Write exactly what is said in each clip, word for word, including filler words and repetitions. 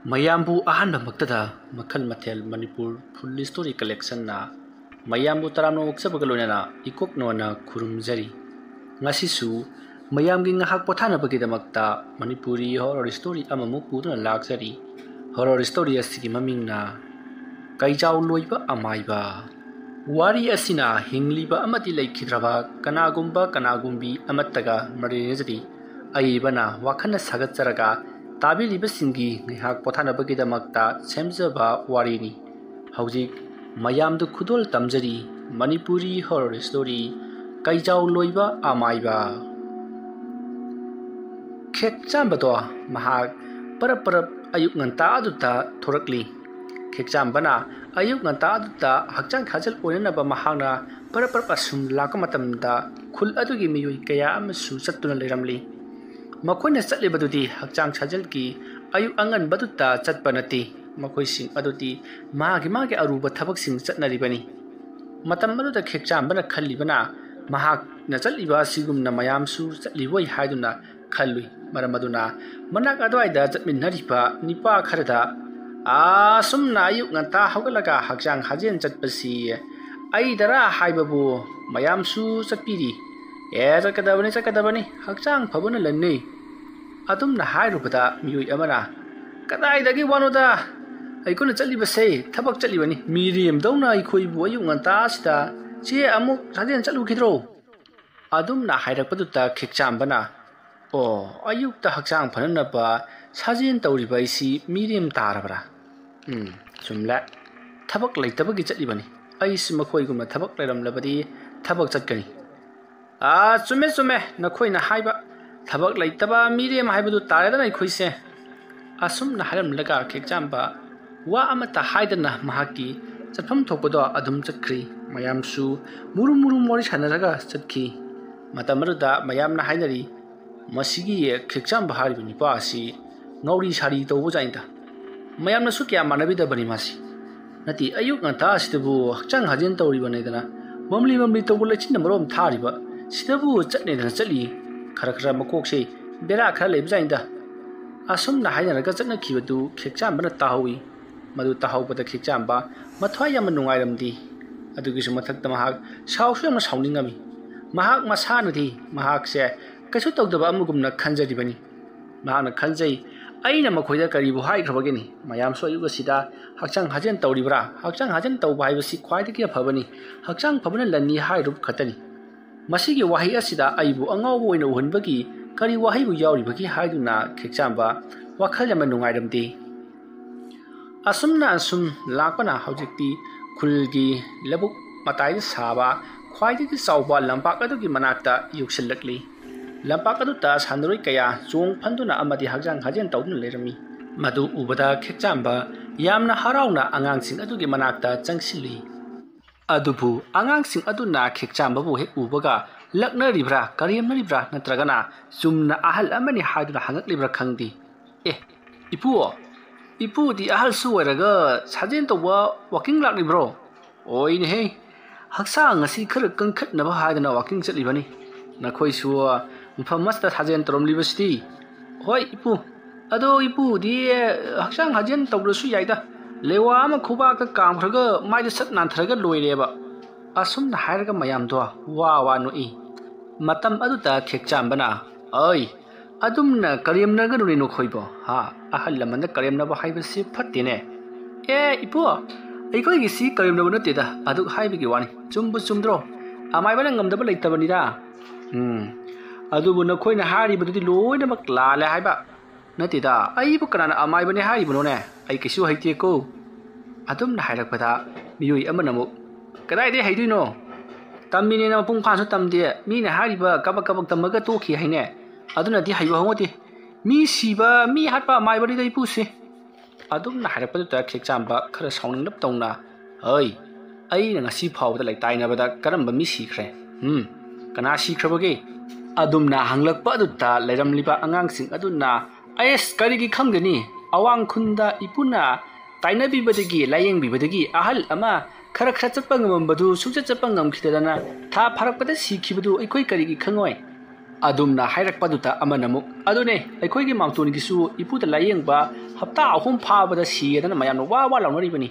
ꯃꯌꯥꯝꯕꯨ ꯑꯍꯥꯟꯕꯃꯛꯇꯗ ꯃꯈꯜ ꯃꯊꯦꯜ ꯃꯅꯤꯄꯨꯔ ꯐꯨꯜ ꯁ꯭ꯇꯣꯔꯤ ꯀꯂꯦꯛꯁꯟꯅ ꯃꯌꯥꯝꯕꯨ ꯇꯔꯥꯝꯅ ꯑꯣꯛꯆꯕꯒ ꯂꯣꯏꯅꯅ ꯏꯀꯣꯛ ꯅꯣꯟꯅ ꯈꯨꯔꯨꯝꯖꯔꯤ꯫ ꯉꯁꯤꯁꯨ ꯃꯌꯥꯝꯒꯤ ꯉꯥꯏꯍꯥꯛ ꯄꯣꯊꯥꯅꯕꯒꯤꯗꯃꯛꯇ ꯃꯅꯤꯄꯨꯔꯤ ꯍꯣꯔꯔ ꯁ꯭ꯇꯣꯔꯤ ꯑꯃꯃꯨꯛ ꯄꯨꯗꯨꯅ ꯂꯥꯛꯆꯔꯤ꯫ ꯍꯣꯔꯔ ꯁ꯭ꯇꯣꯔꯤ ꯑꯁꯤꯒꯤ ꯃꯃꯤꯡꯅ ꯀꯩꯖꯥꯎ ꯂꯣꯏꯕ ꯑꯃꯥꯏꯕ꯫ ꯋꯥꯔꯤ ꯑꯁꯤꯅ ꯍꯤꯡꯂꯤꯕ ꯑꯃꯗꯤ ꯂꯩꯈꯤꯗ꯭ꯔꯕ ꯀꯅꯥꯒꯨꯝꯕ ꯀꯅꯥꯒꯨꯝꯕꯤ ꯑꯃꯠꯇꯒ ꯃꯔꯤ ꯂꯩꯅꯖꯗꯦ꯫ ꯑꯏꯕꯅ ꯋꯥꯈꯜꯅ ꯁꯥꯒꯠꯆꯔꯒ ꯇꯥꯕꯤꯔꯤꯕꯁꯤꯡꯒꯤ ꯉꯥꯏꯍꯥꯛ ꯄꯣꯊꯥꯅꯕꯒꯤꯗꯃꯛꯇ ꯁꯦꯝꯖꯕ ꯋꯥꯔꯤꯅꯤ꯫ ꯍꯧꯖꯤꯛ ꯃꯌꯥꯝꯗ ꯈꯨꯗꯣꯜ ꯇꯝꯖꯔꯤ ꯃꯅꯤꯄꯨꯔꯤ ꯍꯣꯔꯔ ꯁ꯭ꯇꯣꯔꯤ ꯀꯩꯖꯥꯎ ꯂꯣꯏꯕ ꯑꯃꯥꯏꯕ꯫ ꯈꯦꯛꯆꯥꯝꯕꯗꯣ ꯃꯍꯥꯛ ꯄꯔꯞ ꯄꯔꯞ ꯑꯌꯨꯛ ꯉꯟꯇꯥ ꯑꯗꯨꯗ ꯊꯣꯔꯛꯂꯤ꯫ ꯈꯦꯛꯆꯥꯝꯕꯅ ꯑꯌꯨꯛ ꯉꯟꯇꯥ ꯑꯗꯨꯗ ꯍꯛꯆꯥꯡ ꯁꯥꯖꯦꯜ ꯑꯣꯏꯅꯅꯕ ꯃꯍꯥꯛꯅ ꯄꯔꯞ ꯄꯔꯞ ꯑꯁꯨꯝ ꯂꯥꯛꯄ ꯃꯇꯝꯗ ꯈꯨꯜ ꯑꯗꯨꯒꯤ ꯃꯤꯑꯣꯏ ꯀꯌꯥ ꯑꯃꯁꯨ ꯆꯠꯇꯨꯅ ꯂꯩꯔꯝꯂꯤ꯫ ꯃꯈꯣꯏꯅ ꯆꯠꯂꯤꯕꯗꯨꯗꯤ ꯍꯛꯆꯥꯡ ꯁꯥꯖꯦꯜꯒꯤ ꯑꯌꯨꯛ ꯑꯉꯟꯕꯗꯨꯗ ꯆꯠꯄ ꯅꯠꯇꯦ꯫ ꯃꯈꯣꯏꯁꯤꯡ ꯑꯗꯨꯗꯤ ꯃꯥꯒꯤ ꯃꯥꯒꯤ ꯑꯔꯨꯕ ꯊꯕꯛꯁꯤꯡ ꯆꯠꯅꯔꯤꯕꯅꯤ꯫ ꯃꯇꯝ ꯑꯗꯨꯗ ꯈꯦꯛꯆꯥꯝꯕꯅ ꯈꯜꯂꯤꯕꯅ ꯃꯍꯥꯛꯅ ꯆꯠꯂꯤꯕ ꯑꯁꯤꯒꯨꯝꯅ ꯃꯌꯥꯝꯁꯨ ꯆꯠꯂꯤꯕꯣꯏ ꯍꯥꯏꯗꯨꯅ ꯈꯜꯂꯨꯏ꯫ ꯃꯔꯝ ꯑꯗꯨꯅ ꯃꯅꯥꯛ ꯑꯗꯨꯋꯥꯏꯗ ꯆꯠꯃꯤꯟꯅꯔꯤꯕ ꯅꯤꯄꯥ ꯈꯔꯗ ꯑꯁꯨꯝꯅ ꯑꯌꯨꯛ ꯉꯟꯇꯥ ꯍꯧꯒꯠꯂꯒ ꯍꯛꯆꯥꯡ ꯁꯥꯖꯦꯜ ꯆꯠꯄꯁꯤ ꯑꯩꯗꯔꯥ ꯍꯥꯏꯕꯕꯨ ꯃꯌꯥꯝꯁꯨ ꯆꯠꯄꯤꯔꯤ꯫ ꯑꯦ, ꯆꯠꯀꯗꯕꯅꯤ, ꯆꯠꯀꯗꯕꯅꯤ, ꯍꯛꯆꯥꯡ ꯐꯕꯅ ꯂꯟꯅꯤ꯫ ꯑꯗꯨꯝꯅ ꯍꯥꯏꯔꯨꯕꯗ ꯃꯤꯑꯣꯏ ꯑꯃꯅ, "ꯀꯗꯥꯏꯗꯒꯤ ꯋꯥꯅꯣꯗ? ꯑꯩꯈꯣꯏꯅ ꯆꯠꯂꯤꯕꯁꯦ ꯊꯕꯛ ꯆꯠꯂꯤꯕꯅꯤ꯫ ꯃꯤꯔꯦꯝꯗꯧꯅ ꯑꯩꯈꯣꯏꯕꯨ ꯑꯌꯨꯛ ꯉꯟꯇꯥꯁꯤꯗ ꯆꯦ ꯑꯃꯨꯛ ꯁꯥꯖꯦꯜ ꯆꯠꯂꯨꯈꯤꯗ꯭ꯔꯣ?" ꯑꯗꯨꯝꯅ ꯍꯥꯏꯔꯛꯄꯗꯨꯗ ꯈꯦꯛꯆꯥꯝꯕꯅ, "ꯑꯣ, ꯑꯌꯨꯛꯇ ꯍꯛꯆꯥꯡ ꯐꯅꯅꯕ ꯁꯥꯖꯦꯜ ꯇꯧꯔꯤꯕ ꯑꯩꯁꯤ ꯃꯤꯔꯦꯝ ꯇꯥꯔꯕ꯭ꯔꯥ? ꯎꯝ, ꯆꯨꯝꯂꯦ꯫ ꯊꯕꯛ ꯂꯩꯇꯕꯒꯤ ꯆꯠꯂꯤꯕꯅꯤ꯫ ꯑꯩꯁꯨ ꯃꯈꯣꯏꯒꯨꯝꯅ ꯊꯕꯛ ꯂꯩꯔꯝꯂꯕꯗꯤ ꯊꯕꯛ ꯆꯠꯀꯅꯤ꯫" "ꯑꯥ, ꯆꯨꯝꯃꯦ, ꯆꯨꯝꯃꯦ, ꯅꯈꯣꯏꯅ ꯍꯥꯏꯕ ꯊꯕꯛ ꯂꯩꯇꯕ ꯃꯤꯔꯦꯝ ꯍꯥꯏꯕꯗꯨ ꯇꯥꯔꯦꯗꯅ ꯑꯩꯈꯣꯏꯁꯦ꯫" ꯑꯁꯨꯝꯅ ꯍꯥꯏꯔꯝꯂꯒ ꯈꯦꯛꯆꯥꯝꯕ ꯋꯥ ꯑꯃꯠꯇ ꯍꯥꯏꯗꯅ ꯃꯍꯥꯛꯀꯤ ꯆꯠꯐꯝ ꯊꯣꯛꯄꯗꯣ ꯑꯗꯨꯝ ꯆꯠꯈ꯭ꯔꯤ꯫ ꯃꯌꯥꯝꯁꯨ ꯃꯨꯔꯨꯝ ꯃꯨꯔꯨꯝ ꯋꯥꯔꯤ ꯁꯥꯟꯅꯔꯒ ꯆꯠꯈꯤ꯫ ꯃꯇꯝ ꯑꯗꯨꯗ ꯃꯌꯥꯝꯅ ꯍꯥꯏꯅꯔꯤ, "ꯃꯁꯤꯒꯤ ꯈꯦꯛꯆꯥꯝꯕ ꯍꯥꯏꯔꯤꯕ ꯅꯨꯄꯥ ꯑꯁꯤ ꯉꯥꯎꯔꯤ ꯁꯥꯔꯤ ꯇꯧꯕꯖꯥꯠꯅꯤꯗ꯫ ꯃꯌꯥꯝꯅꯁꯨ ꯀꯌꯥ ꯃꯥꯟꯅꯕꯤꯗꯕꯅꯤ ꯃꯥꯁꯤ꯫ ꯅꯠꯇꯦ, ꯑꯌꯨꯛ ꯉꯟꯇꯥ ꯑꯁꯤꯗꯕꯨ ꯍꯛꯆꯥꯡ ꯁꯥꯖꯦꯜ ꯇꯧꯔꯤꯕꯅꯤꯗꯅ ꯃꯝꯂꯤ ꯃꯝꯂꯤ ꯇꯧꯕ ꯂꯩꯆꯤꯟꯅ ꯃꯔꯣꯝ ꯊꯥꯔꯤꯕ, ꯁꯤꯗꯕꯨ ꯆꯠꯅꯦꯗꯅ ꯆꯠꯂꯤ꯫ ꯈꯔ ꯈꯔ ꯃꯀꯣꯛꯁꯦ ꯕꯦꯔꯥ ꯈꯔ ꯂꯩꯕꯖꯥꯠꯅꯤꯗ꯫" ꯑꯁꯨꯝꯅ ꯍꯥꯏꯅꯔꯒ ꯆꯠꯅꯈꯤꯕꯗꯨ ꯈꯦꯛꯆꯥꯝꯕꯅ ꯇꯥꯍꯧꯏ꯫ ꯃꯗꯨ ꯇꯥꯍꯧꯕꯗ ꯈꯦꯛꯆꯥꯝꯕ ꯃꯊ꯭ꯋꯥꯏ ꯌꯥꯝꯅ ꯅꯨꯡꯉꯥꯏꯔꯝꯗꯦ꯫ ꯑꯗꯨꯒꯤꯁꯨ ꯃꯊꯛꯇ ꯃꯍꯥꯛ ꯁꯥꯎꯁꯨ ꯌꯥꯝꯅ ꯁꯥꯎꯅꯤꯡꯉꯝꯃꯤ꯫ ꯃꯍꯥꯛ ꯃꯁꯥꯅꯗꯤ ꯃꯍꯥꯛꯁꯦ ꯀꯩꯁꯨ ꯇꯧꯗꯕ ꯑꯃꯒꯨꯝꯅ ꯈꯟꯖꯔꯤꯕꯅꯤ꯫ ꯃꯍꯥꯛꯅ ꯈꯟꯖꯩ, "ꯑꯩꯅ ꯃꯈꯣꯏꯗ ꯀꯔꯤꯕꯨ ꯍꯥꯏꯈ꯭ꯔꯕꯒꯦꯅꯤ? ꯃꯌꯥꯝꯁꯨ ꯑꯌꯨꯛ ꯑꯁꯤꯗ ꯍꯛꯆꯥꯡ ꯁꯥꯖꯦꯜ ꯇꯧꯔꯤꯕ꯭ꯔꯥ? ꯍꯛꯆꯥꯡ ꯁꯥꯖꯦꯜ ꯇꯧꯕ ꯍꯥꯏꯕꯁꯤ ꯈ꯭ꯋꯥꯏꯗꯒꯤ ꯑꯐꯕꯅꯤ꯫ ꯍꯛꯆꯥꯡ ꯐꯕꯅ ꯂꯟꯅꯤ" ꯍꯥꯏꯔꯨꯕ ꯈꯛꯇꯅꯤ꯫ ꯃꯁꯤꯒꯤ ꯋꯥꯍꯩ ꯑꯁꯤꯗ ꯑꯩꯕꯨ ꯑꯉꯥꯎꯕ ꯑꯣꯏꯅ ꯎꯍꯟꯕꯒꯤ ꯀꯔꯤ ꯋꯥꯍꯩꯕꯨ ꯌꯥꯎꯔꯤꯕꯒꯦ ꯍꯥꯏꯗꯨꯅ ꯈꯦꯛꯆꯥꯝꯕ ꯋꯥꯈꯜ ꯌꯥꯝꯅ ꯅꯨꯡꯉꯥꯏꯔꯝꯗꯦ꯫ ꯑꯁꯨꯝꯅ ꯑꯁꯨꯝ ꯂꯥꯛꯄꯅ ꯍꯧꯖꯤꯛꯇꯤ ꯈꯨꯜꯒꯤ ꯂꯧꯕꯨꯛ ꯃꯇꯥꯏꯗ ꯁꯥꯕ ꯈ꯭ꯋꯥꯏꯗꯒꯤ ꯆꯥꯎꯕ ꯂꯝꯄꯥꯛ ꯑꯗꯨꯒꯤ ꯃꯅꯥꯛꯇ ꯌꯧꯁꯤꯜꯂꯛꯂꯤ꯫ ꯂꯝꯄꯥꯛ ꯑꯗꯨꯗ ꯁꯥꯟꯅꯔꯣꯏ ꯀꯌꯥ ꯆꯣꯡ ꯐꯟꯗꯨꯅ ꯑꯃꯗꯤ ꯍꯛꯆꯥꯡ ꯁꯥꯖꯦꯜ ꯇꯧꯗꯨꯅ ꯂꯩꯔꯝꯃꯤ꯫ ꯃꯗꯨ ꯎꯕꯗ ꯈꯦꯛꯆꯥꯝꯕ ꯌꯥꯝꯅ ꯍꯔꯥꯎꯅ ꯑꯉꯥꯡꯁꯤꯡ ꯑꯗꯨꯒꯤ ꯃꯅꯥꯛꯇ ꯆꯪꯁꯤꯜꯂꯤ꯫ ꯑꯗꯨꯕꯨ ꯑꯉꯥꯡꯁꯤꯡ ꯑꯗꯨꯅ ꯈꯦꯛꯆꯥꯝꯕꯕꯨ ꯍꯦꯛ ꯎꯕꯒ ꯂꯛꯅꯔꯤꯕ꯭ꯔꯥ, ꯀꯔꯦꯝꯅꯔꯤꯕ꯭ꯔꯥ, ꯅꯠꯇ꯭ꯔꯒꯅ ꯆꯨꯝꯅ ꯑꯍꯜ ꯑꯃꯅꯤ ꯍꯥꯏꯗꯨꯅ ꯍꯪꯉꯛꯂꯤꯕ꯭ꯔꯥ ꯈꯪꯗꯦ꯫ "ꯑꯦ, ꯏꯄꯨ, ꯏꯄꯨꯗꯤ ꯑꯍꯜꯁꯨ ꯑꯣꯏꯔꯒ ꯁꯥꯖꯦꯜ ꯇꯧꯕ ꯋꯥꯀꯤꯡ ꯂꯥꯛꯂꯤꯕ꯭ꯔꯣ?" "ꯑꯣꯏꯅꯦꯍꯦ, ꯍꯛꯆꯥꯡ ꯑꯁꯤ ꯈꯔ ꯀꯟꯈꯠꯅꯕ ꯍꯥꯏꯗꯅ ꯋꯥꯀꯤꯡ ꯆꯠꯂꯤꯕꯅꯤ꯫ ꯅꯈꯣꯏꯁꯨ ꯃꯐꯝ ꯑꯁꯤꯗ ꯁꯥꯖꯦꯜ ꯇꯧꯔꯝꯂꯤꯕꯁꯤꯗꯤ?" "ꯍꯣꯏ ꯏꯄꯨ, ꯑꯗꯣ ꯏꯄꯨꯗꯤ ꯍꯛꯆꯥꯡ ꯁꯥꯖꯦꯜ ꯇꯧꯗ꯭ꯔꯁꯨ ꯌꯥꯏꯗ꯫ ꯂꯦꯋꯥ ꯑꯃ ꯈꯨꯕꯥꯛꯇ ꯀꯥꯝꯈ꯭ꯔꯒ ꯃꯥꯏꯗ ꯁꯠ ꯅꯥꯟꯊꯔꯒ ꯂꯣꯏꯔꯦꯕ"꯫ ꯑꯁꯨꯝꯅ ꯍꯥꯏꯔꯒ ꯃꯌꯥꯝꯗꯣ ꯋꯥ ꯋꯥ ꯅꯣꯛꯏ꯫ ꯃꯇꯝ ꯑꯗꯨꯗ ꯈꯦꯛꯆꯥꯝꯕꯅ, "ꯑꯩ, ꯑꯗꯨꯝꯅ ꯀꯔꯦꯝꯅꯒꯅꯨꯅꯦ ꯅꯈꯣꯏꯕꯣ, ꯍꯥ? ꯑꯍꯜ ꯂꯃꯟꯗ ꯀꯔꯦꯝꯅꯕ ꯍꯥꯏꯕꯁꯤ ꯐꯠꯇꯦꯅꯦ"꯫ "ꯑꯦ ꯏꯄꯨ, ꯑꯩꯈꯣꯏꯒꯤꯁꯤ ꯀꯔꯦꯝꯅꯕ ꯅꯠꯇꯦꯗ, ꯑꯗꯨꯛ ꯍꯥꯏꯕꯒꯤ ꯋꯥꯅꯤ꯫ ꯆꯨꯝꯕꯨ ꯆꯨꯝꯗ꯭ꯔꯣ? ꯑꯃꯥꯏꯕꯅ ꯉꯝꯗꯕ ꯂꯩꯇꯕꯅꯤꯗ"꯫ "ꯎꯝ, ꯑꯗꯨꯕꯨ ꯅꯈꯣꯏꯅ ꯍꯥꯏꯔꯤꯕꯗꯨꯗꯤ ꯂꯣꯏꯅꯃꯛ ꯂꯥꯜꯂꯦ ꯍꯥꯏꯕ"꯫ "ꯅꯠꯇꯦꯗ, ꯑꯩꯕꯨ ꯀꯅꯥꯅ ꯑꯃꯥꯏꯕꯅꯦ ꯍꯥꯏꯔꯤꯕꯅꯣꯅꯦ? ꯑꯩ ꯀꯩꯁꯨ ꯍꯩꯇꯦꯀꯣ"꯫ ꯑꯗꯨꯝꯅ ꯍꯥꯏꯔꯛꯄꯗ ꯃꯤꯑꯣꯏ ꯑꯃꯅ ꯑꯃꯨꯛ, "ꯀꯗꯥꯏꯗꯒꯤ ꯍꯩꯗꯣꯏꯅꯣ? ꯇꯝꯃꯤꯅꯦꯅ ꯃꯄꯨꯡ ꯐꯥꯅꯁꯨ ꯇꯝꯗꯦ꯫ ꯃꯤꯅ ꯍꯥꯏꯔꯤꯕ ꯀꯕꯛ ꯀꯕꯛ ꯇꯝꯃꯒ ꯇꯣꯛꯈꯤ ꯍꯥꯏꯅꯦ꯫ ꯑꯗꯨꯅꯗꯤ ꯍꯩꯕ ꯍꯧꯅꯗꯦ꯫ ꯃꯤ ꯁꯤꯕ, ꯃꯤ ꯍꯥꯠꯄ ꯑꯃꯥꯏꯕꯅꯤꯗ ꯏꯄꯨꯁꯤ"꯫ ꯑꯗꯨꯝꯅ ꯍꯥꯏꯔꯛꯄꯗꯨꯗ ꯈꯦꯛꯆꯥꯝꯕ ꯈꯔ ꯁꯥꯎꯅꯤꯡꯂꯞ ꯇꯧꯅ, "ꯍꯩ, ꯑꯩꯅ ꯉꯁꯤ ꯐꯥꯎꯕꯗ ꯂꯩꯇꯥꯏꯅꯕꯗ ꯀꯔꯝꯕ ꯃꯤ ꯁꯤꯈ꯭ꯔꯦ? ꯎꯝ, ꯀꯅꯥ ꯁꯤꯈ꯭ꯔꯕꯒꯦ?" ꯑꯗꯨꯝꯅ ꯍꯪꯂꯛꯄ ꯑꯗꯨꯗ ꯂꯩꯔꯝꯂꯤꯕ ꯑꯉꯥꯡꯁꯤꯡ ꯑꯗꯨꯅ, "ꯑꯦꯁ, ꯀꯔꯤꯒꯤ ꯈꯪꯒꯅꯤ? ꯑꯋꯥꯡ ꯈꯨꯟꯗ ꯏꯄꯨꯅ ꯇꯥꯏꯅꯕꯤꯕꯗꯒꯤ, ꯂꯥꯌꯦꯡꯕꯤꯕꯗꯒꯤ ꯑꯍꯜ ꯑꯃ ꯈꯔ ꯈꯔ ꯆꯠꯄ ꯉꯝꯃꯝꯕꯗꯨ ꯁꯨꯡꯆꯠ ꯆꯠꯄ ꯉꯝꯈꯤꯗꯗꯅ ꯊꯥ ꯐꯥꯔꯛꯄꯗ ꯁꯤꯈꯤꯕꯗꯨ ꯑꯩꯈꯣꯏ ꯀꯔꯤꯒꯤ ꯈꯪꯉꯣꯏ?" ꯑꯗꯨꯝꯅ ꯍꯥꯏꯔꯛꯄꯗꯨꯗ ꯑꯃꯅ ꯑꯃꯨꯛ, "ꯑꯗꯨꯅꯦ, ꯑꯩꯈꯣꯏꯒꯤ ꯃꯥꯝꯇꯣꯟꯒꯤꯁꯨ ꯏꯄꯨꯗ ꯂꯥꯏꯌꯦꯡꯕ ꯍꯞꯇꯥ ꯑꯍꯨꯝ ꯐꯥꯕꯗ ꯁꯤꯌꯦꯗꯅ ꯃꯌꯥꯝꯅ ꯋꯥ ꯋꯥ ꯂꯥꯎꯅꯔꯤꯕꯅꯤ꯫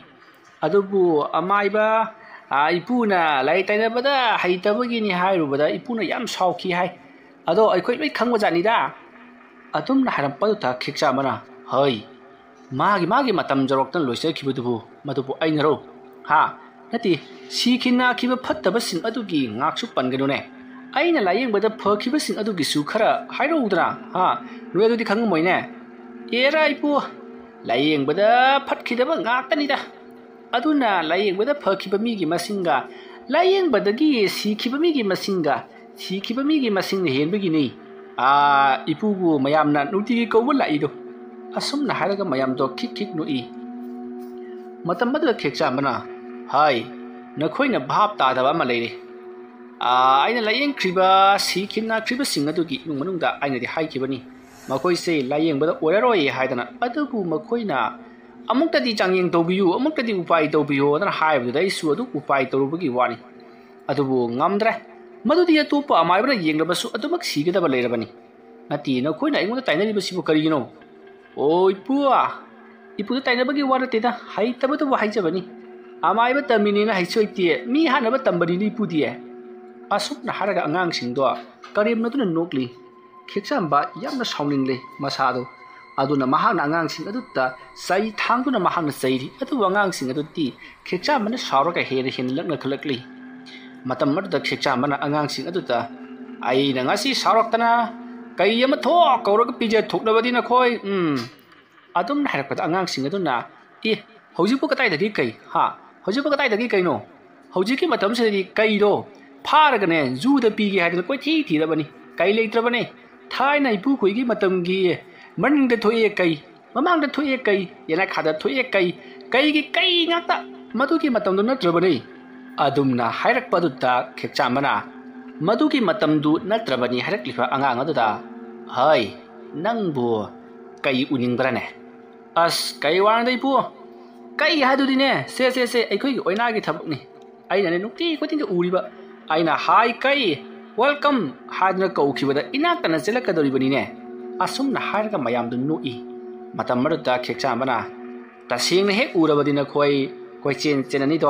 ꯑꯗꯨꯕꯨ ꯑꯃꯥꯏꯕ, ꯑꯥ, ꯏꯄꯨꯅ ꯂꯥꯏꯔꯤꯛ ꯇꯥꯏꯅꯕꯗ ꯍꯩꯇꯕꯒꯤꯅꯤ ꯍꯥꯏꯔꯨꯕꯗ ꯏꯄꯨꯅ ꯌꯥꯝ ꯁꯥꯎꯈꯤ ꯍꯥꯏ꯫ ꯑꯗꯣ ꯑꯩꯈꯣꯏ ꯂꯣꯏ ꯈꯪꯕꯖꯥꯠꯅꯤꯗ"꯫ ꯑꯗꯨꯝꯅ ꯍꯥꯏꯔꯛꯄꯗꯨꯗ ꯈꯦꯛꯆꯥꯝꯕꯅ, "ꯍꯩ, ꯃꯥꯒꯤ ꯃꯥꯒꯤ ꯃꯇꯝ ꯌꯧꯔꯛꯇꯅ ꯂꯣꯏꯖꯈꯤꯕꯗꯨꯕꯨ ꯃꯗꯨꯕꯨ ꯑꯩꯅꯔꯣ? ꯍꯥ? ꯅꯠꯇꯦ, ꯁꯤꯈꯤ ꯅꯥꯈꯤꯕ ꯐꯠꯇꯕꯁꯤꯡ ꯑꯗꯨꯒꯤ ꯉꯥꯛꯁꯨ ꯄꯟꯒꯅꯨꯅꯦ꯫ ꯑꯩꯅ ꯂꯥꯏꯌꯦꯡꯕꯗ ꯐꯈꯤꯕꯁꯤꯡ ꯑꯗꯨꯒꯤꯁꯨ ꯈꯔ ꯍꯥꯏꯔꯛꯎꯗꯅ, ꯍꯥ? ꯅꯣꯏ ꯑꯗꯨꯗꯤ ꯈꯪꯉꯝꯃꯣꯏꯅꯦ"꯫ "ꯑꯦꯔꯥ ꯏꯄꯨ, ꯂꯥꯏꯌꯦꯡꯕꯗ ꯐꯠꯈꯤꯗꯕ ꯉꯥꯛꯇꯅꯤꯗ꯫ ꯑꯗꯨꯅ ꯂꯥꯏꯌꯦꯡꯕꯗ ꯐꯈꯤꯕ ꯃꯤꯒꯤ ꯃꯁꯤꯡꯒ ꯂꯥꯏꯌꯦꯡꯕꯗꯒꯤ ꯁꯤꯈꯤꯕ ꯃꯤꯒꯤ ꯃꯁꯤꯡꯒ ꯁꯤꯈꯤꯕ ꯃꯤꯒꯤ ꯃꯁꯤꯡꯅ ꯍꯦꯟꯕꯒꯤꯅꯤ, ꯑꯥ, ꯏꯄꯨꯕꯨ ꯃꯌꯥꯝꯅ ꯅꯨꯡꯇꯤꯒꯤ ꯀꯧꯕ ꯂꯥꯛꯏꯗꯣ"꯫ ꯑꯁꯨꯝꯅ ꯍꯥꯏꯔꯒ ꯃꯌꯥꯝꯗꯣ ꯈꯤꯛ ꯈꯤꯛ ꯅꯣꯛꯏ꯫ ꯃꯇꯝ ꯑꯗꯨꯗ ꯈꯦꯛꯆꯥꯝꯕꯅ, "ꯍꯥꯏ, ꯅꯈꯣꯏꯅ ꯚꯥꯞ ꯇꯥꯗꯕ ꯑꯃ ꯂꯩꯔꯦ꯫ ꯑꯥ, ꯑꯩꯅ ꯂꯥꯏꯌꯦꯡꯈ꯭ꯔꯤꯕ ꯁꯤꯈꯤ ꯅꯥꯈ꯭ꯔꯤꯕꯁꯤꯡ ꯑꯗꯨꯒꯤ ꯏꯃꯨꯡ ꯃꯅꯨꯡꯗ ꯑꯩꯅꯗꯤ ꯍꯥꯏꯈꯤꯕꯅꯤ, ꯃꯈꯣꯏꯁꯦ ꯂꯥꯏꯌꯦꯡꯕꯗ ꯑꯣꯏꯔꯔꯣꯏ ꯍꯥꯏꯗꯅ, ꯑꯗꯨꯕꯨ ꯃꯈꯣꯏꯅ ꯑꯃꯨꯛꯇꯗꯤ ꯆꯥꯡꯌꯦꯡ ꯇꯧꯕꯤꯌꯨ, ꯑꯃꯨꯛꯇꯗꯤ ꯎꯄꯥꯏ ꯇꯧꯕꯤꯌꯨ ꯍꯥꯏꯅ ꯍꯥꯏꯕꯗꯨꯗ ꯑꯩꯁꯨ ꯑꯗꯨ ꯎꯄꯥꯏ ꯇꯧꯔꯨꯕꯒꯤ ꯋꯥꯅꯤ꯫ ꯑꯗꯨꯕꯨ ꯉꯝꯗ꯭ꯔꯦ꯫ ꯃꯗꯨꯗꯤ ꯑꯇꯣꯞꯄ ꯑꯃꯥꯏꯕꯅ ꯌꯦꯡꯂꯕꯁꯨ ꯑꯗꯨꯃꯛ ꯁꯤꯒꯗꯕ ꯂꯩꯔꯕꯅꯤ꯫ ꯅꯠꯇꯦ, ꯅꯈꯣꯏꯅ ꯑꯩꯉꯣꯟꯗ ꯇꯥꯏꯅꯔꯤꯕꯁꯤꯕꯨ ꯀꯔꯤꯒꯤꯅꯣ?" "ꯑꯣ ꯏꯄꯨ, ꯏꯄꯨꯗ ꯇꯥꯏꯅꯕꯒꯤ ꯋꯥ ꯅꯠꯇꯦꯗ, ꯍꯩꯇꯕꯗꯨꯕꯨ ꯍꯥꯏꯖꯕꯅꯤ꯫ ꯑꯃꯥꯏꯕ ꯇꯝꯃꯤꯅꯦꯅ ꯍꯩꯁꯨ ꯍꯩꯇꯦ, ꯃꯤ ꯍꯥꯠꯅꯕ ꯇꯝꯕꯅꯤꯅꯦ ꯏꯄꯨꯗꯤ"꯫ ꯑꯁꯨꯝꯅ ꯍꯥꯏꯔꯒ ꯑꯉꯥꯡꯁꯤꯡꯗꯣ ꯀꯔꯦꯝꯅꯗꯨꯅ ꯅꯣꯛꯂꯤ꯫ ꯈꯦꯛꯆꯥꯝꯕ ꯌꯥꯝꯅ ꯁꯥꯎꯅꯤꯡꯂꯦ ꯃꯁꯥꯗꯣ꯫ ꯑꯗꯨꯅ ꯃꯍꯥꯛꯅ ꯑꯉꯥꯡꯁꯤꯡ ꯑꯗꯨꯗ ꯆꯩ ꯊꯥꯡꯗꯨꯅ ꯃꯍꯥꯛꯅ ꯆꯩꯔꯤ꯫ ꯑꯗꯨꯕꯨ ꯑꯉꯥꯡꯁꯤꯡ ꯑꯗꯨꯗꯤ ꯈꯦꯛꯆꯥꯝꯕꯅ ꯁꯥꯎꯔꯒ ꯍꯦꯟꯅ ꯍꯦꯟꯅ ꯂꯛꯅꯈꯠꯂꯛꯂꯤ꯫ ꯃꯇꯝ ꯑꯗꯨꯗ ꯈꯦꯛꯆꯥꯝꯕꯅ ꯑꯉꯥꯡꯁꯤꯡ ꯑꯗꯨꯗ, "ꯑꯩꯅ ꯉꯁꯤ ꯁꯥꯎꯔꯛꯇꯅ ꯀꯩ ꯑꯃ ꯊꯣꯛ ꯀꯧꯔꯒ ꯄꯤꯖ ꯊꯣꯛꯅꯕꯗꯤ ꯅꯈꯣꯏ, ꯎꯝ"꯫ ꯑꯗꯨꯝꯅ ꯍꯥꯏꯔꯛꯄꯗ ꯑꯉꯥꯡꯁꯤꯡ ꯑꯗꯨꯅ, "ꯑꯦ, ꯍꯧꯖꯤꯛꯄꯨ ꯀꯗꯥꯏꯗꯒꯤ ꯀꯩ? ꯍꯥ? ꯍꯧꯖꯤꯛꯄꯨ ꯀꯗꯥꯏꯗꯒꯤ ꯀꯩꯅꯣ? ꯍꯧꯖꯤꯛꯀꯤ ꯃꯇꯝꯁꯤꯗꯗꯤ ꯀꯩꯗꯣ ꯐꯥꯔꯒꯅꯦ ꯖꯨꯗ ꯄꯤꯒꯦ ꯍꯥꯏꯗꯅ ꯀꯣꯏꯊꯤ ꯊꯤꯔꯕꯅꯤ꯫ ꯀꯩ ꯂꯩꯇ꯭ꯔꯕꯅꯦ꯫ ꯊꯥꯏꯅ ꯏꯄꯨꯈꯣꯏꯒꯤ ꯃꯇꯝꯒꯤ ꯃꯅꯤꯡꯗ ꯊꯣꯛꯑꯦ ꯀꯩ, ꯃꯃꯥꯡꯗ ꯊꯣꯛꯑꯦ ꯀꯩ, ꯌꯦꯅꯈꯥꯗ ꯊꯣꯛꯑꯦ ꯀꯩ, ꯀꯩꯒꯤ ꯀꯩ ꯉꯥꯛꯇ꯫ ꯃꯗꯨꯒꯤ ꯃꯇꯝꯗꯨ ꯅꯠꯇ꯭ꯔꯕꯅꯦ"꯫ ꯑꯗꯨꯝꯅ ꯍꯥꯏꯔꯛꯄ ꯑꯗꯨꯗ ꯈꯦꯛꯆꯥꯝꯕꯅ, "ꯃꯗꯨꯒꯤ ꯃꯇꯝꯗꯨ ꯅꯠꯇ꯭ꯔꯕꯅꯤ" ꯍꯥꯏꯔꯛꯂꯤꯕ ꯑꯉꯥꯡ ꯑꯗꯨꯗ, "ꯍꯩ, ꯅꯪꯕꯨ ꯀꯩ ꯎꯅꯤꯡꯕ꯭ꯔꯅꯦ?" "ꯑꯁ, ꯀꯩ ꯋꯥꯅꯣꯗ ꯏꯄꯨ? ꯀꯩ ꯍꯥꯏꯗꯨꯗꯤꯅꯦ, ꯁꯦ, ꯁꯦ, ꯁꯦ, ꯑꯩꯈꯣꯏꯒꯤ ꯑꯣꯏꯅꯥꯒꯤ ꯊꯕꯛꯅꯤ꯫ ꯑꯩꯅꯅꯦ ꯅꯨꯡꯇꯤ ꯈꯨꯗꯤꯡꯒꯤ ꯎꯔꯤꯕ꯫ ꯑꯩꯅ ꯍꯥꯏ ꯀꯩ, "Welcome" ꯍꯥꯏꯗꯨꯅ ꯀꯧꯈꯤꯕꯗ ꯏꯅꯥꯛꯇꯅ ꯆꯦꯜꯂꯛꯀꯗꯧꯔꯤꯕꯅꯤꯅꯦ꯫ ꯑꯁꯨꯝꯅ ꯍꯥꯏꯔꯒ ꯃꯌꯥꯝꯗꯨ ꯅꯣꯛꯏ꯫ ꯃꯇꯝ ꯑꯗꯨꯗ ꯈꯦꯛꯆꯥꯝꯕꯅ, "ꯇꯁꯦꯡꯅ ꯍꯦꯛ ꯎꯔꯕꯗꯤ ꯅꯈꯣꯏ ꯀꯣꯏꯆꯦꯟ ꯆꯦꯟꯅꯅꯤꯗꯣ?"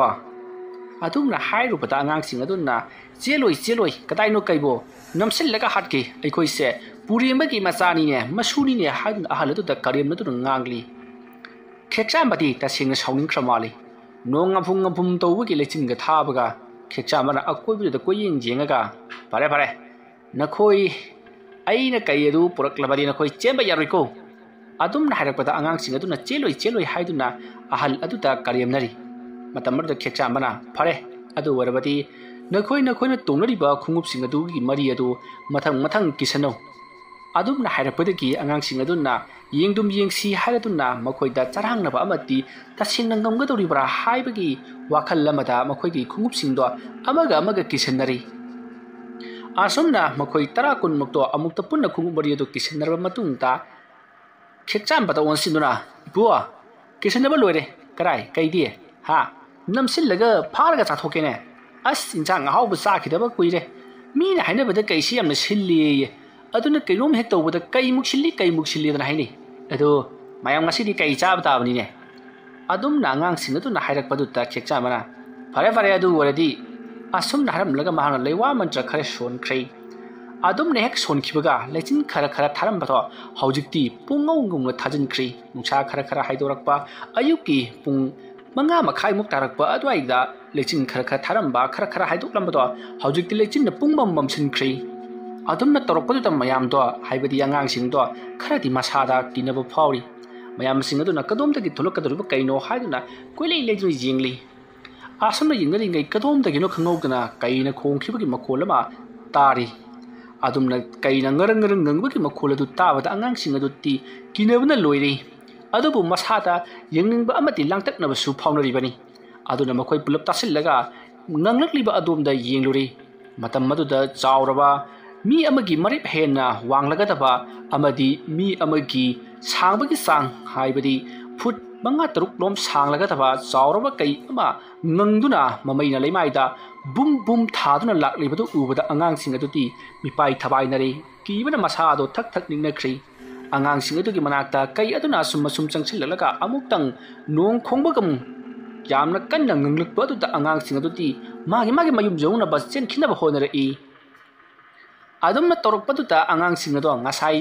ꯑꯗꯨꯝꯅ ꯍꯥꯏꯔꯨꯕꯗ ꯑꯉꯥꯡꯁꯤꯡ ꯑꯗꯨꯅ, "ꯆꯦꯜꯂꯣꯏ, ꯆꯦꯜꯂꯣꯏ, ꯀꯗꯥꯏꯅꯣ ꯀꯩꯕꯣ? ꯅꯝꯁꯤꯜꯂꯒ ꯍꯥꯠꯀꯦ, ꯑꯩꯈꯣꯏꯁꯦ ꯄꯨꯔꯦꯝꯕꯒꯤ ꯃꯆꯥꯅꯤꯅꯦ, ꯃꯁꯨꯅꯤꯅꯦ" ꯍꯥꯏꯗꯨꯅ ꯑꯍꯜ ꯑꯗꯨꯗ ꯀꯔꯦꯝꯅꯗꯨꯅ ꯉꯥꯡꯂꯤ꯫ ꯈꯦꯛꯆꯥꯝꯕꯗꯤ ꯇꯁꯦꯡꯅ ꯁꯥꯎꯅꯤꯡꯈ꯭ꯔ ꯃꯥꯜꯂꯤ꯫ ꯅꯣꯡ ꯉꯝꯐꯨꯡ ꯉꯝꯐꯨꯡ ꯇꯧꯕꯒꯤ ꯂꯩꯆꯤꯟꯒ ꯊꯥꯕꯒ ꯈꯦꯛꯆꯥꯝꯕꯅ ꯑꯀꯣꯏꯕꯗꯨꯗ ꯀꯣꯏꯌꯦꯡ ꯌꯦꯡꯉꯒ, "ꯐꯔꯦ, ꯐꯔꯦ, ꯅꯈꯣꯏ ꯑꯩꯅ ꯀꯩ ꯑꯗꯨ ꯄꯨꯔꯛꯂꯕꯗꯤ ꯅꯈꯣꯏ ꯆꯦꯟꯕ ꯌꯥꯔꯣꯏꯀꯣ?" ꯑꯗꯨꯝꯅ ꯍꯥꯏꯔꯛꯄꯗ ꯑꯉꯥꯡꯁꯤꯡ ꯑꯗꯨꯅ "ꯆꯦꯜꯂꯣꯏ, ꯆꯦꯜꯂꯣꯏ" ꯍꯥꯏꯗꯨꯅ ꯑꯍꯜ ꯑꯗꯨꯗ ꯀꯔꯦꯝꯅꯔꯤ꯫ ꯃꯇꯝ ꯑꯗꯨꯗ ꯈꯦꯛꯆꯥꯝꯕꯅ, "ꯐꯔꯦ, ꯑꯗꯨ ꯑꯣꯏꯔꯕꯗꯤ ꯅꯈꯣꯏ ꯅꯈꯣꯏꯅ ꯇꯣꯡꯅꯔꯤꯕ ꯈꯣꯡꯎꯞꯁꯤꯡ ꯑꯗꯨꯒꯤ ꯃꯔꯤ ꯑꯗꯨ ꯃꯊꯪ ꯃꯊꯪ ꯀꯤꯁꯟꯅꯧ"꯫ ꯑꯗꯨꯝꯅ ꯍꯥꯏꯔꯛꯄꯗꯒꯤ ꯑꯉꯥꯡꯁꯤꯡ ꯑꯗꯨꯅ ꯌꯦꯡꯗꯨꯝ ꯌꯦꯡꯁꯤ ꯍꯥꯏꯔꯗꯨꯅ ꯃꯈꯣꯏꯗ ꯆꯔꯥꯡꯅꯕ ꯑꯃꯗꯤ ꯇꯁꯦꯡꯅ ꯉꯝꯒꯗꯧꯔꯤꯕ꯭ꯔꯥ ꯍꯥꯏꯕꯒꯤ ꯋꯥꯈꯜ ꯑꯃꯗ ꯃꯈꯣꯏꯒꯤ ꯈꯣꯡꯎꯞꯁꯤꯡꯗꯣ ꯑꯃꯒ ꯑꯃꯒ ꯀꯤꯁꯟꯅꯔꯤ꯫ ꯑꯁꯨꯝꯅ ꯃꯈꯣꯏ ꯇꯔꯥ ꯀꯨꯟꯃꯨꯛꯇꯣ ꯑꯃꯨꯛꯇ ꯄꯨꯟꯅ ꯈꯣꯡꯎꯞ ꯃꯔꯤ ꯑꯗꯨ ꯀꯤꯁꯟꯅꯔꯕ ꯃꯇꯨꯡꯗ ꯈꯦꯛꯆꯥꯝꯕꯗ ꯑꯣꯟꯁꯤꯟꯗꯨꯅ, "ꯏꯄꯨ, ꯀꯤꯁꯟꯅꯕ ꯂꯣꯏꯔꯦ꯫ ꯀꯔꯥꯏ? ꯀꯩꯗꯤ? ꯍꯥ? ꯅꯝꯁꯤꯜꯂꯒ ꯐꯥꯔꯒ ꯆꯥꯊꯣꯛꯀꯦꯅꯦ꯫ ꯑꯁ, ꯏꯟꯁꯥꯡ ꯑꯍꯥꯎꯕ ꯆꯥꯈꯤꯗꯕ ꯀꯨꯏꯔꯦ꯫ ꯃꯤꯅ ꯍꯥꯏꯅꯕꯗ ꯀꯩꯁꯤ ꯌꯥꯝꯅ ꯁꯤꯜꯂꯤꯌꯦ꯫ ꯑꯗꯨꯅ ꯀꯩꯅꯣꯝ ꯍꯦꯛ ꯇꯧꯕꯗ ꯀꯩꯃꯨꯛ ꯁꯤꯜꯂꯤ, ꯀꯩꯃꯨꯛ ꯁꯤꯜꯂꯤꯗꯅ ꯍꯥꯏꯅꯩ꯫ ꯑꯗꯣ ꯃꯌꯥꯝ ꯉꯁꯤꯗꯤ ꯀꯩ ꯆꯥꯕ ꯇꯥꯕꯅꯤꯅꯦ?" ꯑꯗꯨꯝꯅ ꯑꯉꯥꯡꯁꯤꯡ ꯑꯗꯨꯅ ꯍꯥꯏꯔꯛꯄꯗꯨꯗ ꯈꯦꯛꯆꯥꯝꯕꯅ, "ꯐꯔꯦ, ꯐꯔꯦ, ꯑꯗꯨ ꯑꯣꯏꯔꯗꯤ"꯫ ꯑꯁꯨꯝꯅ ꯍꯥꯏꯔꯝꯂꯒ ꯃꯍꯥꯛꯅ ꯂꯩꯋꯥ ꯃꯟꯇ꯭ꯔ ꯈꯔ ꯁꯣꯟꯈ꯭ꯔꯦ꯫ ꯑꯗꯨꯝꯅ ꯍꯦꯛ ꯁꯣꯟꯈꯤꯕꯒ ꯂꯩꯆꯤꯟ ꯈꯔ ꯈꯔ ꯊꯥꯔꯝꯕꯗꯣ ꯍꯧꯖꯤꯛꯇꯤ ꯄꯨꯡꯉꯧ ꯉꯧꯅ ꯊꯥꯖꯤꯟꯈ꯭ꯔꯦ꯫ ꯅꯨꯡꯁꯥ ꯈꯔ ꯈꯔ ꯍꯥꯏꯗꯣꯔꯛꯄ ꯑꯌꯨꯛꯀꯤ ꯄꯨꯡ ꯃꯉꯥ ꯃꯈꯥꯏꯃꯨꯛ ꯇꯥꯔꯛꯄ ꯑꯗꯨꯋꯥꯏꯗ ꯂꯩꯆꯤꯟ ꯈꯔ ꯈꯔ ꯊꯥꯔꯝꯕ, ꯈꯔ ꯈꯔ ꯍꯥꯏꯗꯣꯛꯂꯝꯕꯗꯣ ꯍꯧꯖꯤꯛꯇꯤ ꯂꯩꯆꯤꯟꯅ ꯄꯨꯡꯃꯝ ꯃꯝꯁꯤꯟꯈ꯭ꯔꯦ꯫ ꯑꯗꯨꯝꯅ ꯇꯧꯔꯛꯄꯗꯨꯗ ꯃꯌꯥꯝꯗꯣ, ꯍꯥꯏꯕꯗꯤ ꯑꯉꯥꯡꯁꯤꯡꯗꯣ, ꯈꯔꯗꯤ ꯃꯁꯥꯗ ꯀꯤꯅꯕ ꯐꯥꯎꯔꯤ꯫ ꯃꯌꯥꯝꯁꯤꯡ ꯑꯗꯨꯅ ꯀꯗꯣꯝꯗꯒꯤ ꯊꯣꯛꯂꯛꯀꯗꯧꯔꯤꯕ ꯀꯩꯅꯣ ꯍꯥꯏꯗꯨꯅ ꯀꯣꯏꯂꯩ ꯂꯩꯗꯨꯅ ꯌꯦꯡꯂꯤ꯫ ꯑꯁꯨꯝꯅ ꯌꯦꯡꯅꯔꯤꯉꯩ ꯀꯗꯣꯝꯗꯒꯤꯅꯣ ꯈꯪꯍꯧꯗꯅ ꯀꯩꯅ ꯈꯣꯡꯈꯤꯕꯒꯤ ꯃꯈꯣꯜ ꯑꯃ ꯇꯥꯔꯤ꯫ ꯑꯗꯨꯝꯅ ꯀꯩꯅ ꯉꯔꯪ ꯉꯔꯪ ꯉꯪꯕꯒꯤ ꯃꯈꯣꯜ ꯑꯗꯨ ꯇꯥꯕꯗ ꯑꯉꯥꯡꯁꯤꯡ ꯑꯗꯨꯗꯤ ꯀꯤꯅꯕꯅ ꯂꯣꯏꯔꯦ꯫ ꯑꯗꯨꯕꯨ ꯃꯁꯥꯗ ꯌꯦꯡꯅꯤꯡꯕ ꯑꯃꯗꯤ ꯂꯥꯡꯇꯛꯅꯕꯁꯨ ꯐꯥꯎꯅꯔꯤꯕꯅꯤ꯫ ꯑꯗꯨꯅ ꯃꯈꯣꯏ ꯄꯨꯂꯞ ꯇꯥꯁꯤꯜꯂꯒ ꯉꯪꯂꯛꯂꯤꯕ ꯑꯗꯣꯝꯗ ꯌꯦꯡꯂꯨꯔꯦ꯫ ꯃꯇꯝ ꯑꯗꯨꯗ ꯆꯥꯎꯔꯕ, ꯃꯤ ꯑꯃꯒꯤ ꯃꯔꯦꯞ ꯍꯦꯟꯅ ꯋꯥꯡꯂꯒꯗꯕ ꯑꯃꯗꯤ ꯃꯤ ꯑꯃꯒꯤ ꯁꯥꯡꯕꯒꯤ ꯆꯥꯡ, ꯍꯥꯏꯕꯗꯤ ꯐꯨꯠ ꯃꯉꯥ ꯇꯔꯨꯛ ꯂꯣꯝ ꯁꯥꯡꯂꯒꯗꯕ ꯆꯥꯎꯔꯕ ꯀꯩ ꯑꯃ ꯉꯪꯗꯨꯅ ꯃꯃꯩꯅ ꯂꯩꯃꯥꯏꯗ ꯕꯨꯝ ꯕꯨꯝ ꯊꯥꯗꯨꯅ ꯂꯥꯛꯂꯤꯕꯗꯨ ꯎꯕꯗ ꯑꯉꯥꯡꯁꯤꯡ ꯑꯗꯨꯗꯤ ꯃꯤꯄꯥꯏ ꯊꯕꯥꯏꯅꯔꯦ꯫ ꯀꯤꯕꯅ ꯃꯁꯥꯗꯣ ꯊꯛ ꯊꯛ ꯅꯤꯛꯅꯈ꯭ꯔꯤ꯫ ꯑꯉꯥꯡꯁꯤꯡ ꯑꯗꯨꯒꯤ ꯃꯅꯥꯛꯇ ꯀꯩ ꯑꯗꯨꯅ ꯑꯁꯨꯝ ꯑꯁꯨꯝ ꯆꯪꯁꯤꯜꯂꯛꯂꯒ ꯑꯃꯨꯛꯇꯪ ꯅꯣꯡ ꯈꯣꯡꯕꯒꯨꯝ ꯌꯥꯝꯅ ꯀꯟꯅ ꯉꯪꯂꯛꯄ ꯑꯗꯨꯗ ꯑꯉꯥꯡꯁꯤꯡ ꯑꯗꯨꯗꯤ ꯃꯥꯒꯤ ꯃꯥꯒꯤ ꯃꯌꯨꯝ ꯌꯧꯅꯕ ꯆꯦꯟꯈꯤꯅꯕ ꯍꯣꯠꯅꯔꯛꯏ꯫ ꯑꯗꯨꯝꯅ ꯇꯧꯔꯛꯄꯗꯨꯗ ꯑꯉꯥꯡꯁꯤꯡ ꯑꯗꯣ ꯉꯁꯥꯏ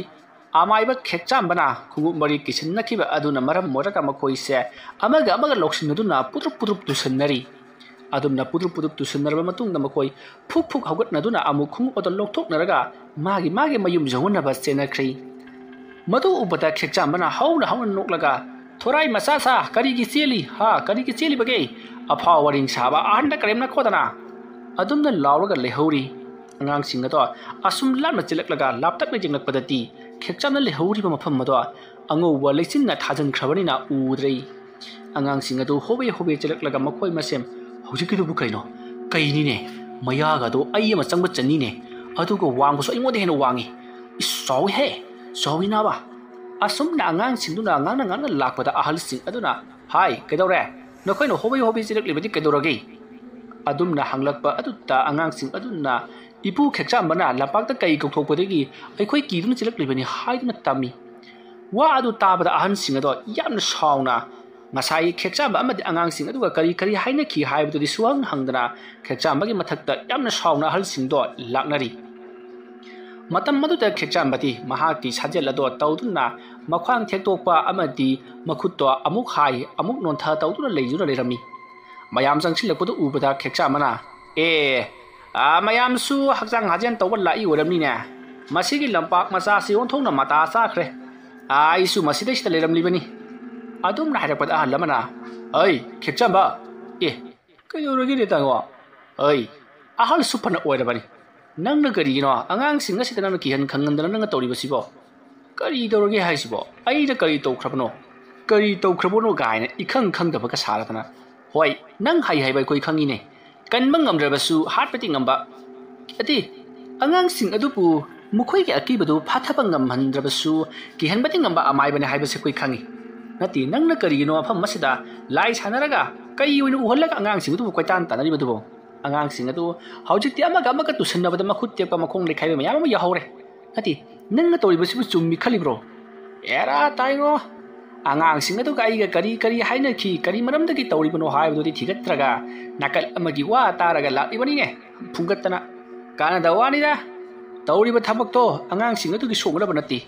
ꯑꯃꯥꯏꯕ ꯈꯦꯛꯆꯥꯝꯕꯅ ꯈꯣꯡꯎꯞ ꯃꯔꯤ ꯀꯤꯁꯤꯟꯅꯈꯤꯕ ꯑꯗꯨꯅ ꯃꯔꯝ ꯑꯣꯏꯔꯒ ꯃꯈꯣꯏꯁꯦ ꯑꯃꯒ ꯑꯃꯒ ꯂꯧꯁꯤꯟꯅꯗꯨꯅ ꯄꯨꯗ꯭ꯔꯨꯞ ꯄꯨꯗ꯭ꯔꯨꯞ ꯇꯨꯁꯟꯅꯔꯤ꯫ ꯑꯗꯨꯝꯅ ꯄꯨꯗ꯭ꯔꯨꯞ ꯄꯨꯗ꯭ꯔꯨꯞ ꯇꯨꯁꯟꯅꯔꯕ ꯃꯇꯨꯡꯗ ꯃꯈꯣꯏ ꯐꯨꯛ ꯐꯨꯛ ꯍꯧꯒꯠꯅꯗꯨꯅ ꯑꯃꯨꯛ ꯈꯣꯡꯎꯞ ꯑꯗꯨ ꯂꯧꯊꯣꯛꯅꯔꯒ ꯃꯥꯒꯤ ꯃꯥꯒꯤ ꯃꯌꯨꯝ ꯌꯧꯍꯟꯅꯕ ꯆꯦꯟꯅꯈ꯭ꯔꯤ꯫ ꯃꯗꯨ ꯎꯕꯗ ꯈꯦꯛꯆꯥꯝꯕꯅ ꯍꯧꯅ ꯍꯧꯅ ꯅꯣꯛꯂꯒ, "ꯊꯣꯔꯥꯏ ꯃꯆꯥ ꯁꯥ, ꯀꯔꯤꯒꯤ ꯆꯦꯜꯂꯤ? ꯍꯥ, ꯀꯔꯤꯒꯤ ꯆꯦꯜꯂꯤꯕꯒꯦ? ꯑꯐꯥꯎ ꯑꯔꯤꯡ ꯁꯥꯕ ꯑꯍꯟꯗ ꯀꯔꯦꯝꯅ ꯈꯣꯗꯅ!" ꯑꯗꯨꯝꯅ ꯂꯥꯎꯔꯒ ꯂꯩꯍꯧꯔꯤ꯫ ꯑꯉꯥꯡꯁꯤꯡ ꯑꯗꯣ ꯑꯁꯨꯝ ꯂꯥꯞꯅ ꯆꯦꯜꯂꯛꯂꯒ ꯂꯥꯞꯇꯛꯅ ꯌꯦꯡꯂꯛꯄꯗꯗꯤ ꯈꯦꯛꯆꯥꯝꯅ ꯂꯩꯍꯧꯔꯤꯕ ꯃꯐꯝ ꯑꯗꯣ ꯑꯉꯧꯕ ꯂꯩꯆꯤꯟꯅ ꯊꯥꯖꯤꯟꯈ꯭ꯔꯕꯅꯤꯅ ꯎꯗ꯭ꯔꯦ꯫ ꯑꯉꯥꯡꯁꯤꯡ ꯑꯗꯨ ꯍꯣꯕꯦ ꯍꯣꯕꯦ ꯆꯦꯜꯂꯛꯂꯒ ꯃꯈꯣꯏ ꯃꯁꯦꯟ, "ꯍꯧꯖꯤꯛꯀꯤꯗꯨꯕꯨ ꯀꯩꯅꯣ? ꯀꯩꯅꯤꯅꯦ? ꯃꯌꯥꯒꯗꯣ ꯑꯩ ꯑꯃ ꯆꯪꯕ ꯆꯟꯅꯤꯅꯦ꯫ ꯑꯗꯨꯒ ꯋꯥꯡꯕꯁꯨ ꯑꯩꯉꯣꯟꯗ ꯍꯦꯟꯅ ꯋꯥꯡꯉꯤ꯫ ꯏꯁ, ꯆꯥꯎꯏꯍꯦ! ꯆꯥꯎꯏ ꯅꯥꯕ!" ꯑꯁꯨꯝꯅ ꯑꯉꯥꯡꯁꯤꯡꯗꯨꯅ ꯉꯥꯡꯅ ꯉꯥꯡꯅ ꯂꯥꯛꯄꯗ ꯑꯍꯜꯁꯤꯡ ꯑꯗꯨꯅ, "ꯍꯥꯏ, ꯀꯩꯗꯧꯔꯦ? ꯅꯈꯣꯏꯅ ꯍꯣꯕꯦ ꯍꯣꯕꯦ ꯆꯦꯜꯂꯛꯂꯤꯕꯗꯤ ꯀꯩꯗꯧꯔꯒꯦ?" ꯑꯗꯨꯝꯅ ꯍꯪꯂꯛꯄ ꯑꯗꯨꯗ ꯑꯉꯥꯡꯁꯤꯡ ꯑꯗꯨꯅ, "ꯏꯄꯨ ꯈꯦꯛꯆꯥꯝꯕꯅ ꯂꯝꯄꯥꯛꯇ ꯀꯩ ꯀꯧꯊꯣꯛꯄꯗꯒꯤ ꯑꯩꯈꯣꯏ ꯀꯤꯗꯨꯅ ꯆꯦꯜꯂꯛꯂꯤꯕꯅꯤ" ꯍꯥꯏꯗꯨꯅ ꯇꯝꯃꯤ꯫ ꯋꯥ ꯑꯗꯨ ꯇꯥꯕꯗ ꯑꯍꯟꯁꯤꯡ ꯑꯗꯣ ꯌꯥꯝꯅ ꯁꯥꯎꯅ ꯉꯁꯥꯏ ꯈꯦꯛꯆꯥꯝꯕ ꯑꯃꯗꯤ ꯑꯉꯥꯡꯁꯤꯡ ꯑꯗꯨꯒ ꯀꯔꯤ ꯀꯔꯤ ꯍꯥꯏꯅꯈꯤ ꯍꯥꯏꯕꯗꯨꯗꯤ ꯁꯨꯍꯪ ꯍꯪꯗꯅ ꯈꯦꯛꯆꯥꯝꯕꯒꯤ ꯃꯊꯛꯇ ꯌꯥꯝꯅ ꯁꯥꯎꯅ ꯑꯍꯜꯁꯤꯡꯗꯣ ꯂꯥꯛꯅꯔꯤ꯫ ꯃꯇꯝ ꯑꯗꯨꯗ ꯈꯦꯛꯆꯥꯝꯕꯗꯤ ꯃꯍꯥꯛꯀꯤ ꯁꯥꯖꯦꯜ ꯑꯗꯣ ꯇꯧꯗꯨꯅ ꯃꯈ꯭ꯋꯥꯡ ꯊꯦꯛꯇꯣꯛꯄ ꯑꯃꯗꯤ ꯃꯈꯨꯠꯇꯣ ꯑꯃꯨꯛ ꯍꯥꯏ ꯑꯃꯨꯛ ꯅꯣꯟꯊ ꯇꯧꯗꯨꯅ ꯂꯩꯗꯨꯅ ꯂꯩꯔꯝꯃꯤ꯫ ꯃꯌꯥꯝ ꯆꯪꯁꯤꯜꯂꯛꯄꯗꯨ ꯎꯕꯗ ꯈꯦꯛꯆꯥꯝꯕꯅ, "ꯑꯦ, ꯑꯥ, ꯃꯌꯥꯝꯁꯨ ꯍꯛꯆꯥꯡ ꯁꯥꯖꯦꯜ ꯇꯧꯕ ꯂꯥꯛꯏ ꯑꯣꯏꯔꯝꯅꯤꯅꯦ꯫ ꯃꯁꯤꯒꯤ ꯂꯝꯄꯥꯛ ꯃꯆꯥꯁꯤ ꯑꯣꯟꯊꯣꯛꯅ ꯃꯇꯥ ꯆꯥꯈ꯭ꯔꯦ꯫ ꯑꯥ, ꯑꯩꯁꯨ ꯃꯁꯤꯗꯩꯁꯤꯗ ꯂꯩꯔꯝꯂꯤꯕꯅꯤ꯫" ꯑꯗꯨꯝꯅ ꯍꯥꯏꯔꯛꯄꯗ ꯑꯍꯜ ꯑꯃꯅ, "ꯑꯩ, ꯈꯦꯛꯆꯥꯝꯕ, ꯑꯦ, ꯀꯩꯗꯧꯔꯒꯦꯅꯦ ꯇꯥꯃꯣ? ꯑꯩ, ꯑꯍꯜꯁꯨ ꯐꯅ ꯑꯣꯏꯔꯕꯅꯤ꯫ ꯅꯪꯅ ꯀꯔꯤꯒꯤꯅꯣ ꯑꯉꯥꯡꯁꯤꯡ ꯑꯁꯤꯗ ꯅꯪꯅ ꯀꯤꯍꯟ ꯈꯪꯍꯟꯗꯅ ꯅꯪꯅ ꯇꯧꯔꯤꯕꯁꯤꯕꯣ? ꯀꯔꯤ ꯇꯧꯔꯒꯦ ꯍꯥꯏꯁꯤꯕꯣ? ꯑꯩꯅ ꯀꯔꯤ ꯇꯧꯈ꯭ꯔꯕꯅꯣ? ꯀꯔꯤ ꯇꯧꯈ꯭ꯔꯕꯅꯣ?" ꯀꯥꯏꯅ ꯏꯈꯪ ꯈꯪꯗꯕꯒ ꯁꯥꯔꯗꯅ꯫ "ꯍꯣꯏ, ꯅꯪ ꯍꯩ ꯍꯥꯏꯕ ꯑꯩꯈꯣꯏ ꯈꯪꯉꯤꯅꯦ꯫ ꯀꯟꯕ ꯉꯝꯗ꯭ꯔꯕꯁꯨ ꯍꯥꯠꯄꯗꯤ ꯉꯝꯕ, ꯑꯗꯤ ꯑꯉꯥꯡꯁꯤꯡ ꯑꯗꯨꯕꯨ ꯃꯈꯣꯏꯒꯤ ꯑꯀꯤꯕꯗꯨ ꯐꯥꯊꯕ ꯉꯝꯍꯟꯗ꯭ꯔꯕꯁꯨ ꯀꯤꯍꯟꯕꯗꯤ ꯉꯝꯕ ꯑꯃꯥꯏꯕꯅꯤ ꯍꯥꯏꯕꯁꯤ ꯑꯩꯈꯣꯏ ꯈꯪꯉꯤ꯫ ꯅꯠꯇꯦ, ꯅꯪꯅ ꯀꯔꯤꯒꯤꯅꯣ ꯃꯐꯝ ꯑꯁꯤꯗ ꯂꯥꯏ ꯁꯥꯟꯅꯔꯒ ꯀꯩ ꯑꯣꯏꯅ ꯎꯍꯜꯂꯒ ꯑꯉꯥꯡꯁꯤꯡ ꯑꯗꯨꯕꯨ ꯀꯣꯏꯇꯥꯟ ꯇꯥꯟꯅꯔꯤꯕꯗꯨꯕꯣ? ꯑꯉꯥꯡꯁꯤꯡ ꯑꯗꯨ ꯍꯧꯖꯤꯛꯇꯤ ꯑꯃꯒ ꯑꯃꯒ ꯇꯨꯁꯟꯅꯕꯗ ꯃꯈꯨꯠ ꯇꯦꯛꯄ, ꯃꯈꯣꯡ ꯂꯩꯈꯥꯏꯕ ꯃꯌꯥꯝ ꯑꯃ ꯌꯥꯎꯍꯧꯔꯦ꯫ ꯅꯠꯇꯦ, ꯅꯪꯅ ꯇꯧꯔꯤꯕꯁꯤꯕꯨ ꯆꯨꯝꯃꯤ ꯈꯜꯂꯤꯕ꯭ꯔꯣ? ꯑꯦꯔꯥ ꯇꯥꯏꯉꯣ, ꯑꯉꯥꯡꯁꯤꯡ ꯑꯗꯨꯒ ꯑꯩꯒ ꯀꯔꯤ ꯀꯔꯤ ꯍꯥꯏꯅꯈꯤ, ꯀꯔꯤ ꯃꯔꯝꯗꯒꯤ ꯇꯧꯔꯤꯕꯅꯣ ꯍꯥꯏꯕꯗꯨꯗꯤ ꯊꯤꯒꯠꯇ꯭ꯔꯒ, ꯅꯥꯀꯜ ꯑꯃꯒꯤ ꯋꯥ ꯇꯥꯔꯒ ꯂꯥꯛꯂꯤꯕꯅꯤꯅꯦ, ꯐꯨꯡꯒꯠꯇꯅ꯫ ꯀꯥꯟꯅꯗꯕ ꯋꯥꯅꯤꯗ꯫ ꯇꯧꯔꯤꯕ ꯊꯕꯛꯇꯣ ꯑꯉꯥꯡꯁꯤꯡ ꯑꯗꯨꯒꯤ ꯁꯣꯛꯅꯅꯕ ꯅꯠꯇꯦ꯫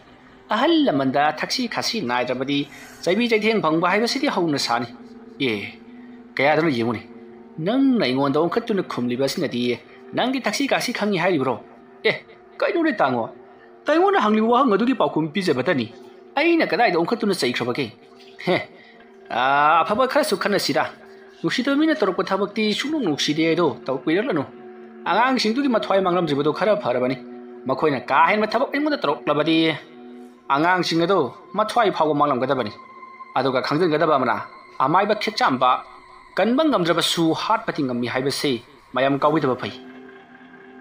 ꯑꯍꯜ ꯂꯃꯟꯗ ꯊꯛꯁꯤ ꯈꯥꯁꯤ ꯅꯥꯏꯗ꯭ꯔꯕꯗꯤ ꯆꯩꯕꯤ ꯆꯩꯊꯦꯡ ꯐꯪꯕ ꯍꯥꯏꯕꯁꯤꯗꯤ ꯍꯧꯅ ꯁꯥꯅꯤ꯫ ꯑꯦ, ꯀꯌꯥꯗꯅꯣ ꯌꯦꯡꯉꯨꯅꯦ꯫ ꯅꯪꯅ ꯑꯩꯉꯣꯟꯗ ꯑꯣꯟꯈꯠꯇꯨꯅ ꯈꯨꯝꯂꯤꯕ ꯑꯁꯤꯅꯗꯤ ꯅꯪꯒꯤ ꯊꯛꯁꯤ ꯈꯥꯁꯤ ꯈꯪꯉꯤ ꯍꯥꯏꯔꯤꯕ꯭ꯔꯣ? ꯑꯦ, ꯀꯩꯅꯣꯅꯦ ꯇꯥꯉꯣ? ꯇꯥꯉꯣꯅ ꯍꯪꯂꯤꯕ ꯋꯥꯍꯪ ꯑꯗꯨꯒꯤ ꯄꯥꯎꯈꯨꯝ ꯄꯤꯖꯕꯇꯅꯤ꯫ ꯑꯩꯅ ꯀꯗꯥꯏꯗ ꯑꯣꯟꯈꯠꯇꯨꯅ ꯆꯩꯈ꯭ꯔꯕꯒꯦ? ꯍꯦ, ꯑꯥ, ꯑꯐꯕ ꯈꯔꯁꯨ ꯈꯟꯅꯁꯤꯔꯥ? ꯅꯨꯡꯁꯤꯗꯕ ꯃꯤꯅ ꯇꯧꯔꯛꯄ ꯊꯕꯛꯇꯤ ꯁꯨꯡꯅꯨꯡ ꯅꯨꯡꯁꯤꯗꯦ ꯑꯗꯣ ꯇꯧꯕꯤꯔꯛꯂꯅꯨ꯫ ꯑꯉꯥꯡꯁꯤꯡꯗꯨꯒꯤ ꯃꯊ꯭ꯋꯥꯏ ꯃꯥꯡꯂꯝꯗ꯭ꯔꯤꯕꯗꯨ ꯈꯔ ꯐꯔꯕꯅꯤ꯫ ꯃꯈꯣꯏꯅ ꯀꯥ ꯍꯦꯟꯕ ꯊꯕꯛ ꯑꯩꯉꯣꯟꯗ ꯇꯧꯔꯛꯂꯕꯗꯤ ꯑꯉꯥꯡꯁꯤꯡ ꯑꯗꯨ ꯃꯊ꯭ꯋꯥꯏ ꯐꯥꯎꯕ ꯃꯥꯡꯂꯝꯒꯗꯕꯅꯤ꯫ ꯑꯗꯨꯒ ꯈꯪꯖꯤꯟꯒꯗꯕ ꯑꯃꯅ, ꯑꯃꯥꯏꯕ ꯈꯦꯛꯆꯥꯝꯕ ꯀꯟꯕ ꯉꯝꯗ꯭ꯔꯕꯁꯨ ꯍꯥꯠꯄꯗꯤ ꯉꯝꯃꯤ ꯍꯥꯏꯕꯁꯤ ꯃꯌꯥꯝ ꯀꯥꯎꯕꯤꯗꯕ ꯐꯩ꯫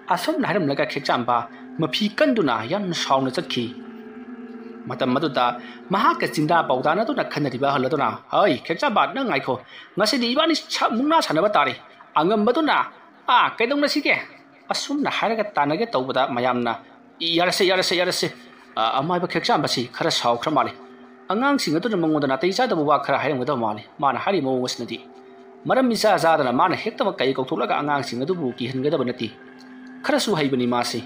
ꯑꯁꯨꯝꯅ ꯍꯥꯏꯔꯝꯂꯒ ꯈꯦꯛꯆꯥꯝꯕ ꯃꯐꯤ ꯀꯟꯗꯨꯅ ꯌꯥꯝꯅ ꯁꯥꯎꯅ ꯆꯠꯈꯤ꯫ ꯃꯇꯝ ꯑꯗꯨꯗ ꯃꯍꯥꯛꯀ ꯆꯤꯟꯗꯥ ꯄꯥꯎꯗꯥꯅꯗꯨꯅ ꯈꯟꯅꯔꯤꯕ ꯑꯍꯜ ꯑꯗꯨꯅ, "ꯍꯩ, ꯈꯦꯛꯆꯥꯝꯕ, ꯅꯪ ꯉꯥꯏꯈꯣ, ꯉꯁꯤꯗꯤ ꯏꯕꯥꯅꯤ ꯁꯛ ꯃꯨꯛꯅꯥ ꯁꯥꯟꯅꯕ ꯇꯥꯔꯦ꯫ ꯑꯉꯝꯕꯗꯨꯅ, ꯑꯥ, ꯀꯩꯗꯧꯅꯁꯤꯒꯦ?" ꯑꯁꯨꯝꯅ ꯍꯥꯏꯔꯒ ꯇꯥꯟꯅꯒꯦ ꯇꯧꯕꯗ ꯃꯌꯥꯝꯅ, "ꯌꯥꯔꯁꯦ, ꯌꯥꯔꯁꯦ, ꯌꯥꯔꯁꯦ꯫ ꯑ, ꯑꯃꯥꯏꯕ ꯈꯦꯛꯆꯥꯝꯕꯁꯤ ꯈꯔ ꯁꯥꯎꯈ꯭ꯔ ꯃꯥꯜꯂꯦ꯫ ꯑꯉꯥꯡꯁꯤꯡ ꯑꯗꯨꯅ ꯃꯉꯣꯟꯗ ꯅꯥꯇꯩ ꯆꯥꯗꯕ ꯋꯥ ꯈꯔ ꯍꯥꯏꯔꯝꯒꯗꯕ ꯃꯥꯜꯂꯦ꯫ ꯃꯥꯅ ꯍꯥꯏꯔꯤꯕ ꯃꯑꯣꯡ ꯑꯁꯤꯅꯗꯤ ꯃꯔꯝ ꯏꯆꯥ ꯆꯥꯗꯅ ꯃꯥꯅ ꯍꯦꯛꯇꯃꯛ ꯀꯩ ꯀꯧꯊꯣꯛꯂꯒ ꯑꯉꯥꯡꯁꯤꯡ ꯑꯗꯨꯕꯨ ꯀꯤꯍꯟꯒꯗꯕ ꯅꯠꯇꯦ꯫ ꯈꯔꯁꯨ ꯍꯩꯕꯅꯤ ꯃꯥꯁꯤ꯫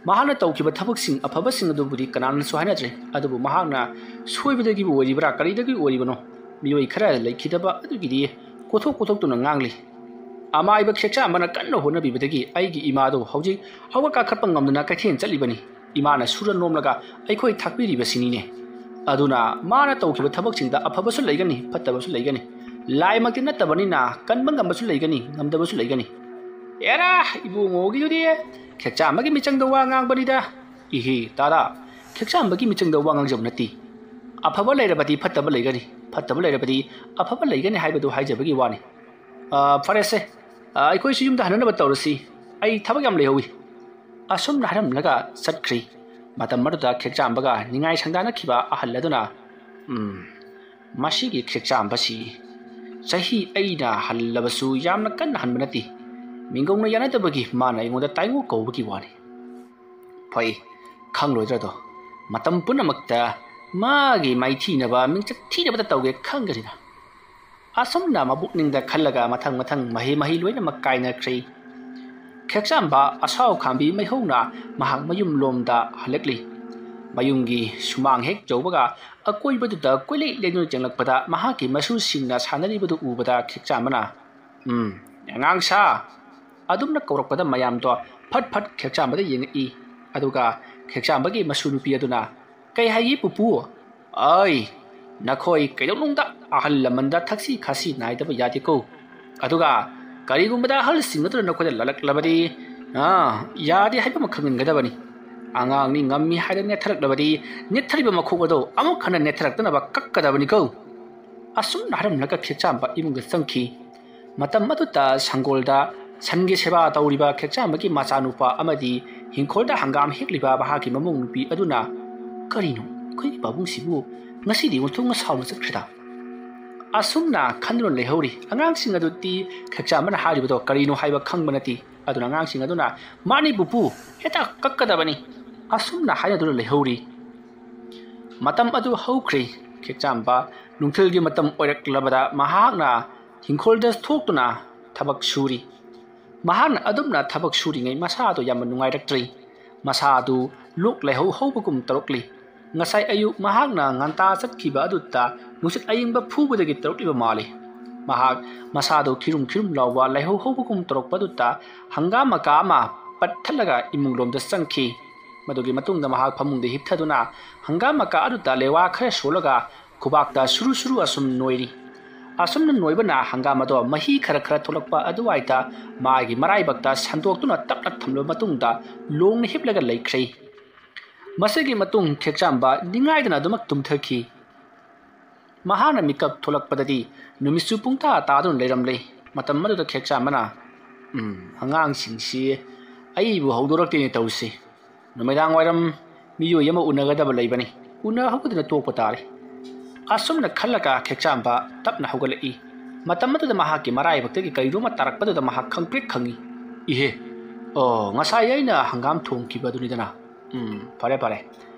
ꯃꯍꯥꯛꯅ ꯇꯧꯈꯤꯕ ꯊꯕꯛꯁꯤꯡ ꯑꯐꯕꯁꯤꯡ ꯑꯗꯨꯕꯨꯗꯤ ꯀꯅꯥꯅꯁꯨ ꯍꯥꯏꯅꯗ꯭ꯔꯦ, ꯑꯗꯨꯕꯨ ꯃꯍꯥꯛꯅ ꯁꯣꯏꯕꯗꯒꯤꯕꯨ ꯑꯣꯏꯔꯤꯕ꯭ꯔꯥ, ꯀꯔꯤꯗꯒꯤ ꯑꯣꯏꯔꯤꯕꯅꯣ, ꯃꯤꯑꯣꯏ ꯈꯔ ꯂꯩꯈꯤꯗꯕ ꯑꯗꯨꯒꯤꯗꯤ ꯀꯣꯊꯣꯛ ꯀꯣꯊꯣꯛꯇꯨꯅ ꯉꯥꯡꯂꯤ꯫ ꯑꯃꯥꯏꯕ ꯈꯦꯛꯆꯥꯝꯕꯅ ꯀꯟꯅ ꯍꯣꯠꯅꯕꯤꯕꯗꯒꯤ ꯑꯩꯒꯤ ꯏꯃꯥꯗꯨ ꯍꯧꯖꯤꯛ ꯍꯧꯒꯠ ꯀꯥꯈꯠꯄ ꯉꯝꯗꯅ ꯀꯩꯊꯦꯜ ꯆꯠꯂꯤꯕꯅꯤ꯫ ꯏꯃꯥꯅ ꯁꯨꯔ ꯅꯣꯝꯂꯒ ꯑꯩꯈꯣꯏ ꯊꯥꯛꯄꯤꯔꯤꯕꯁꯤꯅꯤꯅꯦ꯫ ꯑꯗꯨꯅ ꯃꯥꯅ ꯇꯧꯈꯤꯕ ꯊꯕꯛꯁꯤꯡꯗ ꯑꯐꯕꯁꯨ ꯂꯩꯒꯅꯤ, ꯐꯠꯇꯕꯁꯨ ꯂꯩꯒꯅꯤ꯫ ꯂꯥꯏꯃꯛꯇꯤ ꯅꯠꯇꯕꯅꯤꯅ ꯀꯟꯕ ꯉꯝꯕꯁꯨ ꯂꯩꯒꯅꯤ, ꯉꯝꯗꯕꯁꯨ ꯂꯩꯒꯅꯤ꯫ ꯑꯦꯔꯥ, ꯏꯕꯨꯡꯉꯣꯒꯤꯗꯨꯗꯤ ꯈꯦꯛꯆꯥꯝꯕꯒꯤ ꯃꯤꯆꯪꯗ ꯋꯥ ꯉꯥꯡꯕꯅꯤꯗ꯫ ꯏꯍꯦ, ꯇꯥꯗꯥ, ꯈꯦꯛꯆꯥꯝꯕꯒꯤ ꯃꯤꯆꯪꯗ ꯋꯥ ꯉꯥꯡꯖꯕ ꯅꯠꯇꯦ꯫ ꯑꯐꯕ ꯂꯩꯔꯕꯗꯤ ꯐꯠꯇꯕ ꯂꯩꯒꯅꯤ, ꯐꯠꯇꯕ ꯂꯩꯔꯕꯗꯤ ꯑꯐꯕ ꯂꯩꯒꯅꯤ ꯍꯥꯏꯕꯗꯨ ꯍꯥꯏꯖꯕꯒꯤ ꯋꯥꯅꯤ꯫ ꯑ, ꯐꯔꯦꯁꯦ꯫ ꯑ, ꯑꯩꯈꯣꯏꯁꯨ ꯌꯨꯝꯗ ꯍꯟꯅꯅꯕ ꯇꯧꯔꯁꯤ꯫ ꯑꯩ ꯊꯕꯛ ꯌꯥꯝ ꯂꯩꯍꯧꯏ꯫ ꯑꯁꯨꯝꯅ ꯍꯥꯏꯔꯝꯂꯒ ꯆꯠꯈ꯭ꯔꯤ꯫ ꯃꯇꯝ ꯑꯗꯨꯗ ꯈꯦꯛꯆꯥꯝꯕꯒ ꯅꯤꯡꯉꯥꯏ ꯁꯪꯗꯥꯅꯈꯤꯕ ꯑꯍꯜ ꯑꯗꯨꯅ, "ꯎꯝ, ꯃꯁꯤꯒꯤ ꯈꯦꯛꯆꯥꯝꯕꯁꯤ ꯆꯍꯤ ꯑꯩꯅ ꯍꯜꯂꯕꯁꯨ ꯌꯥꯝꯅ ꯀꯟꯅ ꯍꯟꯕ ꯅꯠꯇꯦ꯫ ꯃꯤꯡꯒꯧꯅ ꯌꯥꯅꯗꯕꯒꯤ ꯃꯥꯅ ꯑꯩꯉꯣꯟꯗ ꯇꯥꯏꯉꯣ ꯀꯧꯕꯒꯤ ꯋꯥꯅꯤ꯫ ꯐꯩ, ꯈꯪꯂꯣꯏꯗ꯭ꯔꯗꯣ? ꯃꯇꯝ ꯄꯨꯝꯅꯃꯛꯇ ꯃꯥꯒꯤ ꯃꯥꯏꯊꯤꯅꯕ, ꯃꯤꯡꯆꯠ ꯊꯤꯅꯕꯇ ꯇꯧꯒꯦ ꯈꯪꯒꯅꯤꯅ꯫ ꯑꯁꯨꯝꯅ ꯃꯕꯨꯛꯅꯤꯡꯗ ꯈꯜꯂꯒ ꯃꯊꯪ ꯃꯊꯪ ꯃꯍꯩ ꯃꯍꯩ ꯂꯣꯏꯅꯃꯛ ꯀꯥꯏꯅꯈ꯭ꯔꯦ꯫ ꯈꯦꯛꯆꯥꯝꯕ ꯑꯁꯥꯎ ꯈꯥꯝꯕꯤ ꯃꯩꯍꯧꯅ ꯃꯍꯥꯛ ꯃꯌꯨꯝ ꯂꯣꯝꯗ ꯍꯜꯂꯛꯂꯤ꯫ ꯃꯌꯨꯝꯒꯤ ꯁꯨꯃꯥꯡ ꯍꯦꯛ ꯌꯧꯕꯒ ꯑꯀꯣꯏꯕꯗꯨꯗ ꯀꯣꯏꯂꯩ ꯂꯩꯗꯨꯅ ꯆꯪꯂꯛꯄꯗ ꯃꯍꯥꯛꯀꯤ ꯃꯁꯨꯁꯤꯡꯅ ꯁꯥꯟꯅꯔꯤꯕꯗꯨ ꯎꯕꯗ ꯈꯦꯛꯆꯥꯝꯕꯅ, "ꯎꯝ, ꯑꯉꯥꯡ ꯁꯥ!" ꯑꯗꯨꯝꯅ ꯀꯧꯔꯛꯄꯗ ꯃꯌꯥꯝꯗꯣ ꯐꯠ ꯐꯠ ꯈꯦꯛꯆꯥꯝꯕꯗ ꯌꯦꯡꯉꯛꯏ꯫ ꯑꯗꯨꯒ ꯈꯦꯛꯆꯥꯝꯕꯒꯤ ꯃꯁꯨ ꯅꯨꯄꯤ ꯑꯗꯨꯅ, "ꯀꯩ ꯍꯥꯏꯒꯦ ꯄꯨꯄꯨ?" "ꯑꯩ, ꯅꯈꯣꯏ ꯀꯩꯗꯧꯅꯨꯡꯗ ꯑꯍꯜ ꯂꯃꯟꯗ ꯊꯛꯁꯤ ꯈꯥꯁꯤ ꯅꯥꯏꯗꯕ ꯌꯥꯗꯦꯀꯣ꯫ ꯑꯗꯨꯒ ꯀꯔꯤꯒꯨꯝꯕꯗ ꯑꯍꯜꯁꯤꯡ ꯑꯗꯨꯅ ꯅꯈꯣꯏꯗ ꯂꯥꯜꯂꯛꯂꯕꯗꯤ, ꯑꯥ, ꯌꯥꯗꯦ ꯍꯥꯏꯕ ꯑꯃ ꯈꯪꯍꯟꯒꯗꯕꯅꯤ꯫ ꯑꯉꯥꯡꯅꯤ ꯉꯝꯃꯤ ꯍꯥꯏꯗꯅ ꯅꯦꯠꯊꯔꯛꯂꯕꯗꯤ ꯅꯦꯠꯊꯔꯤꯕ ꯃꯈꯣꯛ ꯑꯗꯨ ꯑꯃꯨꯛ ꯍꯟꯅ ꯅꯦꯠꯊꯔꯛꯇꯅꯕ ꯀꯛꯀꯗꯕꯅꯤꯀꯣ꯫" ꯑꯁꯨꯝꯅ ꯍꯥꯏꯔꯝꯂꯒ ꯈꯦꯛꯆꯥꯝꯕ ꯏꯃꯨꯡꯗ ꯆꯪꯈꯤ꯫ ꯃꯇꯝ ꯑꯗꯨꯗ ꯁꯪꯒꯣꯜꯗ ꯁꯟꯒꯤ ꯁꯦꯕꯥ ꯇꯧꯔꯤꯕ ꯈꯦꯛꯆꯥꯝꯕꯒꯤ ꯃꯆꯥꯅꯨꯄꯥ ꯑꯃꯗꯤ ꯍꯤꯡꯈꯣꯜꯗ ꯍꯪꯒꯥꯝ ꯍꯦꯛꯂꯤꯕ ꯃꯍꯥꯛꯀꯤ ꯃꯃꯧ ꯅꯨꯄꯤ ꯑꯗꯨꯅ, "ꯀꯔꯤꯅꯣ, ꯑꯩꯈꯣꯏꯒꯤ ꯄꯥꯕꯨꯡꯁꯤꯕꯨ ꯉꯁꯤꯗꯤ ꯑꯣꯟꯊꯣꯛꯅ ꯁꯥꯎꯅ ꯆꯠꯈ꯭ꯔꯤꯗ?" ꯑꯁꯨꯝꯅ ꯈꯟꯗꯨꯅ ꯂꯩꯍꯧꯔꯤ꯫ ꯑꯉꯥꯡꯁꯤꯡ ꯑꯗꯨꯗꯤ ꯈꯦꯛꯆꯥꯝꯕꯅ ꯍꯥꯏꯔꯤꯕꯗꯣ ꯀꯔꯤꯅꯣ ꯍꯥꯏꯕ ꯈꯪꯕ ꯅꯠꯇꯦ꯫ ꯑꯗꯨꯅ ꯑꯉꯥꯡꯁꯤꯡ ꯑꯗꯨꯅ, "ꯃꯥꯅꯤ ꯄꯨꯄꯨ, ꯍꯦꯛꯇ ꯀꯛꯀꯗꯕꯅꯤ," ꯑꯁꯨꯝꯅ ꯍꯥꯏꯅꯗꯨꯅ ꯂꯩꯍꯧꯔꯤ꯫ ꯃꯇꯝ ꯑꯗꯨ ꯍꯧꯈ꯭ꯔꯦ꯫ ꯈꯦꯛꯆꯥꯝꯕ ꯅꯨꯡꯊꯤꯜꯒꯤ ꯃꯇꯝ ꯑꯣꯏꯔꯛꯂꯕꯗ ꯃꯍꯥꯛꯅ ꯍꯤꯡꯈꯣꯜꯗ ꯊꯣꯛꯇꯨꯅ ꯊꯕꯛ ꯁꯨꯔꯤ꯫ ꯃꯍꯥꯛꯅ ꯑꯗꯨꯝꯅ ꯊꯕꯛ ꯁꯨꯔꯤꯉꯩ ꯃꯁꯥꯗꯨ ꯌꯥꯝꯅ ꯅꯨꯡꯉꯥꯏꯔꯛꯇ꯭ꯔꯤ꯫ ꯃꯁꯥ ꯑꯗꯨ ꯂꯣꯛ ꯂꯥꯏꯍꯧ ꯍꯧꯕꯒꯨꯝ ꯇꯧꯔꯛꯂꯤ꯫ ꯉꯁꯥꯏ ꯑꯌꯨꯛ ꯃꯍꯥꯛꯅ ꯉꯟꯇꯥ ꯆꯠꯈꯤꯕ ꯑꯗꯨꯗ ꯅꯨꯡꯁꯤꯠ ꯑꯏꯪꯕ ꯐꯨꯕꯗꯒꯤ ꯇꯧꯔꯛꯂꯤꯕ ꯃꯥꯜꯂꯤ꯫ ꯃꯍꯥꯛ ꯃꯁꯥꯗꯨ ꯈꯤꯔꯨꯝ ꯈꯤꯔꯨꯝ ꯂꯥꯎꯕ ꯂꯥꯏꯍꯧ ꯍꯧꯕꯒꯨꯝ ꯇꯧꯔꯛꯄꯗꯨꯗ ꯍꯪꯒꯥꯝ ꯃꯀꯥ ꯑꯃ ꯄꯠꯊꯠꯂꯒ ꯏꯃꯨꯡꯂꯣꯝꯗ ꯆꯪꯈꯤ꯫ ꯃꯗꯨꯒꯤ ꯃꯇꯨꯡꯗ ꯃꯍꯥꯛ ꯐꯃꯨꯡꯗ ꯍꯤꯞꯊꯗꯨꯅ ꯍꯪꯒꯥꯝ ꯃꯀꯥ ꯑꯗꯨꯗ ꯂꯩꯋꯥ ꯈꯔ ꯁꯣꯜꯂꯒ ꯈꯨꯕꯥꯛꯇ ꯁꯨꯔꯨ ꯁꯨꯔꯨ ꯑꯁꯨꯝ ꯅꯣꯏꯔꯤ꯫ ꯑꯁꯨꯝꯅ ꯅꯣꯏꯕꯅ ꯍꯪꯒꯥꯝ ꯑꯗꯣ ꯃꯍꯤ ꯈꯔ ꯈꯔ ꯊꯣꯛꯂꯛꯄ ꯑꯗꯨꯋꯥꯏꯗ ꯃꯥꯒꯤ ꯃꯔꯥꯏꯕꯛꯇ ꯁꯟꯗꯣꯛꯇꯨꯅ ꯇꯞꯅ ꯊꯝꯂꯕ ꯃꯇꯨꯡꯗ ꯂꯣꯡꯅ ꯍꯤꯞꯂꯒ ꯂꯩꯈ꯭ꯔꯦ꯫ ꯃꯁꯤꯒꯤ ꯃꯇꯨꯡ ꯈꯦꯛꯆꯥꯝꯕ ꯅꯤꯡꯉꯥꯏꯗꯅ ꯑꯗꯨꯃꯛ ꯇꯨꯝꯊꯈꯤ꯫ ꯃꯍꯥꯛꯅ ꯃꯤꯀꯞ ꯊꯣꯛꯂꯛꯄꯗꯗꯤ ꯅꯨꯃꯤꯠꯁꯨ ꯄꯨꯡꯇꯥ ꯇꯥꯗꯨꯅ ꯂꯩꯔꯝꯂꯦ꯫ ꯃꯇꯝ ꯑꯗꯨꯗ ꯈꯦꯛꯆꯥꯝꯕꯅ, "ꯎꯝ, ꯑꯉꯥꯡꯁꯤꯡꯁꯤ ꯑꯩꯕꯨ ꯍꯧꯗꯣꯔꯛꯇꯦꯅꯦ ꯇꯧꯔꯤꯁꯤ꯫ ꯅꯨꯃꯤꯗꯥꯡ ꯋꯥꯏꯔꯝ ꯃꯤꯑꯣꯏ ꯑꯃ ꯎꯅꯒꯗꯕ ꯂꯩꯕꯅꯤ, ꯎꯅꯍꯧꯗꯅ ꯇꯣꯛꯄ ꯇꯥꯔꯦ꯫ ꯑꯁꯨꯝꯅ ꯈꯜꯂꯒ ꯈꯦꯛꯆꯥꯝꯕ ꯇꯞꯅ ꯍꯧꯒꯠꯂꯛꯏ꯫ ꯃꯇꯝ ꯑꯗꯨꯗ ꯃꯍꯥꯛꯀꯤ ꯃꯔꯥꯏꯕꯛꯇꯒꯤ ꯀꯔꯤꯅꯣꯃ ꯇꯥꯔꯛꯄꯗꯨꯗ ꯃꯍꯥꯛ ꯈꯪꯄ꯭ꯔꯦꯛ ꯈꯪꯏ꯫ "ꯏꯍꯦ, ꯑꯣ, ꯉꯁꯥꯏ ꯑꯩꯅ ꯍꯪꯒꯥꯝ ꯊꯣꯡꯈꯤꯕ ꯑꯗꯨꯅꯤꯗꯅ꯫ ꯎꯝ, ꯐꯔꯦ, ꯐꯔꯦ꯫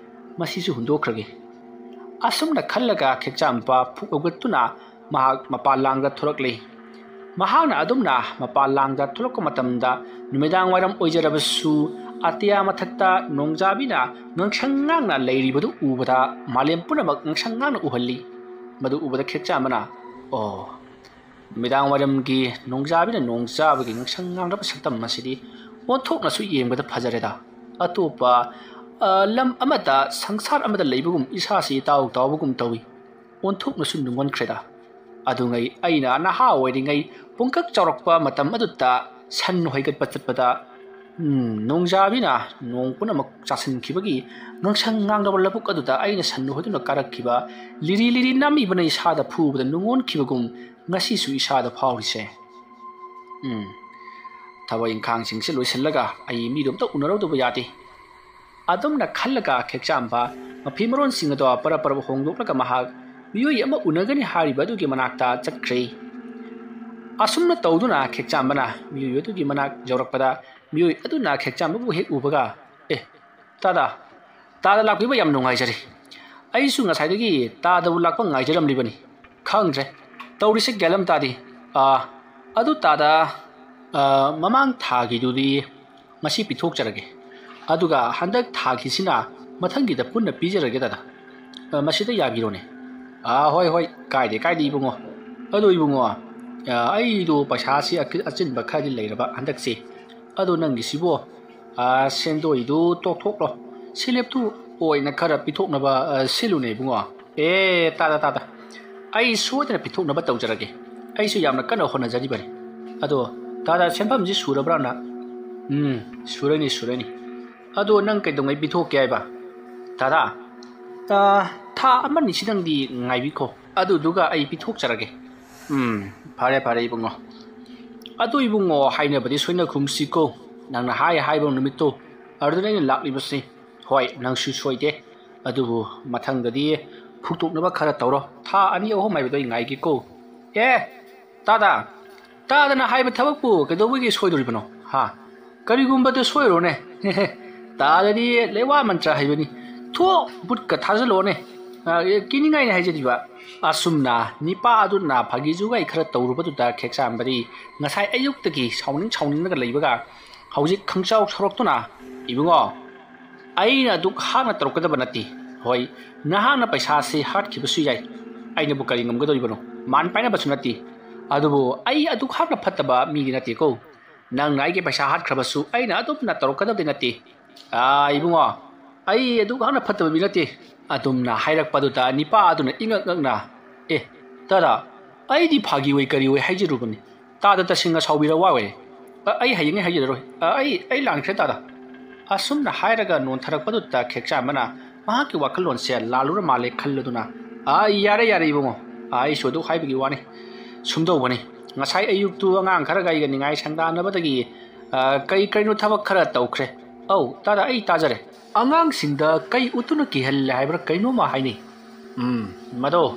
ꯃꯁꯤꯁꯨ ꯍꯨꯟꯗꯣꯛꯈ꯭ꯔꯒꯦ"꯫ ꯑꯁꯨꯝꯅ ꯈꯜꯂꯒ ꯈꯦꯛꯆꯥꯝꯕ ꯐꯨꯛ ꯍꯧꯒꯠꯇꯨꯅ ꯃꯍꯥꯛ ꯃꯄꯥꯟ ꯂꯥꯡꯗ ꯊꯣꯔꯛꯂꯤ꯫ ꯃꯍꯥꯛꯅ ꯑꯗꯨꯝꯅ ꯃꯄꯥꯟ ꯂꯥꯡꯗ ꯊꯣꯛꯂꯛꯄ ꯃꯇꯝꯗ, ꯅꯨꯃꯤꯗꯥꯡ ꯋꯥꯏꯔꯝ ꯑꯣꯏꯖꯔꯕꯁꯨ, ꯑꯇꯤꯌꯥ ꯃꯊꯛꯇ ꯅꯣꯡꯖꯥꯕꯤꯅ ꯉꯥꯡꯁꯪ ꯉꯥꯡꯅ ꯂꯩꯔꯤꯕꯗꯨ ꯎꯕꯗ ꯃꯥꯂꯦꯝ ꯄꯨꯝꯅꯃꯛ ꯉꯥꯡꯁꯪ ꯉꯥꯡꯅ ꯎꯍꯜꯂꯤ꯫ ꯃꯗꯨ ꯎꯕꯗ ꯈꯦꯛꯆꯥꯝꯕꯅ, "ꯑꯣ, ꯅꯨꯃꯤꯗꯥꯡ ꯋꯥꯏꯔꯝꯒꯤ ꯅꯣꯡꯖꯥꯕꯤꯅ ꯅꯣꯡ ꯆꯥꯕꯒꯤ ꯉꯥꯡꯁꯪ ꯉꯥꯡꯂꯕ ꯁꯛꯇꯝ ꯑꯁꯤꯗꯤ ꯑꯣꯟꯊꯣꯛꯅꯁꯨ ꯌꯦꯡꯕꯗ ꯐꯖꯔꯦꯗ꯫ ꯑꯇꯣꯞꯄ, ꯑ, ꯂꯝ ꯑꯃꯗ, ꯁꯪꯁꯥꯔ ꯑꯃꯗ ꯂꯩꯕꯒꯨꯝ ꯏꯁꯥꯁꯤ ꯏꯇꯥꯎ ꯇꯥꯎꯕꯒꯨꯝ ꯇꯧꯏ꯫ ꯑꯣꯟꯊꯣꯛꯅꯁꯨ ꯅꯨꯡꯉꯣꯟꯈ꯭ꯔꯦꯗ꯫ ꯑꯗꯨꯉꯩ ꯑꯩꯅ ꯅꯍꯥ ꯑꯣꯏꯔꯤꯉꯩ ꯄꯨꯡꯀꯛ ꯆꯥꯎꯔꯛꯄ ꯃꯇꯝ ꯑꯗꯨꯗ ꯁꯟ ꯍꯣꯏꯒꯠꯄ ꯆꯠꯄꯗ, ꯎꯝ, ꯅꯣꯡꯖꯥꯕꯤꯅ ꯅꯣꯡ ꯄꯨꯝꯅꯃꯛ ꯆꯥꯁꯤꯟꯈꯤꯕꯒꯤ ꯉꯥꯡꯁꯪ ꯉꯥꯡꯂꯕ ꯂꯧꯕꯨꯛ ꯑꯗꯨꯗ ꯑꯩꯅ ꯁꯟ ꯍꯣꯏꯗꯨꯅ ꯀꯥꯔꯛꯈꯤꯕ ꯂꯤꯔꯤ ꯂꯤꯔꯤ ꯅꯝꯃꯤꯕꯅ ꯏꯁꯥꯗ ꯐꯨꯕꯗ ꯅꯨꯡꯉꯣꯟꯈꯤꯕꯒꯨꯝ ꯉꯁꯤꯁꯨ ꯏꯁꯥꯗ ꯐꯥꯎꯔꯤꯁꯦ꯫ ꯎꯝ, ꯊꯕꯛ ꯏꯪꯈꯥꯡꯁꯤꯡꯁꯦ ꯂꯣꯏꯁꯤꯜꯂꯒ ꯑꯩ ꯃꯤꯗꯣ ꯑꯝꯇ ꯎꯅꯔꯧꯗꯕ ꯌꯥꯗꯦ"꯫ ꯑꯗꯨꯝꯅ ꯈꯜꯂꯒ ꯈꯦꯛꯆꯥꯝꯕ ꯃꯐꯤ ꯃꯔꯣꯟꯁꯤꯡ ꯑꯗꯣ ꯄꯔꯞ ꯄꯔꯞ ꯍꯣꯡꯗꯣꯛꯂꯒ ꯃꯍꯥꯛ ꯃꯤꯑꯣꯏ ꯑꯃ ꯎꯅꯒꯅꯤ ꯍꯥꯏꯔꯤꯕ ꯑꯗꯨꯒꯤ ꯃꯅꯥꯛꯇ ꯆꯠꯈ꯭ꯔꯦ꯫ ꯑꯁꯨꯝꯅ ꯇꯧꯗꯨꯅ ꯈꯦꯛꯆꯥꯝꯕꯅ ꯃꯤꯑꯣꯏ ꯑꯗꯨꯒꯤ ꯃꯅꯥꯛ ꯌꯧꯔꯛꯄꯗ, ꯃꯤꯑꯣꯏ ꯑꯗꯨꯅ ꯈꯦꯛꯆꯥꯝꯕꯕꯨ ꯍꯦꯛ ꯎꯕꯒ, "ꯑꯦ, ꯇꯥꯗ, ꯇꯥꯗ ꯂꯥꯛꯄꯤꯕ ꯌꯥꯝ ꯅꯨꯡꯉꯥꯏꯖꯔꯦ꯫ ꯑꯩꯁꯨ ꯉꯁꯥꯏꯗꯒꯤ ꯇꯥꯗꯕꯨ ꯂꯥꯛꯄ ꯉꯥꯏꯖꯔꯝꯂꯤꯕꯅꯤ꯫ ꯈꯪꯗ꯭ꯔꯦ, ꯇꯧꯔꯤꯁꯦ ꯒ꯭ꯌꯥꯟ ꯑꯃ ꯇꯥꯗꯦ꯫ ꯑꯥ, ꯑꯗꯨ ꯇꯥꯗ, ꯑꯥ, ꯃꯃꯥꯡ ꯊꯥꯒꯤꯗꯨꯗꯤ ꯉꯁꯤ ꯄꯤꯊꯣꯛꯆꯔꯒꯦ꯫ ꯑꯗꯨꯒ ꯍꯟꯗꯛ ꯊꯥꯒꯤꯁꯤꯅ ꯃꯊꯪꯒꯤꯗ ꯄꯨꯟꯅ ꯄꯤꯖꯔꯒꯦ ꯇꯥꯗ꯫ ꯑꯥ, ꯃꯁꯤꯗ ꯌꯥꯕꯤꯔꯣꯅꯦ"꯫ "ꯑꯥ, ꯍꯣꯏ, ꯍꯣꯏ, ꯀꯥꯏꯗꯦ, ꯀꯥꯏꯗꯦ ꯏꯕꯨꯡꯉꯣ꯫ ꯑꯗꯣ ꯏꯕꯨꯡꯉꯣ, ꯑꯥ, ꯑꯩꯗꯣ ꯄꯩꯁꯥꯁꯤ ꯑꯀꯤ-, ꯑꯆꯤꯟꯕ ꯈꯔꯗꯤ ꯂꯩꯔꯕ ꯍꯟꯗꯛꯁꯦ꯫ ꯑꯗꯣ ꯅꯪꯒꯤꯁꯤꯕꯣ, ꯑꯥ, ꯁꯦꯟꯗꯣꯏꯗꯨ ꯇꯣꯛꯊꯣꯛꯂꯣ꯫ ꯁꯦꯜꯂꯦꯞꯇꯨ ꯑꯣꯏꯅ ꯈꯔ ꯄꯤꯊꯣꯛꯅꯕ, ꯑꯥ, ꯁꯤꯜꯂꯨꯅꯦ ꯏꯕꯨꯡꯉꯣ"꯫ "ꯑꯦ, ꯇꯥꯗ, ꯇꯥꯗ꯫ ꯑꯩ ꯁꯣꯏꯗꯅ ꯄꯤꯊꯣꯛꯅꯕ ꯇꯧꯖꯔꯒꯦ꯫ ꯑꯩꯁꯨ ꯌꯥꯝꯅ ꯀꯟꯅ ꯍꯣꯠꯅꯖꯔꯤꯕꯅꯤ꯫ ꯑꯗꯣ, ꯇꯥꯗ, ꯁꯦꯟꯐꯝꯁꯤ ꯁꯨꯔꯕ꯭ꯔꯥꯅ?" "ꯎꯝ, ꯁꯨꯔꯅꯤ, ꯁꯨꯔꯅꯤ꯫ ꯑꯗꯣ ꯅꯪ ꯀꯩꯗꯧꯉꯩ ꯄꯤꯊꯣꯛꯀꯦ ꯍꯥꯏꯕ?" "ꯇꯥꯗ, ꯑꯥ, ꯊꯥ ꯑꯃꯅꯤꯁꯤꯗꯪꯗꯤ ꯉꯥꯏꯕꯤꯈꯣ꯫ ꯑꯗꯨꯗꯨꯒ ꯑꯩ ꯄꯤꯊꯣꯛꯆꯔꯒꯦ"꯫ "ꯎꯝ, ꯐꯔꯦ, ꯐꯔꯦ ꯏꯕꯨꯡꯉꯣ꯫ ꯑꯗꯨ ꯏꯕꯨꯡꯉꯣ, ꯍꯥꯏꯅꯕꯗꯤ ꯁꯣꯏꯅꯈꯨꯝꯁꯤꯀꯣ꯫ ꯅꯪꯅ ꯍꯥꯏ ꯍꯥꯏꯕ ꯅꯨꯃꯤꯠꯇꯣ, ꯑꯗꯨꯗ ꯑꯩꯅ ꯂꯥꯛꯂꯤꯕꯁꯤ꯫ ꯍꯣꯏ, ꯅꯪꯁꯨ ꯁꯣꯏꯗꯦ꯫ ꯑꯗꯨꯕꯨ ꯃꯊꯪꯗꯗꯤ ꯐꯨꯛꯇꯣꯛꯅꯕ ꯈꯔ ꯇꯧꯔꯣ꯫ ꯊꯥ ꯑꯅꯤ ꯑꯍꯨꯝ ꯍꯥꯏꯕꯗꯣ ꯑꯩ ꯉꯥꯏꯒꯦꯀꯣ꯫ ꯑꯦ, ꯇꯥꯗ, ꯇꯥꯗꯅ ꯍꯥꯏꯕ ꯊꯕꯛꯄꯨ ꯀꯩꯗꯧꯕꯒꯤ ꯁꯣꯏꯗꯣꯔꯤꯕꯅꯣ? ꯍꯥ? ꯀꯔꯤꯒꯨꯝꯕꯗ ꯁꯣꯏꯔꯣꯅꯦ꯫ ꯇꯥꯗꯗꯤ ꯂꯩꯋꯥ ꯃꯟꯇ꯭ꯔ ꯍꯩꯕꯅꯤ꯫ ꯊꯣꯛ, ꯕꯨꯠꯀ ꯊꯥꯖꯤꯜꯂꯣꯅꯦ꯫ ꯑ, ꯑꯦ, ꯀꯤꯅꯤꯡꯉꯥꯏꯅꯤ ꯍꯥꯏꯖꯔꯤꯕ꯫ ꯑꯁꯨꯝꯅ ꯅꯤꯄꯥ ꯑꯗꯨꯅ ꯐꯥꯒꯤ ꯖꯨꯒꯥꯏ ꯈꯔ ꯇꯧꯔꯨꯕꯗꯨꯗ ꯈꯦꯛꯆꯥꯝꯕꯗꯤ ꯉꯁꯥꯏ ꯑꯌꯨꯛꯇꯒꯤ ꯁꯥꯎꯅꯤꯡ ꯁꯥꯎꯅꯤꯡꯂꯒ ꯂꯩꯕꯒ ꯍꯧꯖꯤꯛ ꯈꯪꯁꯥꯎ ꯁꯥꯎꯔꯛꯇꯨꯅ, "ꯏꯕꯨꯡꯉꯣ, ꯑꯩꯅ ꯑꯗꯨꯛ ꯍꯥꯛꯅ ꯇꯧꯔꯛꯀꯗꯕ ꯅꯠꯇꯦ꯫ ꯍꯣꯏ, ꯅꯍꯥꯛꯅ ꯄꯩꯁꯥꯁꯤ ꯍꯥꯠꯈꯤꯕꯁꯨ ꯌꯥꯏ꯫ ꯑꯩꯅꯕꯨ ꯀꯔꯤ ꯉꯝꯒꯗꯧꯔꯤꯕꯅꯣ? ꯃꯥꯟ ꯄꯥꯏꯅꯕꯁꯨ ꯅꯠꯇꯦ꯫ ꯑꯗꯨꯕꯨ ꯑꯩ ꯑꯗꯨꯛ ꯍꯥꯛꯅ ꯐꯠꯇꯕ ꯃꯤꯗꯤ ꯅꯠꯇꯦꯀꯣ꯫ ꯅꯪꯅ ꯑꯩꯒꯤ ꯄꯩꯁꯥ ꯍꯥꯠꯈ꯭ꯔꯕꯁꯨ ꯑꯩꯅ ꯑꯗꯨꯝꯅ ꯇꯧꯔꯛꯀꯗꯕꯗꯤ ꯅꯠꯇꯦ꯫ ꯑꯥ, ꯏꯕꯨꯡꯉꯣ, ꯑꯩ ꯑꯗꯨꯛ ꯍꯥꯛꯅ ꯐꯠꯇꯕ ꯃꯤ ꯅꯠꯇꯦ꯫" ꯑꯗꯨꯝꯅ ꯍꯥꯏꯔꯛꯄꯗꯨꯗ ꯅꯤꯄꯥ ꯑꯗꯨꯅ ꯏꯉꯛ ꯉꯛꯅ, "ꯑꯦ, ꯇꯥꯗ, ꯑꯩꯗꯤ ꯐꯥꯒꯤ ꯑꯣꯏ ꯀꯔꯤ ꯑꯣꯏ ꯍꯥꯏꯖꯔꯨꯕꯅꯤ꯫ ꯇꯥꯗ ꯇꯁꯦꯡꯅ ꯁꯥꯎꯕꯤꯔ ꯋꯥ ꯑꯣꯏꯔꯦ꯫ ꯑ, ꯑꯩ ꯍꯌꯦꯡꯉꯩ ꯍꯥꯏꯖꯔꯔꯣꯏ꯫ ꯑ, ꯑꯩ, ꯑꯩ ꯂꯥꯟꯈ꯭ꯔꯦ ꯇꯥꯗ꯫" ꯑꯁꯨꯝꯅ ꯍꯥꯏꯔꯒ ꯅꯣꯟꯊꯔꯛꯄꯗꯨꯗ ꯈꯦꯛꯆꯥꯝꯕꯅ ꯃꯍꯥꯛꯀꯤ ꯋꯥꯈꯜꯂꯣꯟꯁꯦ ꯂꯥꯜꯂꯨꯔ ꯃꯥꯜꯂꯦ ꯈꯜꯂꯗꯨꯅ, "ꯑ, ꯌꯥꯔꯦ, ꯌꯥꯔꯦ ꯏꯕꯨꯡꯉꯣ꯫ ꯑ, ꯑꯩꯁꯨ ꯑꯗꯨꯛ ꯍꯥꯏꯕꯒꯤ ꯋꯥꯅꯤ꯫ ꯁꯨꯝꯗꯧꯕꯅꯤ꯫ ꯉꯁꯥꯏ ꯑꯌꯨꯛꯇꯨ ꯑꯉꯥꯡ ꯈꯔꯒ ꯑꯩꯒ ꯅꯤꯡꯉꯥꯏ ꯁꯪꯗꯥꯟꯅꯕꯗꯒꯤ, ꯑ, ꯀꯔꯤ ꯀꯔꯤꯅꯣ ꯊꯕꯛ ꯈꯔ ꯇꯧꯈ꯭ꯔꯦ꯫ ꯑꯧ, ꯇꯥꯗ, ꯑꯩ ꯇꯥꯖꯔꯦ꯫ ꯑꯉꯥꯡꯁꯤꯡꯗ ꯀꯩ ꯎꯠꯇꯨꯅ ꯀꯤꯍꯜꯂꯦ ꯍꯥꯏꯕ꯭ꯔꯥ ꯀꯩꯅꯣꯝꯃ ꯍꯥꯏꯅꯩ꯫ ꯎꯝ, ꯃꯗꯣ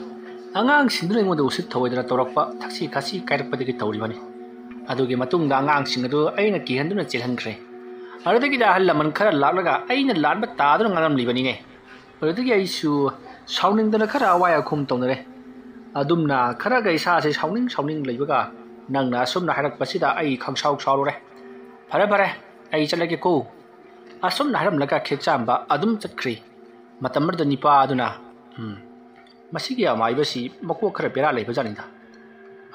ꯑꯉꯥꯡꯁꯤꯡꯗꯨꯅ ꯑꯩꯉꯣꯟꯗ ꯎꯁꯤꯠ ꯊꯑꯣꯏꯗꯅ ꯇꯧꯔꯛꯄ ꯊꯛꯁꯤ ꯈꯥꯁꯤ ꯀꯥꯏꯔꯛꯄꯗꯒꯤ ꯇꯧꯔꯤꯕꯅꯤ꯫ ꯑꯗꯨꯒꯤ ꯃꯇꯨꯡꯗ ꯑꯉꯥꯡꯁꯤꯡ ꯑꯗꯨ ꯑꯩꯅ ꯀꯤꯍꯟꯗꯨꯅ ꯆꯦꯜꯍꯟꯈ꯭ꯔꯦ꯫ ꯑꯗꯨꯗꯒꯤꯗꯤ ꯑꯍꯜ ꯂꯃꯟ ꯈꯔ ꯂꯥꯛꯂꯒ ꯑꯩꯅ ꯂꯥꯟꯕ ꯇꯥꯗꯨꯅ ꯉꯥꯡꯂꯝꯂꯤꯕꯅꯤꯅꯦ꯫ ꯑꯗꯨꯗꯒꯤ ꯑꯩꯁꯨ ꯁꯥꯎꯅꯤꯡꯗꯅ ꯈꯔ ꯑꯋꯥꯏ ꯑꯈꯨꯝ ꯇꯧꯅꯔꯦ꯫ ꯑꯗꯨꯝꯅ ꯈꯔꯒ ꯏꯁꯥꯁꯦ ꯁꯥꯎꯅꯤꯡ ꯁꯥꯎꯅꯤꯡ ꯂꯩꯕꯒ ꯅꯪꯅ ꯑꯁꯨꯝꯅ ꯍꯥꯏꯔꯛꯄꯁꯤꯗ ꯑꯩ ꯈꯪꯁꯥꯎ ꯁꯥꯎꯔꯨꯔꯦ꯫ ꯐꯔꯦ, ꯐꯔꯦ, ꯑꯩ ꯆꯠꯂꯒꯦꯀꯣ꯫ ꯑꯁꯨꯝꯅ ꯍꯥꯏꯔꯝꯂꯒ ꯈꯦꯛꯆꯥꯝꯕ ꯑꯗꯨꯝ ꯆꯠꯈ꯭ꯔꯦ꯫ ꯃꯇꯝ ꯑꯗꯨꯗ ꯅꯤꯄꯥ ꯑꯗꯨꯅ, "ꯎꯝ, ꯃꯁꯤꯒꯤ ꯑꯃꯥꯏꯕꯁꯤ ꯃꯀꯣꯛ ꯈꯔ ꯕꯦꯔꯥ ꯂꯩꯕꯖꯥꯠꯅꯤꯗ꯫"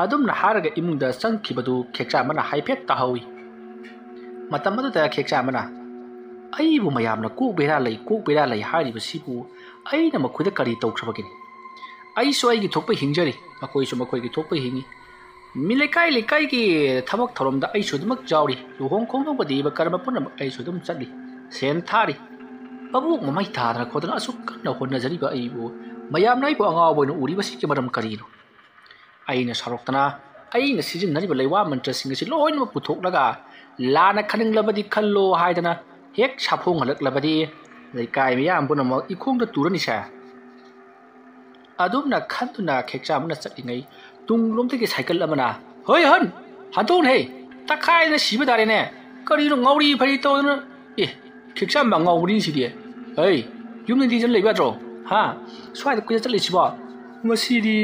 ꯑꯗꯨꯝꯅ ꯍꯥꯏꯔꯒ ꯏꯃꯨꯡꯗ ꯆꯪꯈꯤꯕꯗꯨ ꯈꯦꯛꯆꯥꯝꯕꯅ ꯍꯥꯏꯐꯦꯠ ꯇꯥꯍꯧꯏ꯫ ꯃꯇꯝ ꯑꯗꯨꯗ ꯈꯦꯛꯆꯥꯝꯕꯅ, "ꯑꯩꯕꯨ ꯃꯌꯥꯝꯅ ꯀꯣꯛ ꯕꯦꯔꯥ ꯂꯩ, ꯀꯣꯛ ꯕꯦꯔꯥ ꯂꯩ ꯍꯥꯏꯔꯤꯕꯁꯤꯕꯨ ꯑꯩꯅ ꯃꯈꯣꯏꯗ ꯀꯔꯤ ꯇꯧꯈ꯭ꯔꯕꯒꯦꯅꯦ? ꯑꯩꯁꯨ ꯑꯩꯒꯤ ꯊꯣꯛꯄ ꯍꯤꯡꯖꯔꯤ, ꯃꯈꯣꯏꯁꯨ ꯃꯈꯣꯏꯒꯤ ꯊꯣꯛꯄ ꯍꯤꯡꯉꯤ꯫ ꯃꯤ ꯂꯩꯀꯥꯏ ꯂꯩꯀꯥꯏꯒꯤ ꯊꯕꯛ ꯊꯧꯔꯝꯗ ꯑꯩꯁꯨ ꯑꯗꯨꯃꯛ ꯌꯥꯎꯔꯤ, ꯂꯨꯍꯣꯡ ꯈꯣꯡꯗꯣꯡꯕ ꯗꯦꯕ ꯀꯔꯃ ꯄꯨꯝꯅꯃꯛ ꯑꯩꯁꯨ ꯑꯗꯨꯝ ꯆꯠꯂꯤ, ꯁꯦꯟ ꯊꯥꯔꯤ꯫ ꯃꯕꯨꯛ ꯃꯃꯩ ꯊꯥꯗꯅ ꯈꯣꯠꯇꯅ ꯑꯁꯨꯛ ꯀꯟꯅ ꯍꯣꯠꯅꯖꯔꯤꯕ ꯑꯩꯕꯨ ꯃꯌꯥꯝꯅ ꯑꯩꯕꯨ ꯑꯉꯥꯎꯕ ꯑꯣꯏꯅ ꯎꯔꯤꯕꯁꯤꯒꯤ ꯃꯔꯝ ꯀꯔꯤꯅꯣ?" ꯑꯩꯅ ꯁꯥꯎꯔꯛꯇꯅ, ꯑꯩꯅ ꯁꯤꯖꯤꯟꯅꯔꯤꯕ ꯂꯩꯋꯥ ꯃꯟꯇ꯭ꯔꯁꯤꯡ ꯑꯁꯤ ꯂꯣꯏꯅꯃꯛ ꯄꯨꯊꯣꯛꯂꯒ, ꯂꯥꯟꯅ ꯈꯟꯅꯤꯡꯂꯕꯗꯤ ꯈꯜꯂꯣ ꯍꯥꯏꯗꯅ ꯍꯦꯛ ꯁꯥꯐꯣꯡꯍꯜꯂꯛꯂꯕꯗꯤ ꯂꯩꯀꯥꯏ ꯃꯤꯌꯥꯝ ꯄꯨꯝꯅꯃꯛ ꯏꯈꯣꯡꯗ ꯇꯨꯔꯅꯤꯁꯦ꯫ ꯑꯗꯨꯝꯅ ꯈꯟꯗꯨꯅ ꯈꯦꯛꯆꯥꯝꯕꯅ ꯆꯠꯂꯤꯉꯩ, ꯇꯨꯡꯂꯣꯝꯗꯒꯤ ꯁꯥꯏꯀꯜ ꯑꯃꯅ, "ꯍꯣꯏ ꯑꯍꯟ, ꯍꯟꯗꯣꯛꯅꯦꯍꯦ, ꯇꯛꯈꯥꯏꯗꯅ ꯁꯤꯕ ꯇꯥꯔꯦꯅꯦ, ꯀꯔꯤꯅꯣ ꯉꯥꯎꯔꯤ ꯐꯩꯔꯤ ꯇꯧꯗꯅ?" "ꯑꯦ, ꯈꯦꯛꯆꯥꯝꯕ ꯉꯥꯎꯕꯅꯤ ꯁꯤꯗꯤ꯫ ꯍꯩ, ꯌꯨꯝꯗ ꯅꯤꯡꯊꯤꯖꯅ ꯂꯩꯕ ꯌꯥꯗ꯭ꯔꯣ? ꯍꯥ? ꯁ꯭ꯋꯥꯏꯗ ꯀꯣꯏꯆꯠ ꯆꯠꯂꯤꯁꯤꯕꯣ? ꯉꯁꯤꯗꯤ"꯫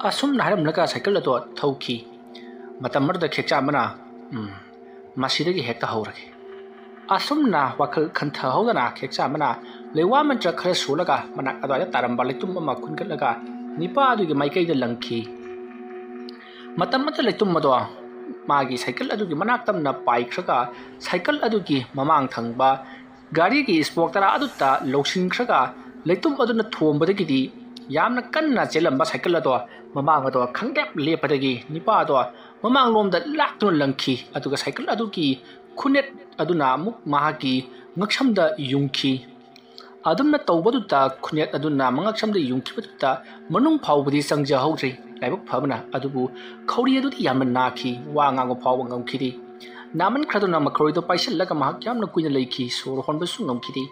ꯑꯁꯨꯝꯅ ꯍꯥꯏꯔꯝꯂꯒ ꯁꯥꯏꯀꯜ ꯑꯗꯣ ꯊꯧꯈꯤ꯫ ꯃꯇꯝ ꯑꯗꯨꯗ ꯈꯦꯛꯆꯥꯝꯕꯅ, "ꯎꯝ, ꯃꯁꯤꯗꯒꯤ ꯍꯦꯛꯇ ꯍꯧꯔꯒꯦ"꯫ ꯑꯁꯨꯝꯅ ꯋꯥꯈꯜ ꯈꯟꯊꯍꯧꯗꯅ ꯈꯦꯛꯆꯥꯝꯕꯅ ꯂꯩꯋꯥ ꯃꯟꯇ꯭ꯔ ꯈꯔ ꯁꯣꯜꯂꯒ ꯃꯅꯥꯛ ꯑꯗꯨꯋꯥꯏꯗ ꯇꯥꯔꯝꯕ ꯂꯩꯇꯨꯝ ꯑꯃ ꯈꯨꯟꯒꯠꯂꯒ ꯅꯤꯄꯥ ꯑꯗꯨꯒꯤ ꯃꯥꯏꯀꯩꯗ ꯂꯪꯈꯤ꯫ ꯃꯇꯝ ꯑꯗꯨꯗ ꯂꯩꯇꯨꯝ ꯑꯗꯣ ꯃꯥꯒꯤ ꯁꯥꯏꯀꯜ ꯑꯗꯨꯒꯤ ꯃꯅꯥꯛ ꯇꯝꯅ ꯄꯥꯏꯈ꯭ꯔꯒ ꯁꯥꯏꯀꯜ ꯑꯗꯨꯒꯤ ꯃꯃꯥꯡ ꯊꯪꯕ ꯒꯥꯔꯤꯒꯤ ꯏꯁꯄꯣꯛ ꯇꯔꯥ ꯑꯗꯨꯗ ꯂꯧꯁꯤꯟꯈ꯭ꯔꯒ ꯂꯩꯇꯨꯝ ꯑꯗꯨꯅ ꯊꯣꯝꯕꯗꯒꯤꯗꯤ ꯌꯥꯝꯅ ꯀꯟꯅ ꯆꯦꯜꯂꯝꯕ ꯁꯥꯏꯀꯜ ꯑꯗꯣ ꯃꯃꯥꯡ ꯑꯗꯣ ꯈꯪꯂꯦꯞ ꯂꯦꯞꯄꯗꯒꯤ ꯅꯤꯄꯥ ꯑꯗꯣ ꯃꯃꯥꯡꯂꯣꯝꯗ ꯂꯥꯛꯇꯨꯅ ꯂꯪꯈꯤ꯫ ꯑꯗꯨꯒ ꯁꯥꯏꯀꯜ ꯑꯗꯨꯒꯤ ꯈꯨꯅꯦꯠ ꯑꯗꯨꯅ ꯑꯃꯨꯛ ꯃꯍꯥꯛꯀꯤ ꯉꯛꯁꯝꯗ ꯌꯨꯡꯈꯤ꯫ ꯑꯗꯨꯝꯅ ꯇꯧꯕꯗꯨꯗ ꯈꯨꯅꯦꯠ ꯑꯗꯨꯅ ꯃꯉꯛꯁꯝꯗ ꯌꯨꯡꯈꯤꯕꯗꯨꯗ ꯃꯅꯨꯡ ꯐꯥꯎꯕꯗꯤ ꯆꯪꯖꯍꯧꯗ꯭ꯔꯤ꯫ ꯂꯥꯏꯕꯛ ꯐꯕꯅ ꯑꯗꯨꯕꯨ ꯈꯧꯔꯤ ꯑꯗꯨꯗꯤ ꯌꯥꯝꯅ ꯅꯥꯈꯤ, ꯋꯥ ꯉꯥꯡꯕ ꯐꯥꯎꯕ ꯉꯝꯈꯤꯗꯦ꯫ ꯅꯥꯃꯟꯈ꯭ꯔꯗꯨꯅ ꯃꯈꯧꯔꯤꯗꯨ ꯄꯥꯏꯁꯤꯜꯂꯒ ꯃꯍꯥꯛ ꯌꯥꯝꯅ ꯀꯨꯏꯅ ꯂꯩꯈꯤ, ꯁꯣꯔ ꯍꯣꯟꯕꯁꯨ ꯉꯝꯈꯤꯗꯦ꯫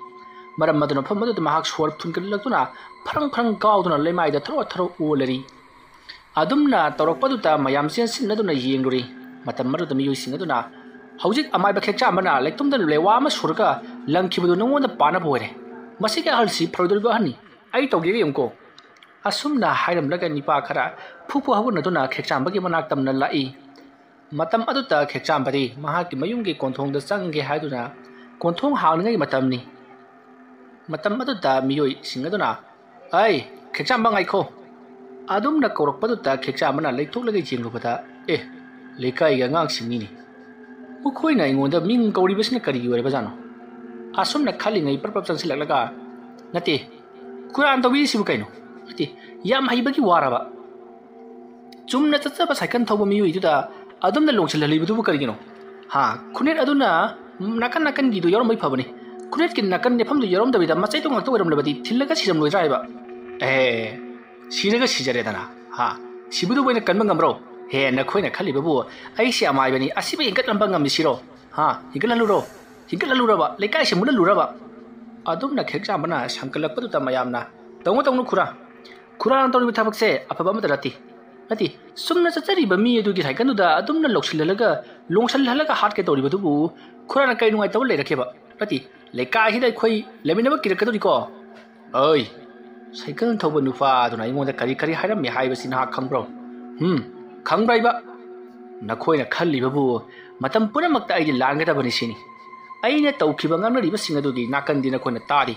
ꯃꯔꯝ ꯑꯗꯨꯅ ꯃꯐꯝ ꯑꯗꯨꯗ ꯃꯍꯥꯛ ꯁꯣꯔ ꯐꯨꯟꯒꯠꯂꯛꯇꯨꯅ ꯐꯔꯪ ꯐꯔꯪ ꯀꯥꯎꯗꯨꯅ ꯂꯩꯃꯥꯏꯗ ꯊꯔꯣ ꯊꯔꯣ ꯑꯣꯜꯂꯔꯤ꯫ ꯑꯗꯨꯝꯅ ꯇꯧꯔꯛꯄꯗꯨꯗ ꯃꯌꯥꯝ ꯆꯦꯟꯁꯤꯟꯅꯗꯨꯅ ꯌꯦꯡꯂꯨꯔꯤ꯫ ꯃꯇꯝ ꯑꯗꯨꯗ ꯃꯤꯑꯣꯏꯁꯤꯡ ꯑꯗꯨꯅ, "ꯍꯧꯖꯤꯛ ꯑꯃꯥꯏꯕ ꯈꯦꯛꯆꯥꯝꯕꯅ ꯂꯩꯇꯨꯝꯗ ꯂꯩꯋꯥ ꯑꯃ ꯁꯨꯔꯒ ꯂꯪꯈꯤꯕꯗꯨ ꯅꯉꯣꯟꯗ ꯄꯥꯟꯅꯕ ꯑꯣꯏꯔꯦ꯫ ꯃꯁꯤꯒꯤ ꯑꯍꯜꯁꯤ ꯐꯔꯣꯏꯗꯧꯔꯤꯕ ꯑꯍꯜꯅꯤ꯫ ꯑꯩ ꯇꯧꯒꯦꯒ ꯌꯦꯡꯉꯨꯀꯣ"꯫ ꯑꯁꯨꯝꯅ ꯍꯥꯏꯔꯝꯂꯒ ꯅꯤꯄꯥ ꯈꯔ ꯐꯨ ꯐꯨ ꯍꯧꯒꯠꯅꯗꯨꯅ ꯈꯦꯛꯆꯥꯝꯕꯒꯤ ꯃꯅꯥꯛ ꯇꯝꯅ ꯂꯥꯛꯏ꯫ ꯃꯇꯝ ꯑꯗꯨꯗ ꯈꯦꯛꯆꯥꯝꯕꯗꯤ ꯃꯍꯥꯛꯀꯤ ꯃꯌꯨꯝꯒꯤ ꯀꯣꯟꯊꯣꯡꯗ ꯆꯪꯒꯦ ꯍꯥꯏꯗꯨꯅ ꯀꯣꯟꯊꯣꯡ ꯍꯥꯡꯂꯤꯉꯩ ꯃꯇꯝꯅꯤ꯫ ꯃꯇꯝ ꯑꯗꯨꯗ ꯃꯤꯑꯣꯏꯁꯤꯡ ꯑꯗꯨꯅ, "ꯑꯩ, ꯈꯦꯛꯆꯥꯝꯕ ꯉꯥꯏꯈꯣ!" ꯑꯗꯨꯝꯅ ꯀꯧꯔꯛꯄꯗꯨꯗ ꯈꯦꯛꯆꯥꯝꯕꯅ ꯂꯩꯊꯣꯛꯂꯒ ꯌꯦꯡꯂꯨꯕꯗ, "ꯑꯦ, ꯂꯩꯀꯥꯏꯒꯤ ꯑꯉꯥꯡꯁꯤꯡꯅꯤꯅꯦ꯫ ꯃꯈꯣꯏꯅ ꯑꯩꯉꯣꯟꯗ ꯃꯤꯡ ꯀꯧꯔꯤꯕꯁꯤꯅ ꯀꯔꯤꯒꯤ ꯑꯣꯏꯔꯕꯖꯥꯠꯅꯣ?" ꯑꯁꯨꯝꯅ ꯈꯜꯂꯤꯉꯩ ꯄ꯭ꯔꯞ ꯄ꯭ꯔꯞ ꯆꯪꯁꯤꯜꯂꯛꯂꯒ, "ꯅꯠꯇꯦ, ꯀꯨꯔꯥꯟ ꯇꯧꯕꯤꯔꯤꯁꯤꯕꯨ ꯀꯩꯅꯣ? ꯅꯠꯇꯦ, ꯌꯥꯝ ꯍꯩꯕꯒꯤ ꯋꯥꯔꯕ? ꯆꯨꯝꯅ ꯆꯠꯆꯕ ꯁꯥꯏꯀꯜ ꯊꯧꯕ ꯃꯤꯑꯣꯏꯗꯨꯗ ꯑꯗꯨꯝꯅ ꯂꯣꯡꯁꯤꯜꯍꯜꯂꯤꯕꯗꯨꯕꯨ ꯀꯔꯤꯒꯤꯅꯣ? ꯍꯥ, ꯈꯨꯅꯦꯠ ꯑꯗꯨꯅ ꯅꯥꯀꯟ ꯅꯥꯀꯟꯒꯤꯗꯨ ꯌꯥꯎꯔꯝꯕꯩ ꯐꯕꯅꯤ꯫ ꯈꯨꯅꯦꯠꯀꯤ ꯅꯥꯀꯟ ꯅꯦꯠꯐꯝꯗꯨ ꯌꯥꯎꯔꯝꯗꯕꯤꯗ ꯃꯆꯩꯗꯨ ꯉꯥꯛꯇ ꯑꯣꯏꯔꯝꯂꯕꯗꯤ ꯊꯤꯜꯂꯒ ꯁꯤꯔꯝꯂꯣꯏꯗ꯭ꯔꯥ ꯍꯥꯏꯕ?" "ꯑꯦ, ꯁꯤꯔꯒ ꯁꯤꯖꯔꯦꯗꯅ꯫ ꯍꯥ, ꯁꯤꯕꯗꯨꯕꯨ ꯑꯩꯅ ꯀꯟꯕ ꯉꯝꯕ꯭ꯔꯣ? ꯍꯦ, ꯅꯈꯣꯏꯅ ꯈꯜꯂꯤꯕꯕꯨ ꯑꯩꯁꯦ ꯑꯃꯥꯏꯕꯅꯤ, ꯑꯁꯤꯕ ꯍꯦꯟꯒꯠꯂꯝꯕ ꯉꯝꯃꯤꯁꯤꯔꯣ? ꯍꯥ, ꯍꯦꯟꯒꯠꯍꯜꯂꯨꯔꯣ? ꯍꯦꯟꯒꯠꯍꯜꯂꯨꯔꯕ? ꯂꯩꯀꯥꯏꯁꯦ ꯃꯨꯜꯍꯜꯂꯨꯔꯕ?" ꯑꯗꯨꯝꯅ ꯈꯦꯛꯆꯥꯝꯕꯅ ꯁꯪꯀꯠꯂꯛꯄꯗꯨꯗ ꯃꯌꯥꯝꯅ, "ꯇꯧꯅꯨ, ꯇꯧꯅꯨ ꯈꯨꯔꯥ꯫ ꯈꯨꯔꯥꯅ ꯇꯧꯔꯤꯕ ꯊꯕꯛꯁꯦ ꯑꯐꯕ ꯑꯃꯠꯇ ꯅꯠꯇꯦ꯫ ꯅꯠꯇꯦ, ꯆꯨꯝꯅ ꯆꯠꯆꯔꯤꯕ ꯃꯤ ꯑꯗꯨꯒꯤ ꯁꯥꯏꯀꯜꯗꯨꯗ ꯑꯗꯨꯝꯅ ꯂꯧꯁꯤꯜꯍꯜꯂꯒ, ꯂꯣꯡꯁꯤꯜꯍꯜꯂꯒ ꯍꯥꯠꯀꯦ ꯇꯧꯔꯤꯕꯗꯨꯕꯨ ꯈꯨꯔꯥꯅ ꯀꯔꯤ ꯅꯨꯡꯉꯥꯏꯇꯕ ꯂꯩꯔꯛꯀꯦꯕ? ꯅꯠꯇꯦ, ꯂꯩꯀꯥꯏꯁꯤꯗ ꯑꯩꯈꯣꯏ ꯂꯩꯃꯤꯟꯅꯕ ꯀꯤꯔꯛꯀꯗꯧꯔꯤꯀꯣ꯫ ꯑꯣꯏ, ꯁꯥꯏꯀꯜ ꯊꯧꯕ ꯅꯨꯄꯥ ꯑꯗꯨꯅ ꯑꯩꯉꯣꯟꯗ ꯀꯔꯤ ꯀꯔꯤ ꯍꯥꯏꯔꯝꯃꯤ ꯍꯥꯏꯕꯁꯤ ꯅꯍꯥꯛ ꯈꯪꯕ꯭ꯔꯣ? ꯍꯨꯝ, ꯈꯪꯕ꯭ꯔꯥ ꯏꯕ? ꯅꯈꯣꯏꯅ ꯈꯜꯂꯤꯕꯕꯨ ꯃꯇꯝ ꯄꯨꯝꯅꯃꯛꯇ ꯑꯩꯗꯤ ꯂꯥꯟꯒꯗꯕꯅꯤ ꯁꯤꯅꯤ꯫ ꯑꯩꯅ ꯇꯧꯈꯤꯕ ꯉꯥꯡꯅꯔꯤꯕꯁꯤꯡ ꯑꯗꯨꯒꯤ ꯅꯥꯀꯟꯗꯤ ꯅꯈꯣꯏꯅ ꯇꯥꯔꯤ꯫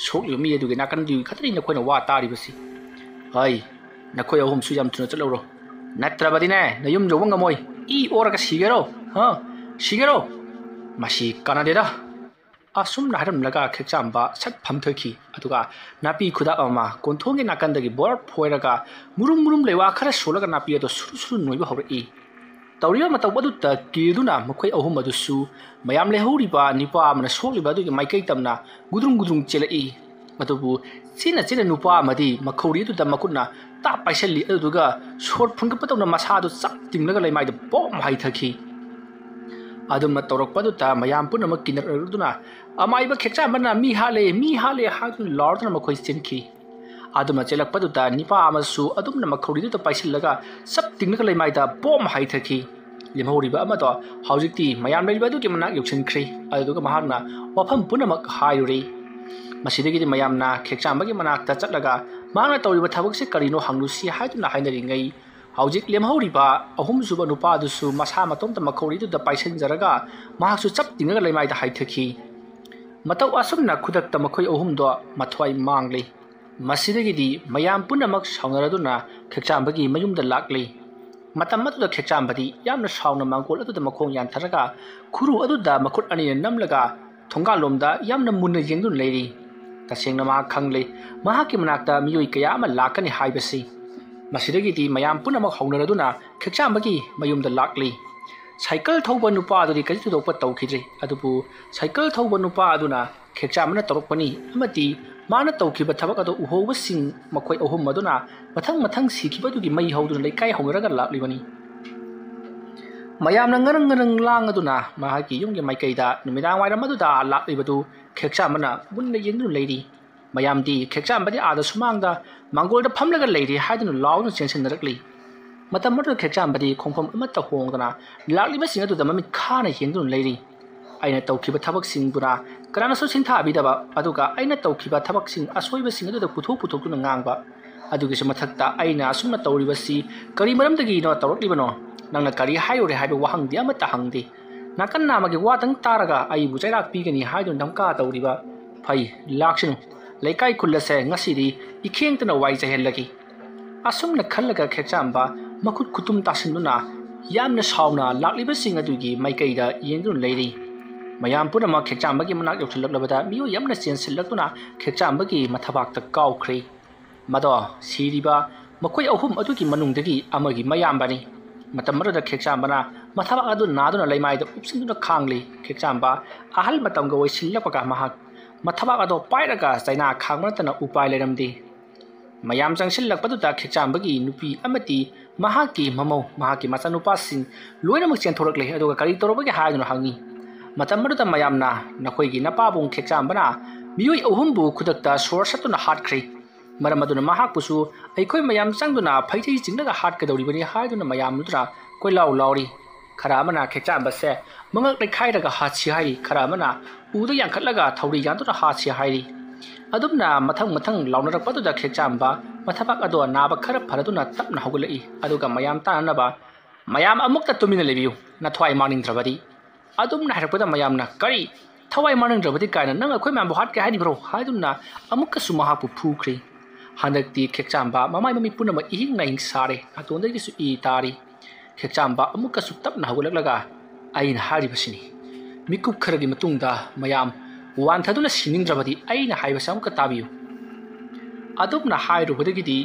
ꯁꯣꯛꯂꯤꯕ ꯃꯤ ꯑꯗꯨꯒꯤ ꯅꯥꯀꯟꯗꯤ ꯈꯛꯇꯅꯤ ꯅꯈꯣꯏꯅ ꯋꯥ ꯇꯥꯔꯤꯕꯁꯤ꯫ ꯍꯩ, ꯅꯈꯣꯏ ꯑꯍꯨꯝꯁꯨ ꯌꯥꯝ ꯊꯨꯅ ꯆꯠꯂꯧꯔꯣ꯫ ꯅꯠꯇ꯭ꯔꯕꯗꯤꯅꯦ, ꯅꯌꯨꯝ ꯌꯧꯕ ꯉꯝꯃꯣꯏ꯫ ꯏ ꯑꯣꯔꯒ ꯁꯤꯒꯦꯔꯣ? ꯍꯥ? ꯁꯤꯒꯦꯔꯣ? ꯃꯁꯤ ꯀꯥꯟꯅꯗꯦꯗ꯫ ꯑꯁꯨꯝꯅ ꯍꯥꯏꯔꯝꯂꯒ ꯈꯦꯛꯆꯥꯝꯕ ꯁꯠ ꯐꯝꯊꯈꯤ꯫ ꯑꯗꯨꯒ ꯅꯥꯄꯤ ꯈꯨꯗꯥꯞ ꯑꯃ ꯀꯣꯟꯊꯣꯡꯒꯤ ꯅꯥꯀꯟꯗꯒꯤ ꯕꯣꯔ ꯐꯣꯏꯔꯒ ꯃꯨꯔꯨꯝ ꯃꯨꯔꯨꯝ ꯂꯩꯋꯥ ꯈꯔ ꯁꯣꯜꯂꯒ ꯅꯥꯄꯤ ꯑꯗꯨ ꯁꯨꯔꯨ ꯁꯨꯔꯨ ꯅꯣꯏꯕ ꯍꯧꯔꯛꯏ꯫ ꯇꯧꯔꯤꯕ ꯃꯇꯧ ꯑꯗꯨꯗ ꯀꯤꯗꯨꯅ ꯃꯈꯣꯏ ꯑꯍꯨꯝ ꯑꯗꯨꯁꯨ ꯃꯌꯥꯝ ꯂꯩꯍꯧꯔꯤꯕ ꯅꯨꯄꯥ ꯑꯃꯅ ꯁꯣꯛꯂꯤꯕ ꯑꯗꯨꯒꯤ ꯃꯥꯏꯀꯩ ꯇꯝꯅ ꯒꯨꯗ꯭ꯔꯨꯡ ꯒꯨꯗ꯭ꯔꯨꯡ ꯆꯦꯜꯂꯛꯏ꯫ ꯑꯗꯨꯕꯨ ꯆꯦꯟꯅ ꯆꯦꯟꯅ ꯅꯨꯄꯥ ꯑꯃꯗꯤ ꯃꯈꯧꯔꯤ ꯑꯗꯨꯗ ꯃꯈꯨꯠꯅ ꯇꯥꯞ ꯄꯥꯏꯁꯤꯜꯂꯤ꯫ ꯑꯗꯨꯗꯨꯒ ꯁꯣꯔ ꯐꯨꯟꯒꯠꯄꯗꯧꯅ ꯃꯁꯥꯗꯨ ꯆꯞ ꯇꯤꯡꯂꯒ ꯂꯩꯃꯥꯏꯗ ꯄꯣꯝ ꯍꯥꯏꯊꯈꯤ꯫ ꯑꯗꯨꯝꯅ ꯇꯧꯔꯛꯄꯗꯨꯗ ꯃꯌꯥꯝ ꯄꯨꯝꯅꯃꯛ ꯀꯤꯅꯔꯗꯨꯅ ꯑꯃꯥꯏꯕ ꯈꯦꯛꯆꯥꯝꯕꯅ "ꯃꯤ ꯍꯥꯠꯂꯦ, ꯃꯤ ꯍꯥꯠꯂꯦ" ꯍꯥꯏꯗꯨꯅ ꯂꯥꯎꯔꯗꯨꯅ ꯃꯈꯣꯏ ꯆꯦꯟꯈꯤ꯫ ꯑꯗꯨꯝꯅ ꯆꯦꯜꯂꯛꯄꯗꯨꯗ ꯅꯤꯄꯥ ꯑꯃꯁꯨ ꯑꯗꯨꯝꯅ ꯃꯈꯧꯔꯤꯗꯨꯗ ꯄꯥꯏꯁꯤꯜꯂꯒ ꯆꯞ ꯇꯤꯡꯂꯒ ꯂꯩꯃꯥꯏꯗ ꯕꯣꯝ ꯍꯥꯏꯊꯈꯤ꯫ ꯂꯦꯝꯍꯧꯔꯤꯕ ꯑꯃꯗꯣ ꯍꯧꯖꯤꯛꯇꯤ ꯃꯌꯥꯝ ꯂꯩꯔꯤꯕ ꯑꯗꯨꯒꯤ ꯃꯅꯥꯛ ꯌꯧꯁꯤꯟꯈ꯭ꯔꯦ꯫ ꯑꯗꯨꯗꯨꯒ ꯃꯍꯥꯛꯅ ꯋꯥꯐꯝ ꯄꯨꯝꯅꯃꯛ ꯍꯥꯏꯔꯨꯔꯦ꯫ ꯃꯁꯤꯗꯒꯤꯗꯤ ꯃꯌꯥꯝꯅ ꯈꯦꯛꯆꯥꯝꯕꯒꯤ ꯃꯅꯥꯛꯇ ꯆꯠꯂꯒ ꯃꯍꯥꯛꯅ ꯇꯧꯔꯤꯕ ꯊꯕꯛꯁꯤ ꯀꯔꯤꯅꯣ ꯍꯪꯂꯨꯁꯤ ꯍꯥꯏꯗꯨꯅ ꯍꯥꯏꯅꯔꯤꯉꯩ, ꯍꯧꯖꯤꯛ ꯂꯦꯝꯍꯧꯔꯤꯕ ꯑꯍꯨꯝꯁꯨꯕ ꯅꯨꯄꯥꯗꯨꯁꯨ ꯃꯁꯥ ꯃꯇꯣꯝꯇ ꯃꯈꯧꯔꯤꯗꯨꯗ ꯄꯥꯏꯁꯤꯟꯖꯔꯒ ꯃꯍꯥꯛꯁꯨ ꯆꯞ ꯇꯤꯡꯉꯒ ꯂꯩꯃꯥꯏꯗ ꯍꯥꯏꯊꯈꯤ꯫ ꯃꯇꯧ ꯑꯁꯨꯝꯅ ꯈꯨꯗꯛꯇ ꯃꯈꯣꯏ ꯑꯍꯨꯝꯗꯣ ꯃꯊ꯭ꯋꯥꯏ ꯃꯥꯡꯂꯤ꯫ ꯃꯁꯤꯗꯒꯤꯗꯤ ꯃꯌꯥꯝ ꯄꯨꯝꯅꯃꯛ ꯁꯥꯎꯅꯔꯗꯨꯅ ꯈꯦꯛꯆꯥꯝꯕꯒꯤ ꯃꯌꯨꯝꯗ ꯂꯥꯛꯂꯤ꯫ ꯃꯇꯝ ꯑꯗꯨꯗ ꯈꯦꯛꯆꯥꯝꯕꯗꯤ ꯌꯥꯝꯅ ꯁꯥꯎꯅ ꯃꯥꯡꯒꯣꯜ ꯑꯗꯨꯗ ꯃꯈꯣꯡ ꯌꯥꯟꯊꯔꯒ ꯈꯨꯔꯨ ꯑꯗꯨꯗ ꯃꯈꯨꯠ ꯑꯅꯤꯅ ꯅꯝꯂꯒ ꯊꯣꯡꯒꯥꯜꯂꯣꯝꯗ ꯌꯥꯝꯅ ꯃꯨꯟꯅ ꯌꯦꯡꯗꯨꯅ ꯂꯩꯔꯤ꯫ ꯇꯁꯦꯡꯅ ꯃꯍꯥꯛ ꯈꯪꯂꯦ, ꯃꯍꯥꯛꯀꯤ ꯃꯅꯥꯛꯇ ꯃꯤꯑꯣꯏ ꯀꯌꯥ ꯑꯃ ꯂꯥꯛꯀꯅꯤ ꯍꯥꯏꯕꯁꯤ꯫ ꯃꯁꯤꯗꯒꯤꯗꯤ ꯃꯌꯥꯝ ꯄꯨꯝꯅꯃꯛ ꯍꯧꯅꯔꯗꯨꯅ ꯈꯦꯛꯆꯥꯝꯕꯒꯤ ꯃꯌꯨꯝꯗ ꯂꯥꯛꯂꯤ꯫ ꯁꯥꯏꯀꯜ ꯊꯧꯕ ꯅꯨꯄꯥ ꯑꯗꯨꯗꯤ ꯀꯔꯤ ꯊꯣꯏꯗꯣꯛꯄ ꯇꯧꯈꯤꯗ꯭ꯔꯦ, ꯑꯗꯨꯕꯨ ꯁꯥꯏꯀꯜ ꯊꯧꯕ ꯅꯨꯄꯥ ꯑꯗꯨꯅ ꯈꯦꯛꯆꯥꯝꯕꯅ ꯇꯧꯔꯛꯄꯅꯤ ꯑꯃꯗꯤ ꯃꯥꯅ ꯇꯧꯈꯤꯕ ꯊꯕꯛ ꯑꯗꯨ ꯎꯍꯧꯕꯁꯤꯡ ꯃꯈꯣꯏ ꯑꯍꯨꯝ ꯑꯗꯨꯅ ꯃꯊꯪ ꯃꯊꯪ ꯁꯤꯈꯤꯕꯗꯨꯒꯤ ꯃꯩ ꯍꯧꯗꯨꯅ ꯂꯩꯀꯥꯏ ꯍꯧꯅꯔꯒ ꯂꯥꯛꯂꯤꯕꯅꯤ꯫ ꯃꯌꯥꯝꯅ ꯉꯔꯪ ꯉꯔꯪ ꯂꯥꯡꯉꯗꯨꯅ ꯃꯍꯥꯛꯀꯤ ꯌꯨꯝꯒꯤ ꯃꯥꯏꯀꯩꯗ ꯅꯨꯃꯤꯗꯥꯡ ꯋꯥꯏꯔꯝ ꯑꯗꯨꯗ ꯂꯥꯛꯂꯤꯕꯗꯨ ꯈꯦꯛꯆꯥꯝꯕꯅ ꯃꯨꯟꯅ ꯌꯦꯡꯗꯨꯅ ꯂꯩꯔꯤ꯫ ꯃꯌꯥꯝꯗꯤ ꯈꯦꯛꯆꯥꯝꯕꯗꯤ ꯑꯥꯗ ꯁꯨꯃꯥꯡꯗ ꯃꯥꯡꯒꯣꯜꯗ ꯐꯝꯂꯒ ꯂꯩꯔꯤ ꯍꯥꯏꯗꯨꯅ ꯂꯥꯎꯗꯨꯅ ꯆꯦꯟꯁꯤꯟꯅꯔꯛꯂꯤ꯫ ꯃꯇꯝ ꯑꯗꯨꯗ ꯈꯦꯛꯆꯥꯝꯕꯗꯤ ꯈꯣꯡꯐꯝ ꯑꯃꯠꯇ ꯍꯣꯡꯗꯅ ꯂꯥꯛꯂꯤꯕꯁꯤꯡ ꯑꯗꯨꯗ ꯃꯃꯤꯠ ꯈꯥꯅ ꯌꯦꯡꯗꯨꯅ ꯂꯩꯔꯤ꯫ ꯑꯩꯅ ꯇꯧꯈꯤꯕ ꯊꯕꯛꯁꯤꯡꯗꯨꯅ ꯀꯅꯥꯅꯁꯨ ꯁꯤꯟꯊꯥꯕꯤꯗꯕ, ꯑꯗꯨꯒ ꯑꯩꯅ ꯇꯧꯈꯤꯕ ꯊꯕꯛꯁꯤꯡ ꯑꯁꯣꯏꯕꯁꯤꯡ ꯑꯗꯨꯗ ꯄꯨꯊꯣꯛ ꯄꯨꯊꯣꯛꯇꯨꯅ ꯉꯥꯡꯕ꯫ ꯑꯗꯨꯒꯤꯁꯨ ꯃꯊꯛꯇ ꯑꯩꯅ ꯑꯁꯨꯝꯅ ꯇꯧꯔꯤꯕꯁꯤ ꯀꯔꯤ ꯃꯔꯝꯗꯒꯤꯅꯣ ꯇꯧꯔꯛꯂꯤꯕꯅꯣ? ꯅꯪꯅ ꯀꯔꯤ ꯍꯥꯏꯔꯨꯔꯦ ꯍꯥꯏꯕ ꯋꯥꯍꯪꯗꯤ ꯑꯃꯠꯇ ꯍꯪꯗꯦ꯫ ꯅꯥꯀꯟ ꯅꯥꯝꯃꯒꯤ ꯋꯥꯗꯪ ꯇꯥꯔꯒ ꯑꯩꯕꯨ ꯆꯩꯔꯥꯛ ꯄꯤꯒꯅꯤ ꯍꯥꯏꯗꯨꯅ ꯙꯝꯀꯥ ꯇꯧꯔꯤꯕ꯫ ꯐꯩ, ꯂꯥꯛꯁꯅꯨ꯫ ꯂꯩꯀꯥꯏ ꯈꯨꯜ ꯑꯁꯦ ꯉꯁꯤꯗꯤ ꯏꯈꯦꯡꯇꯅ ꯋꯥꯏ ꯆꯥꯏꯍꯜꯂꯒꯦ꯫ ꯑꯁꯨꯝꯅ ꯈꯜꯂꯒ ꯈꯦꯛꯆꯥꯝꯕ ꯃꯈꯨꯠ ꯈꯨꯇꯨꯝ ꯇꯥꯁꯤꯟꯗꯨꯅ ꯌꯥꯝꯅ ꯁꯥꯎꯅ ꯂꯥꯛꯂꯤꯕꯁꯤꯡ ꯑꯗꯨꯒꯤ ꯃꯥꯏꯀꯩꯗ ꯌꯦꯡꯗꯨꯅ ꯂꯩꯔꯤ꯫ ꯃꯌꯥꯝ ꯄꯨꯝꯅꯃꯛ ꯈꯦꯛꯆꯥꯝꯕꯒꯤ ꯃꯅꯥꯛ ꯌꯧꯁꯤꯜꯂꯛꯂꯕꯗ ꯃꯤꯑꯣꯏ ꯑꯃꯅ ꯆꯦꯟꯁꯤꯜꯂꯛꯇꯨꯅ ꯈꯦꯛꯆꯥꯝꯕꯒꯤ ꯃꯊꯕꯥꯛꯇ ꯀꯥꯎꯈ꯭ꯔꯦ꯫ ꯃꯗꯣ ꯁꯤꯔꯤꯕ ꯃꯈꯣꯏ ꯑꯍꯨꯝ ꯑꯗꯨꯒꯤ ꯃꯅꯨꯡꯗꯒꯤ ꯑꯃꯒꯤ ꯃꯌꯥꯝꯕꯅꯤ꯫ ꯃꯇꯝ ꯑꯗꯨꯗ ꯈꯦꯛꯆꯥꯝꯕꯅ ꯃꯊꯕꯥꯛ ꯑꯗꯨ ꯅꯥꯗꯨꯅ ꯂꯩꯃꯥꯏꯗ ꯎꯞꯁꯤꯟꯗꯨꯅ ꯈꯥꯡꯂꯤ꯫ ꯈꯦꯛꯆꯥꯝꯕ ꯑꯍꯜ ꯃꯇꯝꯒ ꯑꯣꯏꯁꯤꯜꯂꯛꯄꯒ ꯃꯍꯥꯛ ꯃꯊꯕꯥꯛ ꯑꯗꯣ ꯄꯥꯏꯔꯒ ꯆꯩꯅꯥ ꯈꯥꯡꯕ ꯅꯠꯇꯅ ꯎꯄꯥꯏ ꯂꯩꯔꯝꯗꯦ꯫ ꯃꯌꯥꯝ ꯆꯪꯁꯤꯜꯂꯛꯄꯗꯨꯗ ꯈꯦꯛꯆꯥꯝꯕꯒꯤ ꯅꯨꯄꯤ ꯑꯃꯗꯤ ꯃꯍꯥꯛꯀꯤ ꯃꯃꯧ, ꯃꯍꯥꯛꯀꯤ ꯃꯆꯥꯅꯨꯄꯥꯁꯤꯡ ꯂꯣꯏꯅꯃꯛ ꯆꯦꯟꯊꯣꯔꯛꯂꯦ, ꯑꯗꯨꯒ "ꯀꯔꯤ ꯇꯧꯔꯕꯒꯦ?" ꯍꯥꯏꯗꯨꯅ ꯍꯪꯉꯤ꯫ ꯃꯇꯝ ꯑꯗꯨꯗ ꯃꯌꯥꯝꯅ, "ꯅꯈꯣꯏꯒꯤ ꯅꯄꯥꯕꯨꯡ ꯈꯦꯛꯆꯥꯝꯕꯅ ꯃꯤꯑꯣꯏ ꯑꯍꯨꯝꯕꯨ ꯈꯨꯗꯛꯇ ꯁꯣꯔ ꯁꯠꯇꯨꯅ ꯍꯥꯠꯈ꯭ꯔꯦ꯫ ꯃꯔꯝ ꯑꯗꯨꯅ ꯃꯍꯥꯛꯄꯨꯁꯨ ꯑꯩꯈꯣꯏ ꯃꯌꯥꯝ ꯆꯪꯗꯨꯅ ꯐꯩꯖꯩ ꯆꯤꯡꯂꯒ ꯍꯥꯠꯀꯗꯧꯔꯤꯕꯅꯤ" ꯍꯥꯏꯗꯨꯅ ꯃꯌꯥꯝꯗꯨꯅ ꯀꯣꯏꯂꯥꯎ ꯂꯥꯎꯔꯤ꯫ ꯈꯔ ꯑꯃꯅ ꯈꯦꯛꯆꯥꯝꯕꯁꯦ ꯃꯉꯛ ꯂꯩꯈꯥꯏꯔꯒ ꯍꯥꯠꯁꯤ ꯍꯥꯏꯔꯤ, ꯈꯔ ꯑꯃꯅ ꯎꯗ ꯌꯥꯟꯈꯠꯂꯒ ꯊꯧꯔꯤ ꯌꯥꯟꯗꯨꯅ ꯍꯥꯠꯁꯤ ꯍꯥꯏꯔꯤ꯫ ꯑꯗꯨꯝꯅ ꯃꯊꯪ ꯃꯊꯪ ꯂꯥꯎꯅꯔꯛꯄꯗꯨꯗ ꯈꯦꯛꯆꯥꯝꯕ ꯃꯊꯕꯥꯛ ꯑꯗꯣ ꯅꯥꯕ ꯈꯔ ꯐꯔꯗꯨꯅ ꯇꯞꯅ ꯍꯧꯒꯠꯂꯛꯏ꯫ ꯑꯗꯨꯒ ꯃꯌꯥꯝ ꯇꯥꯅꯅꯕ, "ꯃꯌꯥꯝ ꯑꯃꯨꯛꯇ ꯇꯨꯃꯤꯟꯅ ꯂꯩꯕꯤꯌꯨ, ꯅꯊ꯭ꯋꯥꯏ ꯃꯥꯡꯅꯤꯡꯗ꯭ꯔꯕꯗꯤ"꯫ ꯑꯗꯨꯝꯅ ꯍꯥꯏꯔꯛꯄꯗ ꯃꯌꯥꯝꯅ, "ꯀꯔꯤ? ꯊꯋꯥꯏ ꯃꯥꯡꯅꯤꯡꯗ꯭ꯔꯕꯗꯤ ꯀꯥꯏꯅ ꯅꯪ ꯑꯩꯈꯣꯏ ꯃꯌꯥꯝꯕꯨ ꯍꯥꯠꯀꯦ ꯍꯥꯏꯔꯤꯕ꯭ꯔꯣ?" ꯍꯥꯏꯗꯨꯅ ꯑꯃꯨꯛꯀꯁꯨ ꯃꯍꯥꯛꯄꯨ ꯐꯨꯈ꯭ꯔꯦ꯫ ꯍꯟꯗꯛꯇꯤ ꯈꯦꯛꯆꯥꯝꯕ ꯃꯃꯥꯏ ꯃꯃꯤꯠ ꯄꯨꯝꯅꯃꯛ ꯏꯍꯤꯡ ꯅꯥꯍꯤꯡ ꯁꯥꯔꯦ, ꯅꯥꯇꯣꯟꯗꯒꯤꯁꯨ ꯏ ꯇꯥꯔꯤ꯫ ꯈꯦꯛꯆꯥꯝꯕ ꯑꯃꯨꯛꯀꯁꯨ ꯇꯞꯅ ꯍꯧꯒꯠꯂꯛꯂꯒ, "ꯑꯩꯅ ꯍꯥꯏꯔꯤꯕꯁꯤꯅꯤ, ꯃꯤꯀꯨꯞ ꯈꯔꯒꯤ ꯃꯇꯨꯡꯗ ꯃꯌꯥꯝ ꯋꯥꯟꯊꯗꯨꯅ ꯁꯤꯅꯤꯡꯗ꯭ꯔꯕꯗꯤ ꯑꯩꯅ ꯍꯥꯏꯕꯁꯤ ꯑꯃꯨꯛꯀ ꯇꯥꯕꯤꯌꯨ"꯫ ꯑꯗꯨꯝꯅ ꯍꯥꯏꯔꯨꯕꯗꯒꯤꯗꯤ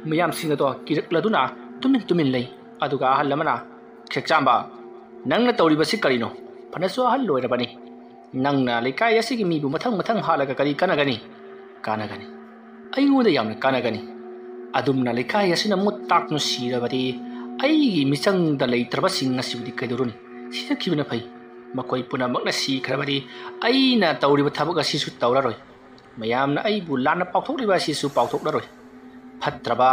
ꯃꯌꯥꯝꯁꯤꯡ ꯑꯗꯣ ꯀꯤꯔꯛꯂꯗꯨꯅ ꯇꯨꯃꯤꯟ ꯇꯨꯃꯤꯟ ꯂꯩ꯫ ꯑꯗꯨꯒ ꯑꯍꯜ ꯑꯃꯅ, "ꯈꯦꯛꯆꯥꯝꯕ, ꯅꯪꯅ ꯇꯧꯔꯤꯕꯁꯤ ꯀꯔꯤꯅꯣ? ꯐꯅꯁꯨ ꯑꯍꯜ ꯑꯣꯏꯔꯕꯅꯤ꯫ ꯅꯪꯅ ꯂꯩꯀꯥꯏ ꯑꯁꯤꯒꯤ ꯃꯤꯕꯨ ꯃꯊꯪ ꯃꯊꯪ ꯍꯥꯠꯂꯒ ꯀꯔꯤ ꯀꯥꯟꯅꯒꯅꯤ?" "ꯀꯥꯟꯅꯒꯅꯤ꯫ ꯑꯩꯉꯣꯟꯗ ꯌꯥꯝꯅ ꯀꯥꯟꯅꯒꯅꯤ꯫ ꯑꯗꯨꯝꯅ ꯂꯩꯀꯥꯏ ꯑꯁꯤꯅ ꯃꯨꯠ ꯇꯥꯛꯇꯨꯅ ꯁꯤꯔꯕꯗꯤ ꯑꯩꯒꯤ ꯃꯤꯆꯪꯗ ꯂꯩꯇ꯭ꯔꯕꯁꯤꯡ ꯑꯁꯤꯕꯨꯗꯤ ꯀꯩꯗꯧꯔꯨꯅꯤ? ꯁꯤꯖꯈꯤꯕꯅ ꯐꯩ꯫ ꯃꯈꯣꯏ ꯄꯨꯝꯅꯃꯛꯅ ꯁꯤꯈ꯭ꯔꯕꯗꯤ ꯑꯩꯅ ꯇꯧꯔꯤꯕ ꯊꯕꯛ ꯑꯁꯤꯁꯨ ꯇꯧꯔꯔꯣꯏ꯫ ꯃꯌꯥꯝꯅ ꯑꯩꯕꯨ ꯂꯥꯟꯅ ꯄꯥꯎꯊꯣꯛꯂꯤꯕ ꯑꯁꯤꯁꯨ ꯄꯥꯎꯊꯣꯛꯂꯔꯣꯏ꯫ ꯐꯠꯇ꯭ꯔꯕ,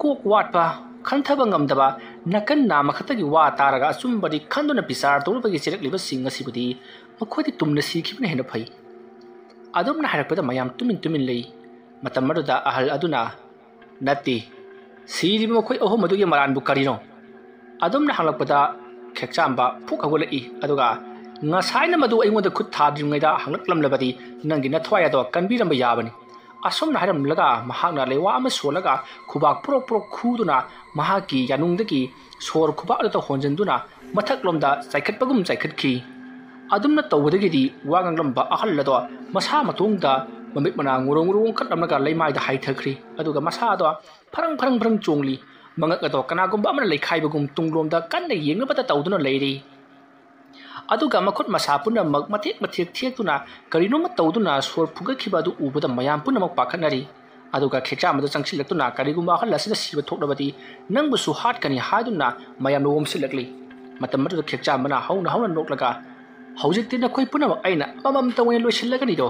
ꯀꯣꯛ ꯋꯥꯠꯄ, ꯈꯟꯊꯕ ꯉꯝꯗꯕ, ꯅꯥꯀꯟ ꯅꯥꯝꯃ ꯈꯛꯇꯒꯤ ꯋꯥ ꯇꯥꯔꯒ ꯑꯆꯨꯝꯕꯗꯤ ꯈꯟꯗꯨꯅ ꯕꯤꯆꯥꯔ ꯇꯧꯅꯕꯒꯤ ꯆꯦꯜꯂꯛꯂꯤꯕꯁꯤꯡ ꯑꯁꯤꯕꯨꯗꯤ ꯃꯈꯣꯏꯗꯤ ꯇꯨꯝꯅ ꯁꯤꯈꯤꯕꯅ ꯍꯦꯟꯅ ꯐꯩ꯫ ꯑꯗꯨꯝꯅ ꯍꯥꯏꯔꯛꯄꯗ ꯃꯌꯥꯝ ꯇꯨꯃꯤꯟ ꯇꯨꯃꯤꯟ ꯂꯩ꯫ ꯃꯇꯝ ꯑꯗꯨꯗ ꯑꯍꯜ ꯑꯗꯨꯅ, "ꯅꯠꯇꯦ, ꯁꯤꯔꯤꯕ ꯃꯈꯣꯏ ꯑꯍꯨꯝ ꯑꯗꯨꯒꯤ ꯃꯔꯥꯟꯕꯨ ꯀꯔꯤꯅꯣ?" ꯑꯗꯨꯝꯅ ꯍꯪꯂꯛꯄꯗ ꯈꯦꯛꯆꯥꯝꯕ ꯐꯨꯛ ꯍꯧꯒꯠꯂꯛꯏ, ꯑꯗꯨꯒ, "ꯉꯁꯥꯏꯅ ꯃꯗꯨ ꯑꯩꯉꯣꯟꯗ ꯈꯨꯠ ꯊꯥꯗ꯭ꯔꯤꯉꯩꯗ ꯍꯪꯂꯛꯂꯝꯂꯕꯗꯤ ꯅꯪꯒꯤ ꯅꯊ꯭ꯋꯥꯏ ꯑꯗꯣ ꯀꯟꯕꯤꯔꯝꯕ ꯌꯥꯕꯅꯤ"꯫ ꯑꯁꯨꯝꯅ ꯍꯥꯏꯔꯝꯂꯒ ꯃꯍꯥꯛꯅ ꯂꯩꯋꯥ ꯑꯃ ꯁꯣꯜꯂꯒ ꯈꯨꯕꯥꯛ ꯄ꯭ꯔꯣꯛ ꯄ꯭ꯔꯣꯛ ꯈꯨꯗꯨꯅ ꯃꯍꯥꯛꯀꯤ ꯌꯥꯅꯨꯡꯗꯒꯤ ꯁꯣꯔ ꯈꯨꯕꯥꯛ ꯑꯗꯨꯗ ꯍꯣꯟꯖꯤꯟꯗꯨꯅ ꯃꯊꯛꯂꯣꯝꯗ ꯆꯥꯏꯈꯠꯄꯒꯨꯝ ꯆꯥꯏꯈꯠꯈꯤ꯫ ꯑꯗꯨꯝꯅ ꯇꯧꯕꯗꯒꯤꯗꯤ ꯋꯥ ꯉꯥꯡꯂꯝꯕ ꯑꯍꯜ ꯑꯗꯣ ꯃꯁꯥ ꯃꯇꯣꯝꯗ ꯃꯃꯤꯠ ꯃꯅꯥ ꯉꯨꯔꯣ ꯉꯨꯔꯣ ꯑꯣꯟꯈꯠꯂꯝꯂꯒ ꯂꯩꯃꯥꯏꯗ ꯍꯥꯏꯊꯈ꯭ꯔꯤ꯫ ꯑꯗꯨꯒ ꯃꯁꯥ ꯑꯗꯣ ꯐꯔꯪ ꯐꯔꯪ ꯐꯔꯪ ꯆꯣꯡꯂꯤ꯫ ꯃꯉꯛ ꯑꯗꯣ ꯀꯅꯥꯒꯨꯝꯕ ꯑꯃꯅ ꯂꯩꯈꯥꯏꯕꯒꯨꯝ ꯇꯨꯡꯂꯣꯝꯗ ꯀꯟꯅ ꯌꯦꯡꯅꯕꯇ ꯇꯧꯗꯨꯅ ꯂꯩꯔꯤ꯫ ꯑꯗꯨꯒ ꯃꯈꯨꯠ ꯃꯁꯥ ꯄꯨꯝꯅꯃꯛ ꯃꯊꯦꯛ ꯃꯊꯦꯛ ꯊꯦꯛꯇꯨꯅ ꯀꯔꯤꯅꯣꯃ ꯇꯧꯗꯨꯅ ꯁꯣꯔ ꯐꯨꯒꯠꯈꯤꯕ ꯑꯗꯨ ꯎꯕꯗ ꯃꯌꯥꯝ ꯄꯨꯝꯅꯃꯛ ꯄꯥꯈꯠꯅꯔꯤ꯫ ꯑꯗꯨꯒ ꯈꯦꯛꯆꯥꯝꯕꯗ ꯆꯪꯁꯤꯜꯂꯛꯇꯨꯅ, "ꯀꯔꯤꯒꯨꯝꯕ ꯑꯍꯜ ꯑꯁꯤꯗ ꯁꯤꯕ ꯊꯣꯛꯂꯕꯗꯤ ꯅꯪꯕꯨꯁꯨ ꯍꯥꯠꯀꯅꯤ" ꯍꯥꯏꯗꯨꯅ ꯃꯌꯥꯝꯅ ꯑꯣꯝꯁꯤꯜꯂꯛꯂꯤ꯫ ꯃꯇꯝ ꯑꯗꯨꯗ ꯈꯦꯛꯆꯥꯝꯕꯅ ꯍꯧꯅ ꯍꯧꯅ ꯅꯣꯛꯂꯒ, "ꯍꯧꯖꯤꯛꯇꯤ ꯅꯈꯣꯏ ꯄꯨꯝꯅꯃꯛ ꯑꯩꯅ ꯑꯃꯃꯝꯇ ꯑꯣꯏꯅ ꯂꯣꯏꯁꯤꯜꯂꯒꯅꯤꯗꯣ"꯫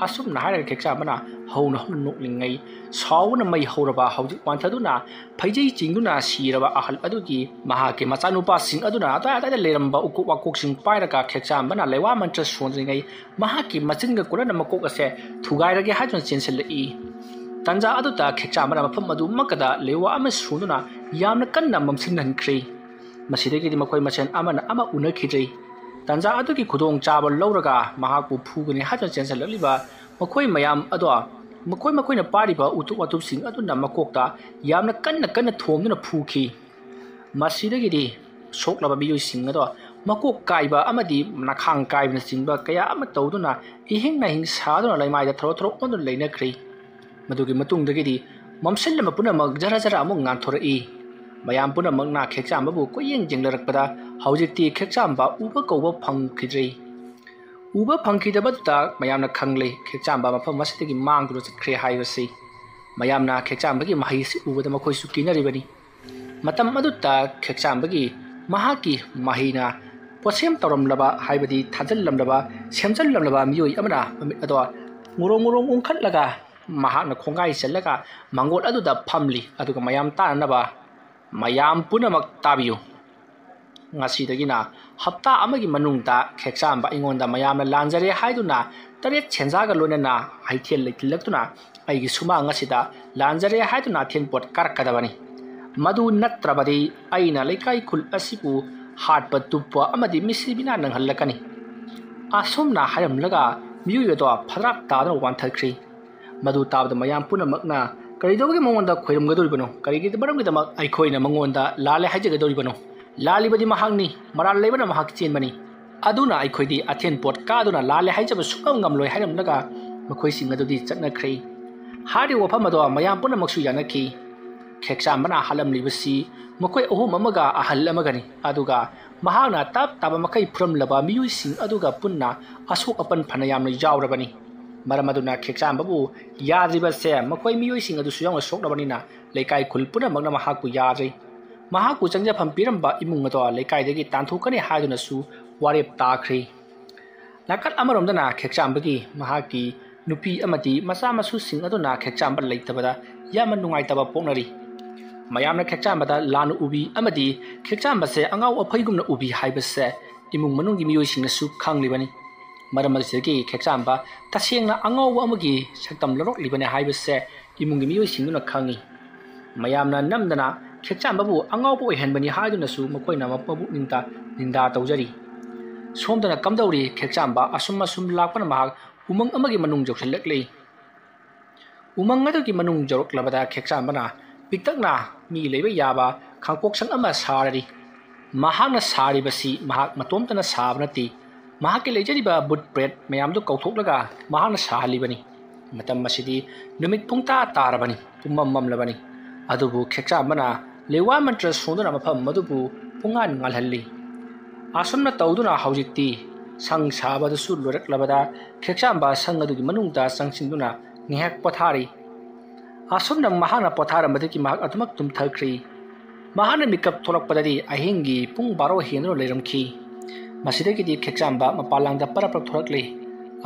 ꯑꯁꯨꯝꯅ ꯍꯥꯏꯔꯒ ꯈꯦꯛꯆꯥꯝꯕꯅ ꯍꯧꯅ ꯍꯧꯅ ꯅꯣꯛꯂꯤꯉꯩ ꯁꯥꯎꯕꯅ ꯃꯩ ꯍꯧꯔꯕ ꯍꯧꯖꯤꯛ ꯋꯥꯟꯊꯗꯨꯅ ꯐꯩꯖꯩ ꯆꯤꯡꯗꯨꯅ ꯁꯤꯔꯕ ꯑꯍꯜ ꯑꯗꯨꯒꯤ ꯃꯍꯥꯛꯀꯤ ꯃꯆꯥꯅꯨꯄꯥꯁꯤꯡ ꯑꯗꯨꯅ ꯑꯇꯥꯏ ꯑꯇꯥꯏꯗ ꯂꯩꯔꯝꯕ ꯎꯀꯣꯛ ꯋꯥꯀꯣꯛꯁꯤꯡ ꯄꯥꯏꯔꯒ ꯈꯦꯛꯆꯥꯝꯕꯅ ꯂꯩꯋꯥ ꯃꯟꯇ꯭ꯔ ꯁꯣꯟꯗ꯭ꯔꯤꯉꯩ ꯃꯍꯥꯛꯀꯤ ꯃꯆꯤꯟꯒ ꯀꯣꯟꯅꯅ ꯃꯀꯣꯛ ꯑꯁꯦ ꯊꯨꯒꯥꯏꯔꯒꯦ ꯍꯥꯏꯗꯨꯅ ꯆꯦꯟꯁꯤꯜꯂꯛꯏ꯫ ꯇꯟꯖꯥ ꯑꯗꯨꯗ ꯈꯦꯛꯆꯥꯝꯕꯅ ꯃꯐꯝ ꯑꯗꯨꯃꯛꯀꯗ ꯂꯩꯋꯥ ꯑꯃ ꯁꯣꯟꯗꯨꯅ ꯌꯥꯝꯅ ꯀꯟꯅ ꯃꯝꯁꯤꯟꯍꯟꯈ꯭ꯔꯦ꯫ ꯃꯁꯤꯗꯒꯤꯗꯤ ꯃꯈꯣꯏ ꯃꯁꯦꯟ ꯑꯃꯅ ꯑꯃ ꯎꯅꯈꯤꯗ꯭ꯔꯦ꯫ ꯇꯟꯖꯥ ꯑꯗꯨꯒꯤ ꯈꯨꯗꯣꯡꯆꯥꯕ ꯂꯧꯔꯒ ꯃꯍꯥꯛꯄꯨ ꯐꯨꯒꯅꯤ ꯍꯥꯏꯗꯨꯅ ꯆꯦꯟꯁꯤꯜꯂꯛꯂꯤꯕ ꯃꯈꯣꯏ ꯃꯌꯥꯝ ꯑꯗꯣ, ꯃꯈꯣꯏ ꯃꯈꯣꯏꯅ ꯄꯥꯏꯔꯤꯕ ꯎꯇꯨꯞ ꯋꯥꯇꯨꯞꯁꯤꯡ ꯑꯗꯨꯅ ꯃꯀꯣꯛꯇ ꯌꯥꯝꯅ ꯀꯟꯅ ꯀꯟꯅ ꯊꯣꯝꯗꯨꯅ ꯐꯨꯈꯤ꯫ ꯃꯁꯤꯗꯒꯤꯗꯤ ꯁꯣꯛꯂꯕ ꯃꯤꯑꯣꯏꯁꯤꯡ ꯑꯗꯣ ꯃꯀꯣꯛ ꯀꯥꯏꯕ ꯑꯃꯗꯤ ꯅꯈꯥꯡ ꯀꯥꯏꯕꯅꯆꯤꯡꯕ ꯀꯌꯥ ꯑꯃ ꯇꯧꯗꯨꯅ ꯏꯍꯤꯡ ꯅꯥꯍꯤꯡ ꯁꯥꯗꯨꯅ ꯂꯩꯃꯥꯏꯗ ꯊꯔꯣ ꯊꯔꯣ ꯑꯣꯟꯗꯨꯅ ꯂꯩꯅꯈ꯭ꯔꯦ꯫ ꯃꯗꯨꯒꯤ ꯃꯇꯨꯡꯗꯒꯤꯗꯤ ꯃꯝꯁꯤꯜꯂꯝꯕ ꯄꯨꯝꯅꯃꯛ ꯖꯔ ꯖꯔ ꯑꯃꯨꯛ ꯉꯥꯟꯊꯣꯔꯛꯏ꯫ ꯃꯌꯥꯝ ꯄꯨꯝꯅꯃꯛꯅ ꯈꯦꯛꯆꯥꯝꯕꯕꯨ ꯀꯣꯏꯌꯦꯡ ꯌꯦꯡꯅꯔꯛꯄꯗ ꯍꯧꯖꯤꯛꯇꯤ ꯈꯦꯛꯆꯥꯝꯕ ꯎꯕ ꯀꯧꯕ ꯐꯪꯈꯤꯗ꯭ꯔꯦ꯫ ꯎꯕ ꯐꯪꯈꯤꯗꯕꯗꯨꯗ ꯃꯌꯥꯝꯅ ꯈꯪꯂꯦ, ꯈꯦꯛꯆꯥꯝꯕ ꯃꯐꯝ ꯑꯁꯤꯗꯒꯤ ꯃꯥꯡꯗꯨꯅ ꯆꯠꯈ꯭ꯔꯦ ꯍꯥꯏꯕꯁꯤ꯫ ꯃꯌꯥꯝꯅ ꯈꯦꯛꯆꯥꯝꯕꯒꯤ ꯃꯍꯩ ꯑꯁꯤ ꯎꯕꯗ ꯃꯈꯣꯏꯁꯨ ꯀꯤꯅꯔꯤꯕꯅꯤ꯫ ꯃꯇꯝ ꯑꯗꯨꯗ ꯈꯦꯛꯆꯥꯝꯕꯒꯤ ꯃꯍꯥꯛꯀꯤ ꯃꯍꯩꯅ ꯄꯣꯠꯁꯦꯝ ꯇꯧꯔꯝꯂꯕ, ꯍꯥꯏꯕꯗꯤ ꯊꯥꯖꯤꯜꯂꯝꯂꯕ, ꯁꯦꯝꯖꯤꯜꯂꯝꯂꯕ ꯃꯤꯑꯣꯏ ꯑꯃꯅ ꯃꯃꯤꯠ ꯑꯗꯣ ꯉꯨꯔꯣꯡ ꯉꯨꯔꯣꯡ ꯎꯪꯈꯠꯂꯒ ꯃꯍꯥꯛꯅ ꯈꯣꯡꯒꯥꯏ ꯆꯜꯂꯒ ꯃꯪꯒꯣꯜ ꯑꯗꯨꯗ ꯐꯝꯂꯤ꯫ ꯑꯗꯨꯒ ꯃꯌꯥꯝ ꯇꯥꯅꯅꯕ, ꯃꯌꯥꯝ ꯄꯨꯝꯅꯃꯛ ꯇꯥꯕꯤꯌꯨ꯫ ꯉꯁꯤꯗꯒꯤꯅ ꯍꯞꯇꯥ ꯑꯃꯒꯤ ꯃꯅꯨꯡꯗ ꯈꯦꯛꯆꯥꯝꯕ ꯑꯩꯉꯣꯟꯗ ꯃꯌꯥꯝꯅ ꯂꯥꯟꯖꯔꯦ ꯍꯥꯏꯗꯨꯅ ꯇꯔꯦꯠ ꯁꯦꯟꯖꯥꯒ ꯂꯣꯏꯅꯅ ꯍꯩꯊꯦꯜ ꯂꯩꯊꯤꯜꯂꯛꯇꯨꯅ ꯑꯩꯒꯤ ꯁꯨꯃꯥꯡ ꯑꯁꯤꯗ ꯂꯥꯟꯖꯔꯦ ꯍꯥꯏꯗꯨꯅ ꯑꯊꯦꯟ ꯄꯣꯠ ꯀꯥꯔꯛꯀꯗꯕꯅꯤ꯫ ꯃꯗꯨ ꯅꯠꯇ꯭ꯔꯕꯗꯤ ꯑꯩꯅ ꯂꯩꯀꯥꯏ ꯈꯨꯜ ꯑꯁꯤꯕꯨ ꯍꯥꯠꯄ ꯇꯨꯞꯄ ꯑꯃꯗꯤ ꯃꯤꯁꯤ ꯃꯤꯅꯥ ꯅꯪꯍꯜꯂꯛꯀꯅꯤ꯫ ꯑꯁꯨꯝꯅ ꯍꯥꯏꯔꯝꯂꯒ ꯃꯤꯑꯣꯏ ꯑꯗꯣ ꯐꯗ꯭ꯔꯥꯛ ꯇꯥꯗꯨꯅ ꯋꯥꯟꯊꯈ꯭ꯔꯤ꯫ ꯃꯗꯨ ꯇꯥꯕꯗ ꯃꯌꯥꯝ ꯄꯨꯝꯅꯃꯛꯅ ꯀꯔꯤꯗꯧꯕꯒꯤ ꯃꯉꯣꯟꯗ ꯈꯣꯏꯔꯝꯒꯗꯧꯔꯤꯕꯅꯣ? ꯀꯔꯤꯒꯤ ꯃꯔꯝꯒꯤꯗꯃꯛ ꯑꯩꯈꯣꯏꯅ ꯃꯉꯣꯟꯗ ꯂꯥꯜꯂꯦ ꯍꯥꯏꯖꯒꯗꯧꯔꯤꯕꯅꯣ? ꯂꯥꯜꯂꯤꯕꯗꯤ ꯃꯍꯥꯛꯅꯤ, ꯃꯔꯥꯜ ꯂꯩꯕꯅ ꯃꯍꯥꯛ ꯆꯦꯟꯕꯅꯤ꯫ ꯑꯗꯨꯅ ꯑꯩꯈꯣꯏꯗꯤ ꯑꯊꯦꯟ ꯄꯣꯠ ꯀꯥꯗꯨꯅ ꯂꯥꯜꯂꯦ ꯍꯥꯏꯖꯕ ꯁꯨꯡꯉꯝ ꯉꯝꯂꯣꯏ ꯍꯥꯏꯔꯝꯂꯒ ꯃꯈꯣꯏꯁꯤꯡ ꯑꯗꯨꯗꯤ ꯆꯠꯅꯈ꯭ꯔꯦ꯫ ꯍꯥꯏꯔꯤꯕ ꯋꯥꯐꯝ ꯑꯗꯣ ꯃꯌꯥꯝ ꯄꯨꯝꯅꯃꯛꯁꯨ ꯌꯥꯅꯈꯤ꯫ ꯈꯦꯛꯆꯥꯝꯕꯅ ꯍꯥꯠꯂꯝꯂꯤꯕꯁꯤ ꯃꯈꯣꯏ ꯑꯍꯨꯝ ꯑꯃꯒ ꯑꯍꯜ ꯑꯃꯒꯅꯤ꯫ ꯑꯗꯨꯒ ꯃꯍꯥꯛꯅ ꯇꯞ ꯇꯥꯕ ꯃꯈꯩ ꯐꯨꯔꯝꯂꯕ ꯃꯤꯑꯣꯏꯁꯤꯡ ꯑꯗꯨꯒ ꯄꯨꯟꯅ ꯑꯁꯣꯛ ꯑꯄꯟ ꯐꯅ ꯌꯥꯝꯅ ꯌꯥꯎꯔꯕꯅꯤ꯫ ꯃꯔꯝ ꯑꯗꯨꯅ ꯈꯦꯛꯆꯥꯝꯕꯕꯨ ꯌꯥꯗ꯭ꯔꯤꯕꯁꯦ ꯃꯈꯣꯏ ꯃꯤꯑꯣꯏꯁꯤꯡ ꯑꯗꯨꯁꯨ ꯌꯥꯎꯅ ꯁꯣꯛꯂꯕꯅꯤꯅ ꯂꯩꯀꯥꯏ ꯈꯨꯜ ꯄꯨꯝꯅꯃꯛꯅ ꯃꯍꯥꯛꯄꯨ ꯌꯥꯗ꯭ꯔꯤ꯫ ꯃꯍꯥꯛꯄꯨ ꯆꯪꯖꯐꯝ ꯄꯤꯔꯝꯕ ꯏꯃꯨꯡ ꯑꯗꯣ ꯂꯩꯀꯥꯏꯗꯒꯤ ꯇꯥꯟꯊꯣꯛꯀꯅꯤ ꯍꯥꯏꯗꯨꯅꯁꯨ ꯋꯥꯔꯦꯞ ꯇꯥꯈ꯭ꯔꯤ꯫ ꯅꯥꯀꯜ ꯑꯃꯔꯣꯝꯗꯅ ꯈꯦꯛꯆꯥꯝꯕꯒꯤ ꯃꯍꯥꯛꯀꯤ ꯅꯨꯄꯤ ꯑꯃꯗꯤ ꯃꯆꯥ ꯃꯁꯨꯁꯤꯡ ꯑꯗꯨꯅ ꯈꯦꯛꯆꯥꯝꯕ ꯂꯩꯇꯕꯗ ꯌꯥꯝꯅ ꯅꯨꯡꯉꯥꯏꯇꯕ ꯄꯣꯛꯅꯔꯤ꯫ ꯃꯌꯥꯝꯅ ꯈꯦꯛꯆꯥꯝꯕꯗ ꯂꯥꯟꯅ ꯎꯕꯤ ꯑꯃꯗꯤ ꯈꯦꯛꯆꯥꯝꯕꯁꯦ ꯑꯉꯥꯎ ꯑꯐꯩꯒꯨꯝꯅ ꯎꯕꯤ ꯍꯥꯏꯕꯁꯦ ꯏꯃꯨꯡ ꯃꯅꯨꯡꯒꯤ ꯃꯤꯑꯣꯏꯁꯤꯡꯅꯁꯨ ꯈꯪꯂꯤꯕꯅꯤ꯫ ꯃꯔꯝ ꯑꯁꯤꯗꯒꯤ ꯈꯦꯛꯆꯥꯝꯕ ꯇꯁꯦꯡꯅ ꯑꯉꯥꯎꯕ ꯑꯃꯒꯤ ꯁꯛꯇꯝ ꯂꯧꯔꯛꯂꯤꯕꯅꯤ ꯍꯥꯏꯕꯁꯦ ꯏꯃꯨꯡꯒꯤ ꯃꯤꯑꯣꯏꯁꯤꯡꯗꯨꯅ ꯈꯪꯏ꯫ ꯃꯌꯥꯝꯅ ꯅꯝꯗꯅ ꯈꯦꯛꯆꯥꯝꯕꯕꯨ ꯑꯉꯥꯎꯕ ꯑꯣꯏꯍꯟꯕꯅꯤ ꯍꯥꯏꯗꯨꯅꯁꯨ ꯃꯈꯣꯏꯅ ꯃꯕꯨꯛ ꯅꯤꯡꯗ ꯅꯤꯟꯗꯥ ꯇꯧꯖꯔꯤ꯫ ꯁꯣꯝꯗꯅ ꯀꯝꯗꯧꯔꯤ? ꯈꯦꯛꯆꯥꯝꯕ ꯑꯁꯨꯝ ꯑꯁꯨꯝ ꯂꯥꯛꯄꯅ ꯃꯍꯥꯛ ꯎꯃꯪ ꯑꯃꯒꯤ ꯃꯅꯨꯡ ꯌꯧꯁꯤꯜꯂꯛꯂꯤ꯫ ꯎꯃꯪ ꯑꯗꯨꯒꯤ ꯃꯅꯨꯡ ꯌꯧꯔꯛꯂꯕꯗ ꯈꯦꯛꯆꯥꯝꯕꯅ ꯄꯤꯛꯇꯛꯅ ꯃꯤ ꯂꯩꯕ ꯌꯥꯕ ꯈꯥꯡꯄꯣꯛꯁꯪ ꯑꯃ ꯁꯥꯔꯔꯤ꯫ ꯃꯍꯥꯛꯅ ꯁꯥꯔꯤꯕꯁꯤ ꯃꯍꯥꯛ ꯃꯇꯣꯝꯇꯅ ꯁꯥꯕ ꯅꯠꯇꯦ꯫ ꯃꯍꯥꯛꯀꯤ ꯂꯩꯖꯔꯤꯕ ꯚꯨꯠ ꯄ꯭ꯔꯦꯠ ꯃꯌꯥꯝꯗꯨ ꯀꯧꯊꯣꯛꯂꯒ ꯃꯍꯥꯛꯅ ꯁꯥꯍꯜꯂꯤꯕꯅꯤ꯫ ꯃꯇꯝ ꯑꯁꯤꯗꯤ ꯅꯨꯃꯤꯠ ꯄꯨꯡꯇꯥ ꯇꯥꯔꯕꯅꯤ, ꯄꯨꯝꯃꯝ ꯃꯝꯂꯕꯅꯤ꯫ ꯑꯗꯨꯕꯨ ꯈꯦꯛꯆꯥꯝꯕꯅ ꯂꯦꯋꯥ ꯃꯟꯇ꯭ꯔ ꯁꯣꯟꯗꯨꯅ ꯃꯐꯝ ꯑꯗꯨꯕꯨ ꯄꯨꯡꯉꯥꯟ ꯉꯥꯜꯍꯜꯂꯤ꯫ ꯑꯁꯨꯝꯅ ꯇꯧꯗꯨꯅ ꯍꯧꯖꯤꯛꯇꯤ ꯁꯪ ꯁꯥꯕꯗꯁꯨ ꯂꯣꯏꯔꯛꯂꯕꯗ ꯈꯦꯛꯆꯥꯝꯕ ꯁꯪ ꯑꯗꯨꯒꯤ ꯃꯅꯨꯡꯗ ꯆꯪꯁꯤꯟꯗꯨꯅ ꯉꯥꯏꯍꯥꯛ ꯄꯣꯊꯥꯔꯤ꯫ ꯑꯁꯨꯝꯅ ꯃꯍꯥꯛꯅ ꯄꯣꯊꯥꯔꯝꯕꯗꯒꯤ ꯃꯍꯥꯛ ꯑꯗꯨꯃꯛ ꯇꯨꯝꯊꯈ꯭ꯔꯤ꯫ ꯃꯍꯥꯛꯅ ꯃꯤꯀꯞ ꯊꯣꯛꯂꯛꯄꯗꯗꯤ ꯑꯍꯤꯡꯒꯤ ꯄꯨꯡ ꯕꯥꯔꯣ ꯍꯦꯟꯗꯨꯅ ꯂꯩꯔꯝꯈꯤ꯫ ꯃꯁꯤꯗꯒꯤꯗꯤ ꯈꯦꯛꯆꯥꯝꯕ ꯃꯄꯥꯟ ꯂꯥꯡꯗ ꯄꯔꯞ ꯄꯔꯞ ꯊꯣꯛꯂꯛꯂꯦ꯫